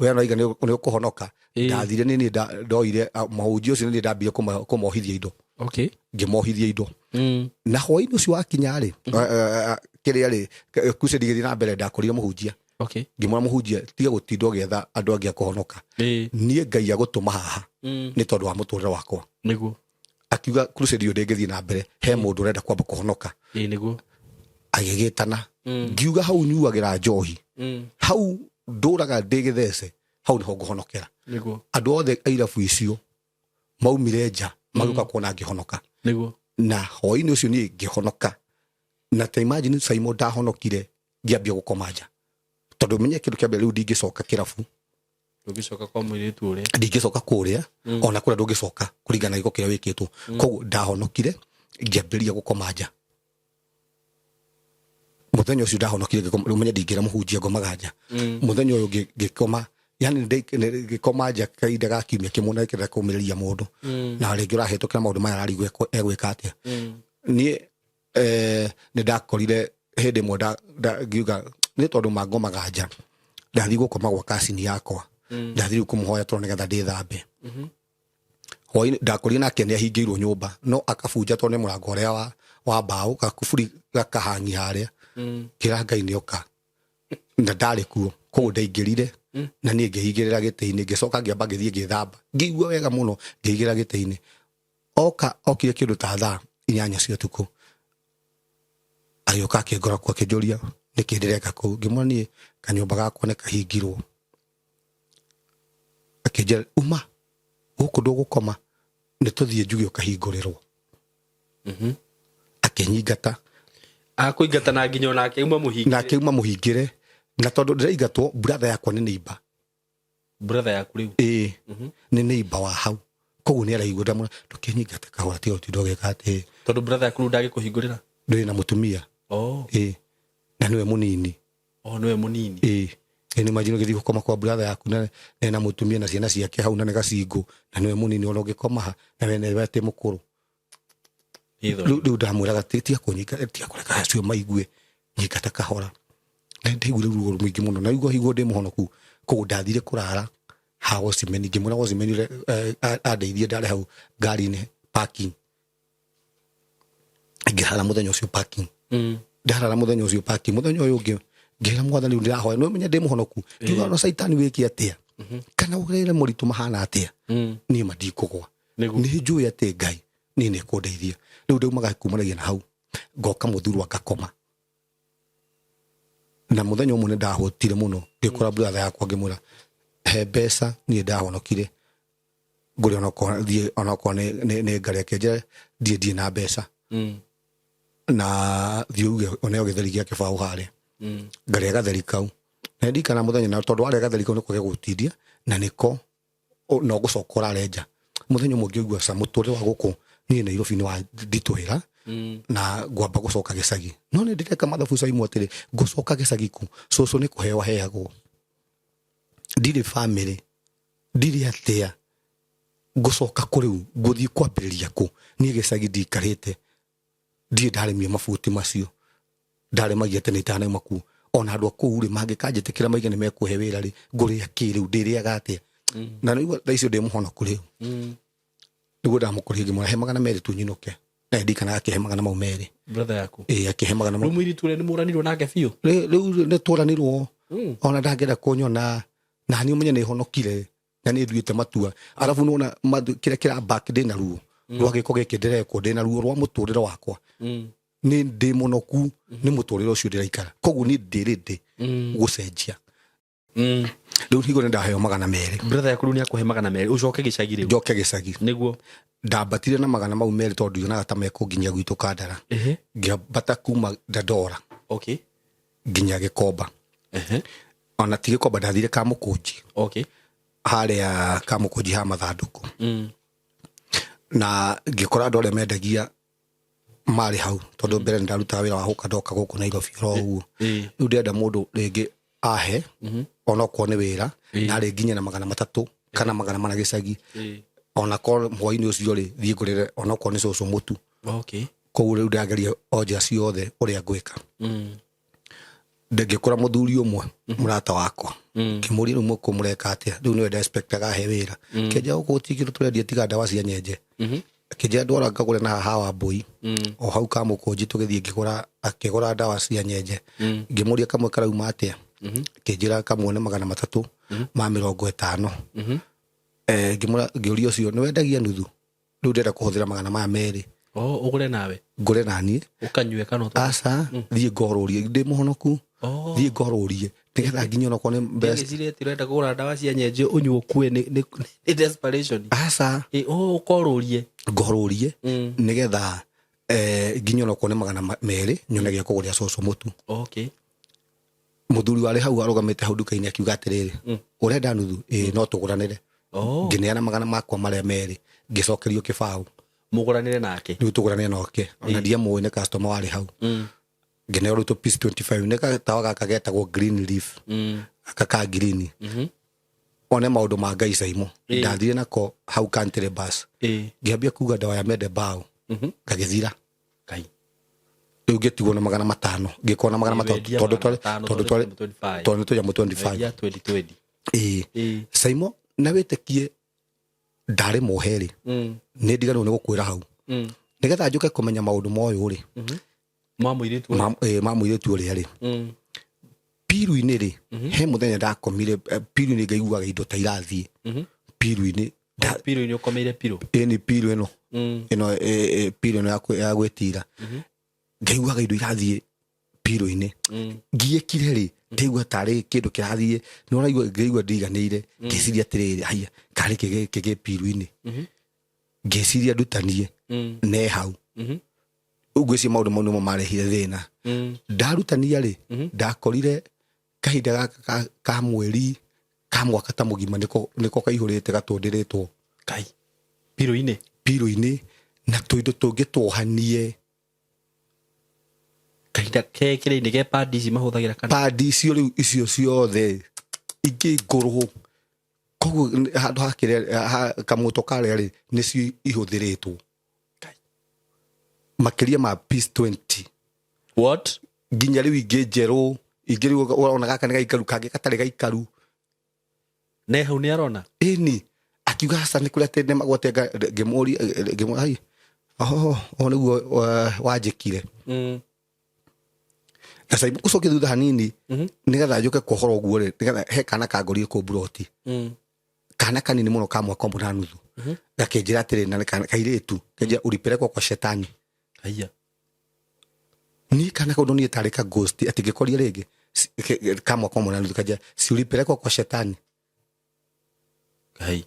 we no iga nĩ ũkũhonoka. Ndathire nĩ niĩ ndoire mahunjia ũcio, nĩ niĩ ndambire kũmohithia indo. Ngĩmohithia indo. Na hwainĩ ũcio wakinya rĩ, kĩrĩa rĩ, crusade ĩgĩthiĩ na mbere, ndakorire mũhunjia. Ngĩmwĩra, mũhunjia, tiga gũtinda ũgĩetha andũ angĩ a kũhonoka, niĩ Ngai agũtũma haha nĩ tondũ wa mũtũrĩre wakwa. Nĩguo. Akiuga crusade ĩyo ndĩngĩthiĩ na mbere, he mũndũ ũrenda kwamba kũhonoka. Ĩĩ nĩguo. Agĩgĩtana, ngiuga hau nyuagĩra njohi, hau ndũraga ndĩ gĩthece, hau nĩho ngũhonokera. Nĩguo. Andũ othe a irabu icio maumire nja magĩũka kuona ngĩhonoka. Nĩguo. Na hwainĩ ũcio niĩ ngĩhonoka, na ta imagine Saimo, ndahonokire ngĩambia gũkoma nja, tondũ menye kĩndũ kĩa mbere rĩu ndingĩcoka kĩrabu. Ndũngĩcoka kwa mũirĩtu ũrĩa. Ndingĩcoka kũrĩa, ona kũrĩa ndũngĩcoka kũringana na gĩko kĩrĩa wĩkĩtwo. Koguo ndahonokire ngĩambĩrĩria gũkoma nja. Mũthenya ũcio ndahonokire rĩu menye ndingĩra mũhunjia ngomaga nja. Mũthenya ũyũ ngĩkoma, yani ngĩkoma nja kahinda ga kiumia kĩmwe, na kĩrenda kũmĩrĩria mũndũ na rĩngĩ ũrahĩtũkĩra maũndũ maya ararigwo egwĩka atĩa. Niĩ nĩ ndakorire hĩndĩ ĩmwe ngiuga nĩ tondũ mangomaga nja, ndathiĩ gũkoma gwa kacini yakwa, ndathiĩ rĩu kũmũhoya toro nĩgetha ndĩthambe. Hwainĩ ndakorire nake nĩ ahingĩirwo nyũmba, no akabunja tondũ nĩ mũrango ũrĩa wa mbaũ, gakuburi gakahangi harĩa. Kĩra Ngai nĩ oka, na ndarĩ kuo, koguo ndaingĩrire na niĩ ngĩhingĩrĩra gĩtĩ-inĩ. Ngĩcoka ngĩamba ngĩthiĩ ngĩthamba, ngĩigua wega mũno, ngĩigĩra gĩtĩ-inĩ. Oka okire kĩndũ ta thaa 8 cia ũtukũ, agĩũka akĩngora kuo, akĩnjũria nĩkĩ ndĩreka kũu. Ngĩmwĩra niĩ kanyũmba gakwa nĩ kahingirwo. Akĩnjĩra, uma gũkũ ndũgũkoma, nĩ tũthiĩ njuge ũkahingũrĩrwo. Akĩnyingata. Akũingata na nginya onake uma mũhingĩre. Na akiuma mũhingĩre, na tondũ ndĩraingatwo, brother yakwa nĩ neighbor. Brother yaku rĩu? Ĩĩ, nĩ neighbor wa hau, koguo nĩ araigua. Ndamwĩra ndũkĩnyingate kahora, tiga ũtinda ũgĩka atĩ. Tondũ brother yaku rĩu ndangĩkũhingũrĩra. Ndũrĩ na mũtumia. Oh. Ĩĩ, na nĩwe mũnini. Oh, nĩwe mũnini. Ĩĩ, nĩ imagine ũgĩthiĩ gũkoma kwa brother yaku na na mũtumia na ciana ciake hau, na nĩ gacingũ, na nĩwe mũnini, ona ũngĩkoma ha na we nĩwe atĩ mũkũrũ. Rĩu ndamwĩraga tiga kũnyinga, tiga kũreka acio maigue, nyingata kahora. Na ndaiguire ruo rũingĩ mũno, na rĩu higuo ndĩ mũhonoku. Koguo ndathire kũrara ha watchman, ngĩmwĩra watchman ũrĩa andeithie, ndarĩ hau ngari-inĩ parking. Ngĩrara mũthenya ũcio parking. Ndarara mũthenya ũcio parking, mũthenya ũyũ ũngĩ ngĩra Mwathani, rĩu ndĩrahoya, nĩ ũmenye ndĩ mũhonoku, ngiuga no Caitani wĩke atĩa kana ũgĩre moritũ mahana atĩa, niĩ ma ndikũgwa. Nĩ njũĩ atĩ Ngai niĩ nĩ kũndeithia. Rĩu ndaumaga kumanagia na hau ngoka mũthurwa ngakoma. Na mũthenya ũmwe nĩ ndahũtire mũno, ngĩkora brother yakwa, ngĩmwĩra he mbeca, niĩ ndahonokire, ngũrĩ onokorwo thiĩ onokorwo nĩ ngarĩ. Akĩnjĩra ndiĩ na mbeca, na thiĩ uge ũneo gĩtheri gĩa kĩbaũ harĩa. Ngarĩa gatheri kau, na ndirikana mũthenya, na tondũ warĩa gatheri kau nĩko gegũtindia na nĩko no gũcoka ũrare nja. Mũthenya ũmwe ngĩigua ca mũtũrĩre wa gũkũ niĩ Nairobi nĩ wa nditũhĩra na ngwamba gũcoka gĩcagi. No nĩ ndĩreka mathabu caimwe atĩrĩ, ngũcoka gĩcagi kũ? Cũcũ nĩ kũheo heagwo, ndirĩ famĩlĩ, ndirĩ atĩa, ngũcoka kũ rĩu? Ngũthiĩ kwambĩrĩria kũ? Niĩ gĩcagi ndikarĩte, ndirĩ ndarĩmia mabuti macio ndarĩmagia tene itanauma kuo. Ona andũ a kũu rĩ, mangĩkanjĩtĩkĩra maige nĩ mekũhe wĩra rĩ, ngũrĩa kĩ rĩu? Ndĩrĩaga atĩa? Na nĩguo thaa icio ndĩ mũhonoku rĩu. Nĩguo ndamũkorire, ngĩmwĩra he 200 tu nyinũke, na ndikana akĩhe 200. Brother yaku? Ĩĩ, akĩhe magana mau. Rĩu mũirĩtu ũrĩa nĩ mũranirwo nake biũ? Rĩu nĩ twaranirwo. Ona ndangĩenda kũnyona, na niĩ ũmenye nĩ honokire na nĩ nduĩte matua. Arabu nona kĩrĩa kĩra back, ndĩna ruo rwa gĩko gĩkĩ ndĩrekwo, ndĩna ruo rwa mũtũrĩre wakwa. Nĩ ndĩ mũnoku nĩ mũtũrĩre ũcio ndĩraikara, koguo niĩ ndĩ ready gũcenjia. Rĩu hingo nĩ ndaheo 200. Brother yaku rĩu nĩ akũhe 200 ũcoke gĩcagi rĩu? Njoke gĩcagi. Ndambatire na 200 tondũ ndionaga ta mekũnginyia gwitũ Kandara. Ngĩambata kuma Dandora nginya Gĩkomba. Ona ti Gĩkomba, ndathire Kamũkũnji. Harĩa Kamũkũnji ha mathandũkũ. Na ngĩkora andũ arĩa mendagia marĩ hau, tondũ mbere nĩ ndarutaga wĩra wa gũka ndoka gũkũ Nairobi oro ũguo. Rĩu ndĩrenda mũndũ rĩngĩ ahe onokorwo nĩ wĩra, narĩ nginye na 300 kana 400 gĩcagi. Onakorwo hwainĩ ũcio rĩ, thiĩ ngũrĩre onokorwo nĩ cũcũ mũtu. Koguo rĩu ndĩrageria o njĩra ciothe ũrĩa ngwĩka. Ngĩkora mũthuri ũmwe mũrata wakwa, ngĩmũria, rĩu mũkũ mũreka atĩa? Rĩu nĩwe ndexpectaga ahe wĩra. Kĩnjĩra gũkũ gũtirĩ kĩndũ tũrendia tiga ndawa cia nyenje. Kĩnjĩra ndwara ngagũre na haha wa mbũi o hau Kamũkũnji. Tũgĩthiĩ, ngĩgũra, akĩgũra ndawa cia nyenje. Ngĩmũria kamwe karauma atĩa, kĩnjĩra kamwe nĩ 350. Ngĩmũra, ngĩũria ũcio nĩ wendagia nuthu, rĩu ndĩrenda kũhũthĩra magana maya merĩ. Oh, ũgũre nawe? Ngũre naniĩ. Ũkanyue kana Aca, thiĩ ngorũrie, ndĩ mũhonoku. Thiĩ ngorũrie nĩgetha nginye onokorwo nĩ mbeca. Ngĩciria atĩ ũrenda kũgũra ndawa cia nyenje ũnyue ũkue nĩ desperation. Aca. Oh, ũkorũrie. Ngorũrie nĩgetha nginye onokorwo nĩ 200 nyone gĩa kũgũrĩra cũcũ mũtu. Mũthuri warĩ hau arũgamĩte hau nduka-inĩ akiuga atĩrĩrĩ, ũrenda nuthu? Ĩĩ, no tũgũranĩre. Ngĩneana magana makwa marĩa merĩ, ngĩcokerio kĩbaũ. Mũgũranĩre nake? Rĩu tũgũranĩre nake, ona ndiamũĩ, nĩ customer warĩ hau. Ngĩneo rĩu tũ piece 25, nĩ gatawa gaka getagwo green leaf. Gaka ka green. One maũndũ ma Ngai caimo. Ndathire nako hau country bus, ngĩambia kuga ndawa ya mende bao, gagĩthira. Ngai. Rĩu ngĩtigwo na 500, ngĩkorwo na 500. Wendia Tondũ 500, tondũ tondũ 25. Tondũ nĩ tũnyamũ 25. Wendia 2020. Ĩĩ. Caimo, na wĩtĩkie ndarĩ muohe rĩ, nĩ ndiganĩrwo nĩ gũkwĩra hau nĩgetha njũke kũmenya maũndũ moyũ rĩ. Ma mũirĩtu ũrĩa? Ma mũirĩtu ũrĩa rĩ, piru-inĩ rĩ, he mũthenya ndakomire piru-inĩ, ngaiguaga indo ta irathiĩ piru-inĩ. Piru-inĩ ũkomeire piru? Ĩni, piru ĩno ĩno piru ĩno ya gwĩtira, ngaiguaga indo irathiĩ piru-inĩ. Ngiĩkire rĩ, ndaigua tarĩ kĩndũ kĩrathiĩ, nĩ ũraigua, ngaigua ndiganĩire. Ngĩciria atĩrĩrĩ, haiya, karĩ kĩ gĩkĩ gĩ piru-inĩ? Ngĩciria ndutanie ne hau. Rĩu ngwĩciria maũndũ mau nĩmo marehire thĩna. Ndarutania rĩ, ndakorire kahinda gaka ka mweri ka mwaka ta mũgima nĩko kaihũrĩte gatũndĩrĩtwo. Kai, piru-inĩ? Piru-inĩ, na tũindo tũngĩ tuohanie. Kahinda ke kĩrĩa-inĩ ge padi ici mahũthagĩra kana? Padi icio rĩu, icio ciothe ingĩ ngũrũ, koguo handũ ha kĩrĩa kamũto karĩa rĩ, nĩcio ihũthĩrĩtwo. Kai. Makĩria ma piece 20. What? Nginya rĩu ingĩ njerũ, ingĩ rĩu ũrona gaka nĩ gaikaru, kangĩ gatarĩ gaikaru. Ne hau nĩ arona. Ĩni akiuga aca nĩ kũrĩa atĩ nĩmagwate. Ngĩmũria, ngĩmũria, "Ai, oho o nĩguo wanjĩkire?" Na Simon gũcokia thutha hanini, nĩgetha njũke kuohora ũguo rĩ, nĩgetha he kana kangorire kũu mburoti, kana kanini mũno ka mwaka ũmwe na nuthu, gakĩnjĩra atĩrĩ, na nĩ kana kairĩtu, kĩnjĩra, "Ulipelekwa kwa shetani." Haiya. Niĩ kana kau ndonire tarĩ ka ghost, atĩ ngĩkoria rĩngĩ, ka mwaka ũmwe na nuthu, kanjĩra, "Si ulipelekwa kwa shetani?" Ngai.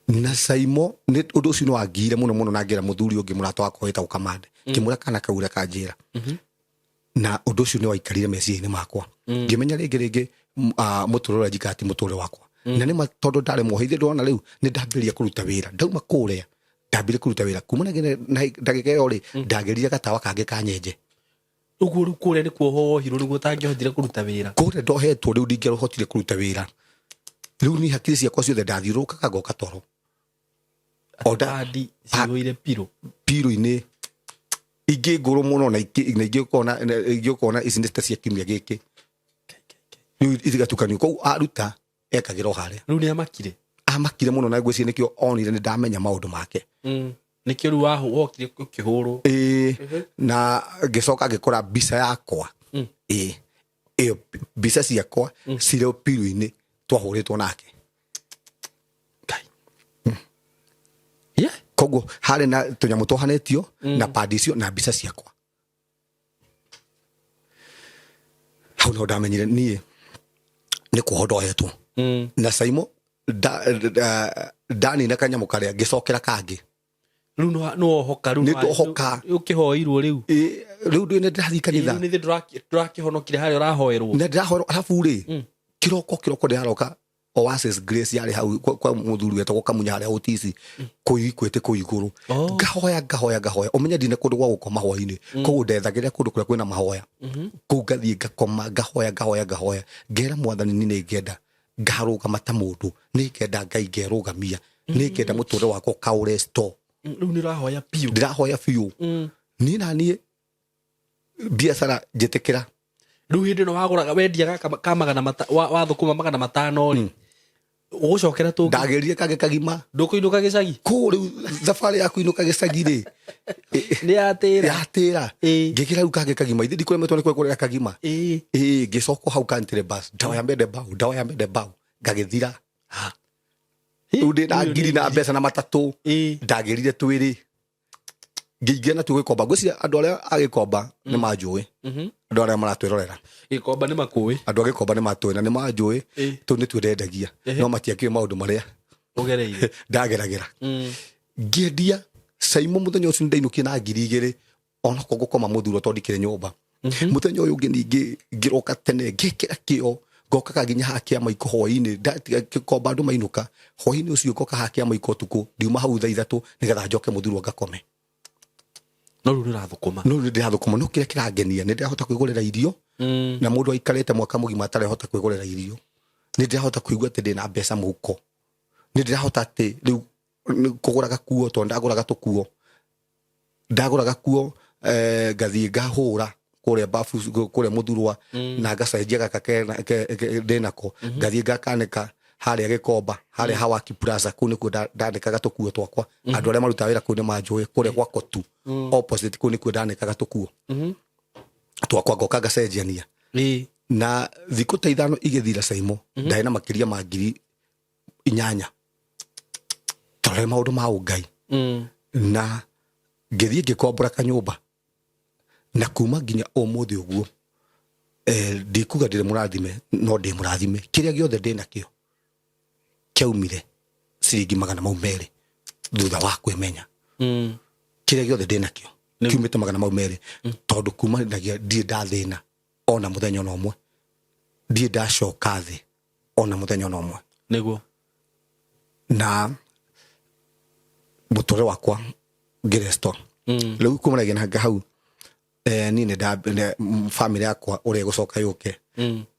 Na Saimo nĩ ũndũ ũcio nĩ wangiire mũno mũno, na ngĩra mũthuri ũngĩ, mũrata wakwa wĩtagwo Kamande, ngĩmwĩra kana kau ũrĩa kanjĩra, na ũndũ ũcio nĩ waikarire meciria-inĩ makwa. Ngĩmenya rĩngĩ rĩngĩ mũtũrĩre ũrĩa njikara ti mũtũrĩre wakwa, na nĩ ma tondũ ndarĩ muohe ithe. Ndona rĩu nĩ ndambĩrĩria kũruta wĩra, ndauma kũrĩa ndambĩrĩria kũruta wĩra kuma na ndagĩka ĩyo rĩ, ndagĩrire gatawa kangĩ ka nyenje. Ũguo rĩu kũrĩa nĩ kuohwo wohirwo nĩguo ũtangĩhotire kũruta wĩra? Kũrĩa ndohetwo rĩu ndingĩahotire kũruta wĩra. Rĩu ni hakiri ciakwa ciothe ndathiũrũrũkaga ngoka toro. Pandi cihũire pillow. Pillow-inĩ, ingĩ ngũrũ mũno, na ingĩ na ingĩ ũkona, na ingĩ ũkona ici nĩ ta cia kiumia gĩkĩ, rĩu ithigatukanio koguo aruta ekagĩra o harĩa. Rĩu nĩ amakire. Amakire mũno, na ngwĩciria nĩkĩo onire nĩ ndamenya maũndũ make. Nĩkĩo rĩu wokire ũkĩhũrwo. Ĩĩ, na ngĩcoka ngĩkora mbica yakwa. Ĩĩ, ĩyo mbica ciakwa cirĩ pillow-inĩ twahũrĩtwo nake. Ngai. Yeah. Koguo harĩ na tũnyamũ twohanĩtio na pandi icio na mbica ciakwa. Hau niho ndamenyire niĩ nĩ kuohwo ndohetwo. Na Saimo ndanina kanyamũ karĩa, ngĩcokera kangĩ. Rĩu nĩ wohoka rĩu. Nĩ ndohoka. Ũkĩhoirwo rĩu. Ĩ, rĩu ndĩ nĩ ndĩrathiĩ kanitha. Rĩu nĩ ndũrakĩhonokire harĩa ũrahoerwo. Na ndĩrahoerwo, arabu rĩ, kĩroko kĩroko ndĩraroka Oasis Grace yarĩ hau kwa mũthuri wetagwo Kamunya harĩa Otisi kũu Ikwĩtĩ kũu igũrũ. Ngahoya, ngahoya, ngahoya, ũmenye ndine kũndũ gwa gũkoma hwainĩ, koguo ndethagĩrĩra kũndũ kũrĩa kwĩna mahoya. Kũu ngathiĩ ngakoma, ngahoya, ngahoya, ngahoya, ngera Mwathani ni nĩ ngenda ngarũgama ta mũndũ, nĩ ngenda Ngai ngerũgamia, nĩ ngenda mũtũrĩre wakwa ũkaũrestore. Rĩu nĩ ũrahoya biũ. Ndĩrahoya biũ. Niĩ na niĩ biacara njĩtĩkĩra. Rĩu hĩndĩ ĩno wagũraga, wendiaga ka magana wathũkũma 500 rĩ, ũgũcokera tũngĩ. Ndagĩrire kangĩ kagima. Ndũkũinũka gĩcagi. Kũu rĩu thabarĩ ya kũinũka gĩcagi rĩ, nĩ yatĩra. Yatĩra. Ngĩkĩra rĩu kangĩ kagima, ithe ndikũremetwo nĩ kwĩgũrĩra kagima. Ĩĩ, ngĩcoka hau country bus, ndawa ya mende mbau, ndawa ya mende mbau, ngagĩthira. Rĩu ndĩ na Ũyũ nĩ ngiri na mbeca na matatũ. Ndagĩrire twĩrĩ, ngĩingĩra natuo gĩkomba. Ngwĩciria andũ arĩa a gĩkomba nĩ manjũĩ, andũ arĩa maratwĩrorera. Gĩkomba nĩ makũĩ. Andũ a gĩkomba nĩ matũĩ na nĩ manjũĩ. Tũu nĩtuo ndendagia, no matiakĩũĩ maũndũ marĩa ũgereire. Ndageragĩra. Ngĩendia Saimo, mũthenya ũcio nĩndainũkire na 2000, onakorwo ngũkoma mũthuro tondũ ndikĩrĩ nyũmba. Mũthenya ũyũ ũngĩ ningĩ ngĩroka tene, ngĩkĩra kĩo, ngokaga nginya haha kĩama iko hwainĩ, ndatiga gĩkomba andũ mainũka hwainĩ ũcio, ngoka haha kĩama iko ũtukũ, ndiuma hau thaa 3 nĩgetha njoke mũthurwa ngakome. No rĩu nĩ ũrathũkũma. No rĩu ndĩrathũkũma, no kĩrĩa kĩrangenia nĩ ndĩrahota kwĩgũrĩra irio. Na mũndũ aikarĩte mwaka mũgima atarehota kwĩgũrĩra irio, nĩ ndĩrahota kũigua atĩ ndĩna mbeca mũhuko, nĩ ndĩrahota atĩ rĩu nĩ kũgũra gakuo, tondũ ndagũra gatũkuo, ndagũra gakuo, ngathiĩ ngahũra kũrĩa bafu kũrĩa mũthurwa, na ngacenjia gaka ndĩnako, ngathiĩ ngakanĩka harĩa gĩkomba, harĩa Hawaki Plaza. Kũu nĩkuo ndanĩkaga tũkuo twakwa. Andũ arĩa marutaga wĩra kũu nĩ manjũĩ, kũrĩa gwa Kotu opposite, kũu nĩkuo ndanĩkaga tũkuo twakwa, ngoka ngacenjania. Na thikũ ta 5 igĩthira, Saimo, ndarĩ na makĩria ma 8000. Tarore maũndũ ma ũngai. Na ngĩthiĩ ngĩkombora kanyũmba, na kuma nginya ũmũthĩ ũguo, ndikuga ndĩrĩ mũrathime, no ndĩ mũrathime. Kĩrĩa gĩothe ndĩ nakĩo kĩaumire ciringi magana mau merĩ thutha wa kwĩmenya. Kĩrĩa gĩothe ndĩ nakĩo kiumĩte magana mau merĩ, tondũ kuma nagia ndirĩ ndathĩna ona mũthenya ona ũmwe, ndirĩ ndacoka thĩ ona mũthenya ona ũmwe. Na mũtũrĩre wakwa ngĩresto. Rĩu kumanagia na hau, niĩ nĩ family yakwa ũrĩa ĩgũcoka yũke,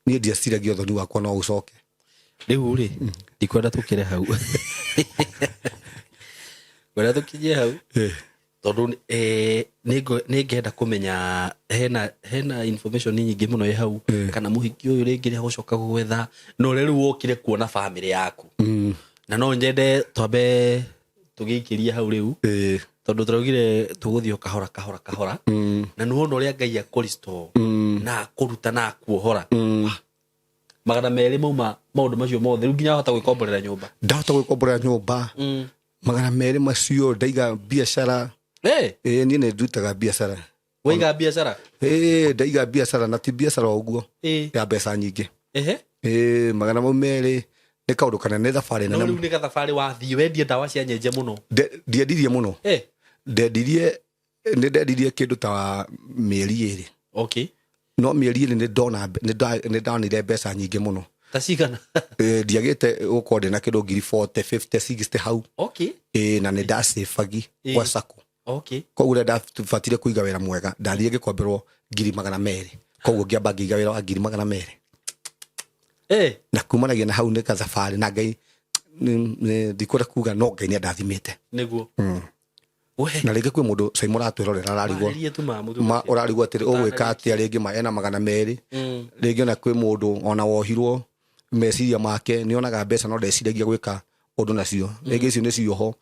niĩ ndieciragia ũthoni wakwa no ũcoke. Rĩu rĩ, ndikwenda tũkĩre hau, ngwenda tũkinyie hau. Tondũ nĩ ngenda kũmenya hena information nyingĩ mũno ĩ hau, kana mũhiki ũyũ rĩngĩ nĩ agũcoka gwetha na ũrĩa rĩu wokire kuona bamĩrĩ yaku, na no nyende twambe tũgĩikĩrie hau rĩu, tondũ tũraugire tũgũthiĩ o kahora kahora kahora, na nĩ wona ũrĩa Ngai akũristo na akũruta na akuohora. 200 mauma maũndũ macio mothe, rĩu nginya wahota gwĩkomborera nyũmba. Ndahota gwĩkomborera nyũmba. 200 macio ndaiga biacara. Ĩĩ, niĩ nĩ ndutaga biacara. Waiga biacara? Ĩĩ, ndaiga biacara, na ti biacara o ũguo, ya mbeca nyingĩ. Ĩĩ, magana mau merĩ nĩ kaũndũ kanene, thabarĩ no nene. Rĩu nĩ gathabarĩ wathiĩ wendie ndawa cia nyenje mũno? Ndiendirie mũno. Ndendirie, nĩ ndendirie kĩndũ ta mĩeri 2. No mĩeri 2 nĩ ndona, nĩ ndonire mbeca nyingĩ mũno. Ta cigana? Ndiagĩte gũkorwo ndĩna kĩndũ ngiri 40, 50, 60 hau. Ĩĩ, na nĩ ndacĩbagi gwa sacco. Koguo rĩrĩa ndabatire kũiga wĩra mwega, ndathire ngĩkomberwo ngiri 200, koguo ngĩamba ngĩiga wĩra wa ngiri 200. Na kumanagia na hau nĩ gathabarĩ na Ngai, ndikwenda kuga, no Ngai nĩ andathimĩte. Nĩguo we. Na rĩngĩ kwĩ mũndũ Simon ũratwĩrorera ararigwo Warĩrie tu mamu. Ma ũrarigwo atĩrĩ, ũgwĩka atĩa rĩngĩ ma ena 200? Rĩngĩ ona kwĩ mũndũ ona wohirwo, meciria make nĩ onaga mbeca no ndeciragia gwĩka ũndũ nacio, rĩngĩ icio nĩ cioho.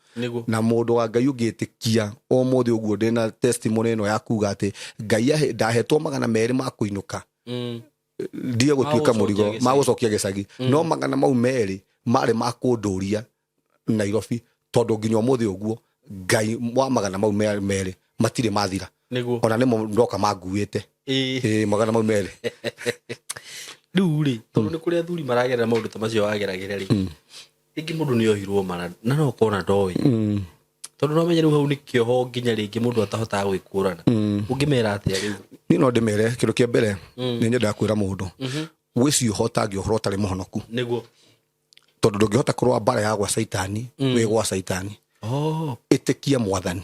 Na mũndũ wa Ngai ũngĩtĩkia ũmũthĩ ũguo ndĩna testimony ĩno ya kuga atĩ Ngai ndahetwo 200 ma kũinũka, ndige gũtuĩka Magũcokia mũrigo gĩcagi. Magũcokia gĩcagi, no magana mau merĩ marĩ ma kũndũria Nairobi, tondũ nginya ũmũthĩ ũguo Ngai wa magana mau merĩ matirĩ mathira. Ona nĩmo ndoka manguĩte. Ĩĩ, magana mau merĩ. Rĩu rĩ, tondũ nĩ kũrĩ athuri maragerera maũndũ ta macio wageragĩra rĩ, rĩngĩ mũndũ nĩ ohirwo mara na no ũkorwo na ndoĩ, tondũ no menye rĩu hau nĩ kĩoho nginya rĩngĩ mũndũ atahotaga gwĩkũrana, ũngĩmera atĩa rĩu? Niĩ no ndĩmere kĩndũ kĩa mbere, nĩ nyendaga kwĩra mũndũ gwĩ cioho ũtangĩohorwo ũtarĩ mũhonoku, tondũ ndũngĩhota kũrũa mbara ya gwa caitani wĩ gwa caitani. Ĩtĩkia Mwathani.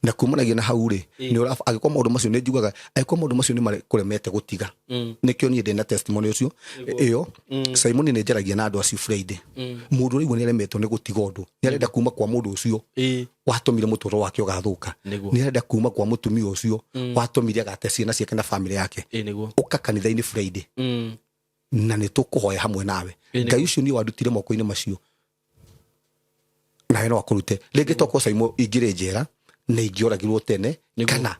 Na kumanagia na hau rĩ, nĩ angĩkorwo maũndũ macio, nĩ njugaga angĩkorwo maũndũ macio nĩ makũremete gũtiga, nĩkĩo niĩ ndĩna testimony ũcio ĩyo. Simon, nĩ njaragia na andũ acio Friday. Mũndũ ũraigua nĩ aremetwo nĩ gũtiga ũndũ, nĩ arenda kuma kwa mũndũ ũcio watũmire mũtũrĩre wake ũgathũka, nĩ arenda kuma kwa mũtumia ũcio watũmire agate ciana ciake na famĩlĩ yake, ũka kanitha-inĩ Friday na nĩ tũkũhoya hamwe nawe. Ngai ũcio niĩ wandutire moko-inĩ macio, nawe no akũrute. Rĩngĩ tokorwo Saimo ingĩrĩ njera na ingĩoragirwo tene kana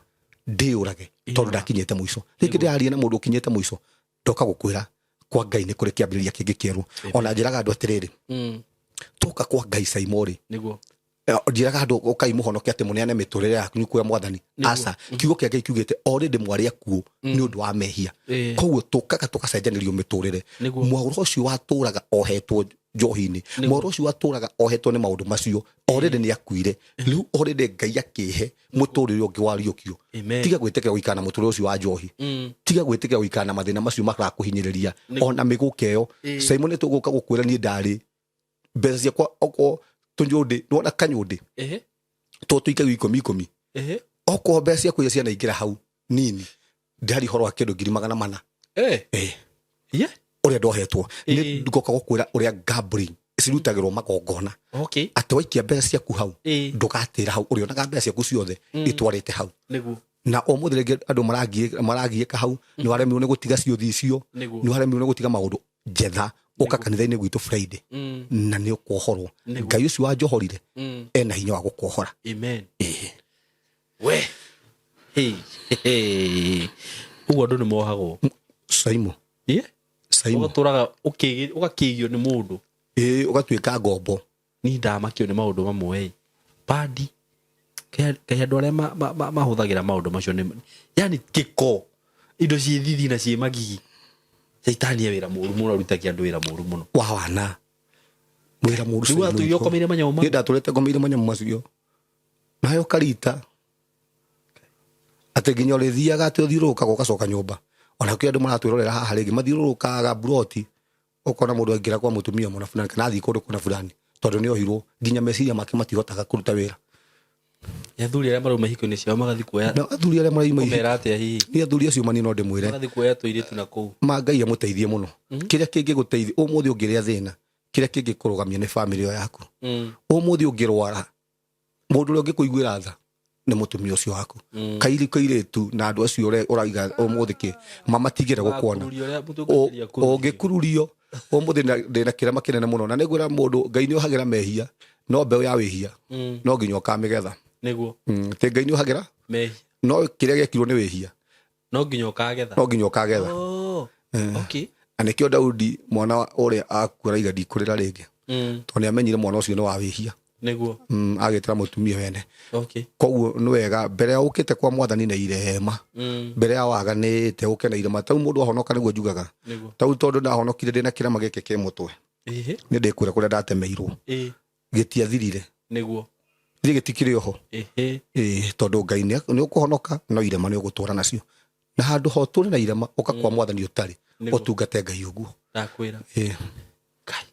ndĩyũrage, tondũ ndakinyĩte mũico. Rĩngĩ ndĩraria na mũndũ ũkinyĩte mũico, ndoka gũkwĩra kwa Ngai nĩ kũrĩ kĩambĩrĩria kĩngĩ kĩerũ. Ona njĩraga andũ atĩrĩrĩ, twoka kwa Ngai, Saimo rĩ, njĩraga andũ ũkai mũhonoke, atĩ mũneane mĩtũrĩre yaku kwĩ Mwathani. Aca, kiugo kĩa Ngai kiugĩte already mwarĩ akuũ nĩ ũndũ wa mehia. Koguo tũkaga tũgacenjanĩrio mĩtũrĩre. Mwaũro ũcio watũraga ohetwo njohi-inĩ, mwaũro ũcio watũraga ohetwo nĩ maũndũ macio, already nĩ akuire. Rĩu already Ngai akĩhe mũtũrĩre ũngĩ wariũkio. Tiga gwĩtĩkĩra gũikara na mũtũrĩre ũcio wa njohi. Tiga gwĩtĩkĩra gũikara na mathĩna macio marakũhinyĩrĩria, ona mĩgũka ĩyo. Simon, nĩ tũgũka gũkwĩra niĩ ndarĩ mbeca ciakwa okorwo tũnyũndĩ, nĩwona kanyũndĩ tũ tũikagio ikũmi ikũmi, okorwo mbeca ciakwa iria cianaingĩra hau nini, ndĩrari ũhoro wa kĩndũ ngiri 400. Ũrĩa ndohetwo nĩ ngoka gũkwĩra ũrĩa gambling cirutagĩrwo magongona, atĩ waikia mbeca ciaku hau, ndũgatĩra hau, ũrĩonaga mbeca ciaku ciothe itwarĩte hau. Na ũmũthĩ rĩngĩ andũ maragiĩka hau, nĩ waremirwo nĩ gũtiga ciũthi icio, nĩ waremirwo nĩ gũtiga maũndũ njetha, ũka kanitha-inĩ gwitũ Friday na nĩ ũkuohorwo. Ngai ũcio wanjohorire ena hinya wa gũkuohora. Amen. Ĩĩ. We. Hey. Hey. Ũguo andũ nĩ mohagwo? Saimo. Saimo. Ũgatũraga ũgakĩgio nĩ mũndũ. Ĩĩ, ũgatuĩka ngombo. Niĩ ndamakio nĩ maũndũ mamwe ĩ. Pandi kaĩ andũ arĩa mahũthagĩra maũndũ macio nĩ yani gĩko, indo ciĩ thithi na ciĩ magigi. Caitani e wĩra mũru mũno, arutagia andũ wĩra mũru mũno. Wa wana wĩra mũru. Rĩu Simon, watũire ũkomeire manyamũ mau? Niĩ ndatũrĩte ngomeire manyamũ macio nayo karita, atĩ nginya ũrĩthiaga atĩ ũthiũrũrũkaga ũgacoka nyũmba. Ona kwĩ andũ maratwĩrorera haha, rĩngĩ mathiũrũrũkaga buroti, ũkona mũndũ aingĩra kwa mũtumia mũna fulani kana athiĩ kũndũ kũna fulani, tondũ nĩ ohirwo nginya meciria make matihotaga kũruta wĩra. Nĩ athuri arĩa marauma ihiko-inĩ ciao magathiĩ kuoya Na athuri arĩa maraima ũmera atĩa hihi? Nĩ athuri acio mani no ndĩmwĩre, magathiĩ kuoya tũirĩtu na kũu. Ma Ngai amũteithie mũno. Kĩrĩa kĩngĩgũteithia ũmũthĩ ũngĩrĩa thĩna, kĩrĩa kĩngĩkũrũgamia nĩ famĩlĩ ĩyo yaku. Ũmũthĩ ũngĩrwara, mũndũ ũrĩa ũngĩkũiguĩra tha Nĩ mũtumia ũcio waku, kairi kairĩtu na andũ acio ũraiga ũmũthĩ kĩ mamatigĩre gũkuona. Wakururio ũrĩa mũtungatĩri akururio. Ũngĩkururio ũmũthĩ ndĩna kĩrema kĩnene mũno, na nĩngwĩra mũndũ, Ngai nĩ ohagĩra mehia, no mbeũ ya wĩhia no nginya ũkamĩgetha. Atĩ Ngai nĩ ohagĩra Mehia. No kĩrĩa gĩekirwo nĩ wĩhia No nginya ũkagetha. No nginya ũkagetha. Oh, okay. Na nĩkĩo Daudi mwana ũrĩa akua araiga, "Ndikũrĩra rĩngĩ," tondũ nĩ amenyire mwana ũcio nĩ wa wĩhia. Agĩtĩra mũtumia wene. Koguo nĩ wega mbere ya ũkĩte kwa Mwathani na irema, mbere ya waganĩte ũke na irema. Tau mũndũ ahonoka nĩguo njugaga. Tau tondũ ndahonokire ndĩna kĩrema gĩkĩ kĩ mũtwe, nĩ ndĩkwĩra kũrĩa ndatemeirwo gĩtiathirire. Thiĩ gĩtikĩrĩ oho. Ĩĩ, tondũ Ngai nĩ ũkũhonoka, no irema nĩ ũgũtũra nacio, na handũ ha ũtũre na irema ũka kwa Mwathani ũtarĩ ũtungate Ngai ũguo. Ndakwĩra. Ĩĩ. Kai.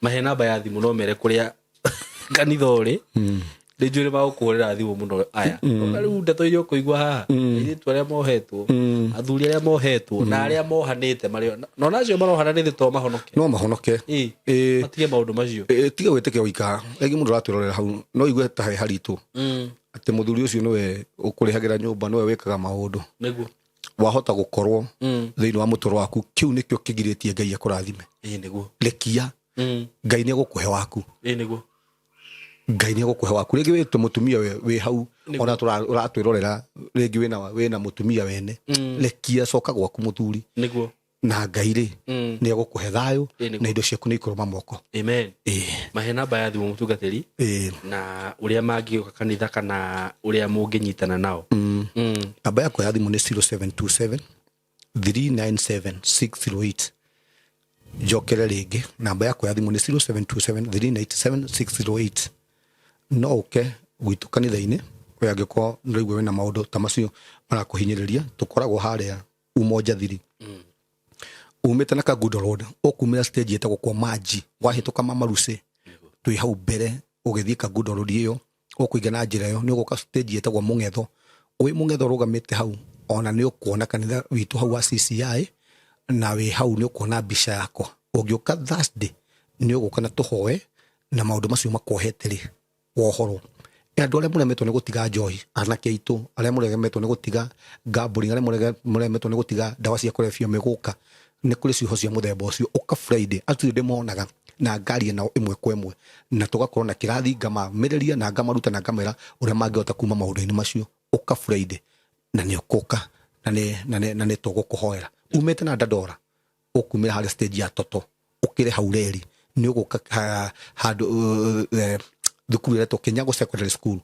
Mahe namba ya thimũ, no mere kũrĩa kanitha ũrĩ. Nĩ njũĩ nĩ magũkũhũrĩra thimũ mũno aya. Na rĩu ndeto iria ũkũigua haha, airĩtu arĩa mohetwo, athuri arĩa mohetwo, na arĩa mohanĩte marĩ na ona acio marohana nĩ thĩ to mahonoke. No mahonoke. Ĩĩ. Matige maũndũ macio. Ĩĩ, tiga gwĩtĩkĩra gũikara rĩngĩ. Mũndũ ũratwĩrorera hau no igue ta he haritũ atĩ mũthuri ũcio nĩwe ũkũrĩhagĩra nyũmba, nĩwe wĩkaga maũndũ. Wahota gũkorwo thĩinĩ wa mũtũrũ waku kĩu nĩkĩo kĩgirĩtie Ngai akũrathime. Ĩĩ nĩguo. Rekia, Ngai nĩ egũkũhe waku. Ĩĩ nĩguo. Ngai nĩ egũkũhe waku. Rĩngĩ wĩtwe mũtumia wĩ hau ona ũratwĩrorera, rĩngĩ wĩna mũtumia wene, rekia, coka gwaku mũthuri. Na Ngai rĩ, nĩ egũkũhe thayũ. Ĩĩ nĩguo. Na indo ciaku nĩ ikũrũma moko. Amen. Ĩĩ. Mahe namba ya thimũ, mũtungatĩri, na ũrĩa mangĩũka kanitha kana ũrĩa mũngĩnyitana nao. Namba yakwa ya thimũ nĩ 0727 397 608. Njokere rĩngĩ, namba yakwa ya thimũ nĩ 0727 397 608. No ũke gwitũ kanitha-inĩ we angĩkorwo nĩũraigua wĩna maũndũ ta macio marakũhinyĩrĩria. Tũkoragwo harĩa Umoja thiri, umĩte na Kangundo Road, ũkumĩra stage ĩtagwo kwa Maji, wahĩtũka Mama Lucy, twĩ hau mbere. Ũgĩthiĩ Kangundo Road ĩyo, ũkũingĩ na njĩra ĩyo, nĩ ũgũka stage ĩtagwo Mũng'etho. Wĩ Mũng'etho ũrũgamĩte hau, ona nĩ ũkuona kanitha witũ hau wa CCI, na wĩ hau nĩ ũkuona mbica yakwa. Ũngĩũka Thursday, nĩ ũgũka na tũhoe na maũndũ macio makuohete rĩ wohorwo. Andũ arĩa mũremetwo nĩ gũtiga njohi, anake aitũ arĩa mũremetwo nĩ gũtiga gambling, arĩa mũremetwo nĩ gũtiga ndawa cia kũrebia, mĩgũka, nĩ kũrĩ ciũho cia mũthemba ũcio. Ũka Friday, acio ndĩmonaga na ngaria nao ĩmwe kwa ĩmwe, na tũgakorwo na kĩrathi, ngamamĩrĩria na ngamaruta na ngamera ũrĩa mangĩhota kuma maũndũ-inĩ macio. Ũka Friday na nĩ ũkũka na nĩ tũgũkũhoera. Umĩte na Dandora, ũkumĩra harĩa stage ya Toto, ũkĩre hau reri, nĩ ũgũka handũ thukuru ĩretwo Kinyago Secondary School.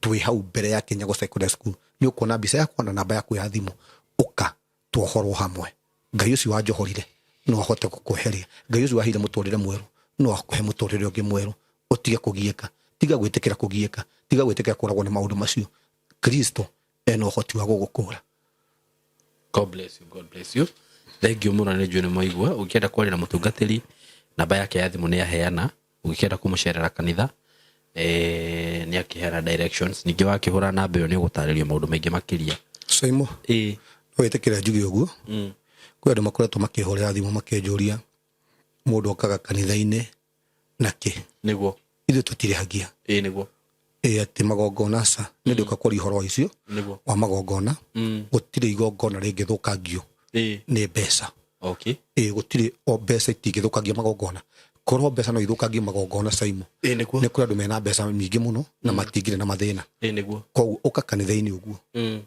Twĩ hau mbere ya Kinyago Secondary School, nĩ ũkuona mbica yakwa na namba yaku ya thimũ. Ũka tuohorwo hamwe. Ngai ũcio wanjohorire no ahote gũkweheria. Ngai ũcio waheire mũtũrĩre mwerũ no akũhe mũtũrĩre ũngĩ mwerũ. Ũtige kũgiĩka, tiga gwĩtĩkĩra kũgiĩka, tiga gwĩtĩkĩra kũragwo nĩ maũndũ macio. Kristo ena ũhoti wa gũgũkũra. God bless you, God bless you. Thank you mũno, nĩ njũĩ nĩ mwaigua. Ũngĩenda kwaria na mũtungatĩri, namba yake ya thimũ nĩ aheana. Ũngĩkĩenda kũmũcerera kanitha, nĩ akĩheana directions. Ningĩ wakĩhũra namba ĩyo nĩ ũgũtarĩrio maũndũ maingĩ makĩria. Saimo, no wĩtĩkĩre njuge ũguo, kwĩ andũ makoretwo makĩhũrĩra thimũ makĩnjũria mũndũ okaga kanitha-inĩ na kĩ. Ithuĩ tũtirĩhagia. Ĩĩ nĩguo. Ĩ atĩ magongona, aca, nĩ ndĩũka kwaria ũhoro wa icio wa magongona. Gũtirĩ igongona rĩngĩthũkangio nĩ mbeca. Ĩ gũtirĩ, o mbeca itingĩthũkangia magongona. Korwo mbeca no ithũkangie magongona, Saimo, Ĩĩ nĩguo. nĩ kũrĩ andũ mena mbeca nyingĩ mũno na matingĩrĩ na mathĩna. Ĩĩ nĩguo. Koguo ũka kanitha-inĩ ũguo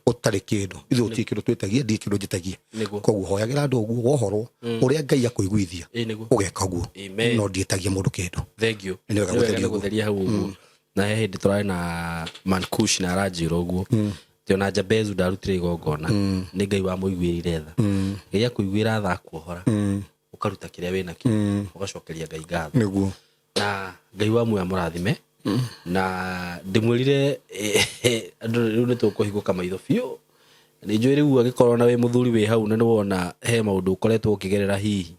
ũtarĩ kĩndũ. Ithuĩ gũtirĩ kĩndũ twĩtagia, ndirĩ kĩndũ njĩtagia. Koguo hoyagĩra andũ ũguo, wohorwo ũrĩa Ngai akũiguithia, Ĩĩ nĩguo. ũgeka ũguo. Amen. No ndiĩtagia mũndũ kĩndũ. Thank you. Nĩ wega Nĩ wega gũtheria nĩ ũguo. gũtheria hau ũguo. Na he hĩndĩ tũrarĩ na Mankush na aranjĩra ũguo atĩ ona Jabezu ndarutire igongona, nĩ Ngai wamũiguĩrire tha. Ngai akũiguĩra tha, akuohora, ũkaruta kĩrĩa wĩ nakĩo, ũgacokeria Ngai ngatho. Na Ngai wa muoyo amũrathime. Na ndĩmwĩrire andũ rĩu nĩ tũkũhingũka maitho biũ. Nĩ njũĩ rĩu angĩkorwo na wĩ mũthuri wĩ hau na nĩ wona he maũndũ ũkoretwo ũkĩgerera hihi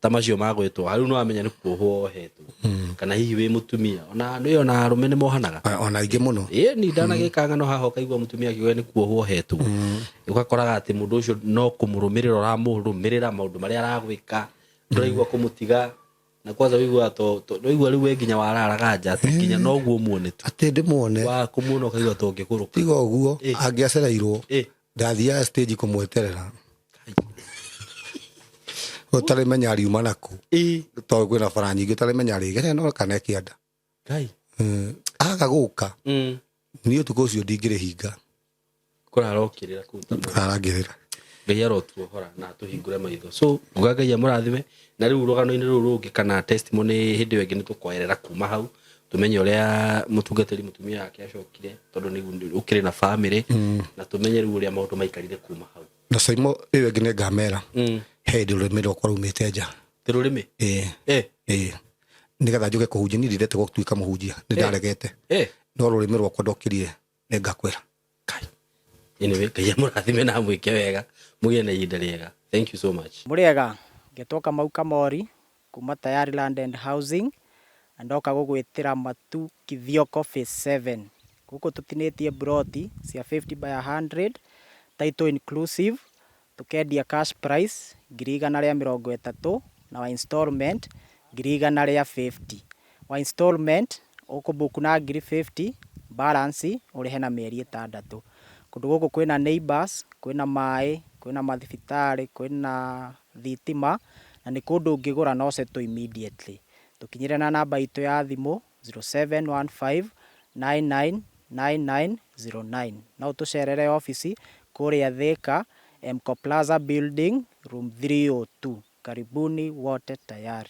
ta macio magwĩtwo rĩu, nĩ wamenya nĩ kuohwo wohetwo, kana hihi wĩ mũtumia, ona nĩ ona arũme nĩ mohanaga. Ona aingĩ mũno. Ĩ ni ndanagĩka ng'ano haha, ũkaigua mũtumia akiuga nĩ kuohwo hetwo. Ũgakoraga atĩ mũndũ ũcio no kũmũrũmĩrĩra ũramũrũmĩrĩra, maũndũ marĩa aragwĩka ndũraigua kũmũtiga. Na kwanza wĩiguaga to wĩigua rĩu we nginya wararaga nja atĩ nginya noguo muone tu. Atĩ ndĩmuone. Wa kũmuona ũkaigua ta ũngĩkũrũka. Tiga ũguo, Eh. angĩacereirwo, Eh. ndathiaga stage kũmweterera. Ũtarĩmenya ariuma nakũ. Ĩ. Tondũ kwĩna bara nyingĩ ũtarĩmenya arĩgerera no kana kĩanda. Ngai. Aga gũka, niĩ ũtukũ ũcio ndingĩrĩhinga. Kũrara ũkĩrĩra kũu ta mũndũ. Kũrara ngĩrĩra. Ngai arotuohora na atũhingũre maitho. So nguga Ngai amũrathime. Na rĩu rũgano-inĩ rũu rũngĩ kana testimony hĩndĩ ĩyo ĩngĩ nĩ tũkoerera kuma hau tũmenye ũrĩa mũtungatĩri mũtumia wake acokire, tondũ nĩ ũkĩrĩ na family, na tũmenye rĩu ũrĩa maũndũ maikarire kuma hau. Na Saimo ĩyo ĩngĩ nĩ ngamera, he hĩndĩ rũrĩmĩ rwakwa rumĩte nja. Ti rũrĩmĩ? Ĩĩ. Eh. Ĩĩ, nĩgetha njũke kũhunjia. Niĩ ndindete gũtuĩka mũhunjia, nĩ ndaregete. No rũrĩmĩ rwakwa ndokĩrire, nĩ ngakwĩra. Kai. Anyway, Ngai amũrathime na amwĩke wega, mũgĩe na ihinda rĩega. Thank you so much. Mũrĩega, ngetwo Kamau Kamori kuma Tayari Land and Housing, na ndoka gũgwĩtĩra Matu Kithioko Phase 7. Gũkũ tũtinĩtie mburoti cia 50 by 100, title inclusive, tũkendia cash price 130,000 na wa installment 150,000. Wa installment ũkũbook na 50,000, balance ũrĩhe na mĩeri 6. Kũndũ gũkũ kwĩna neighbors, kwĩna maĩ, kwĩna mathibitarĩ, kwĩna thitima, na nĩ kũndũ ũngĩgũra na ũsettle immediately. Tũkinyĩre na namba itũ ya thimũ 0715 999909. No ũtũcerere obici kũrĩa Thika, Mco Plaza Building, room 302. Karibuni wote tayari.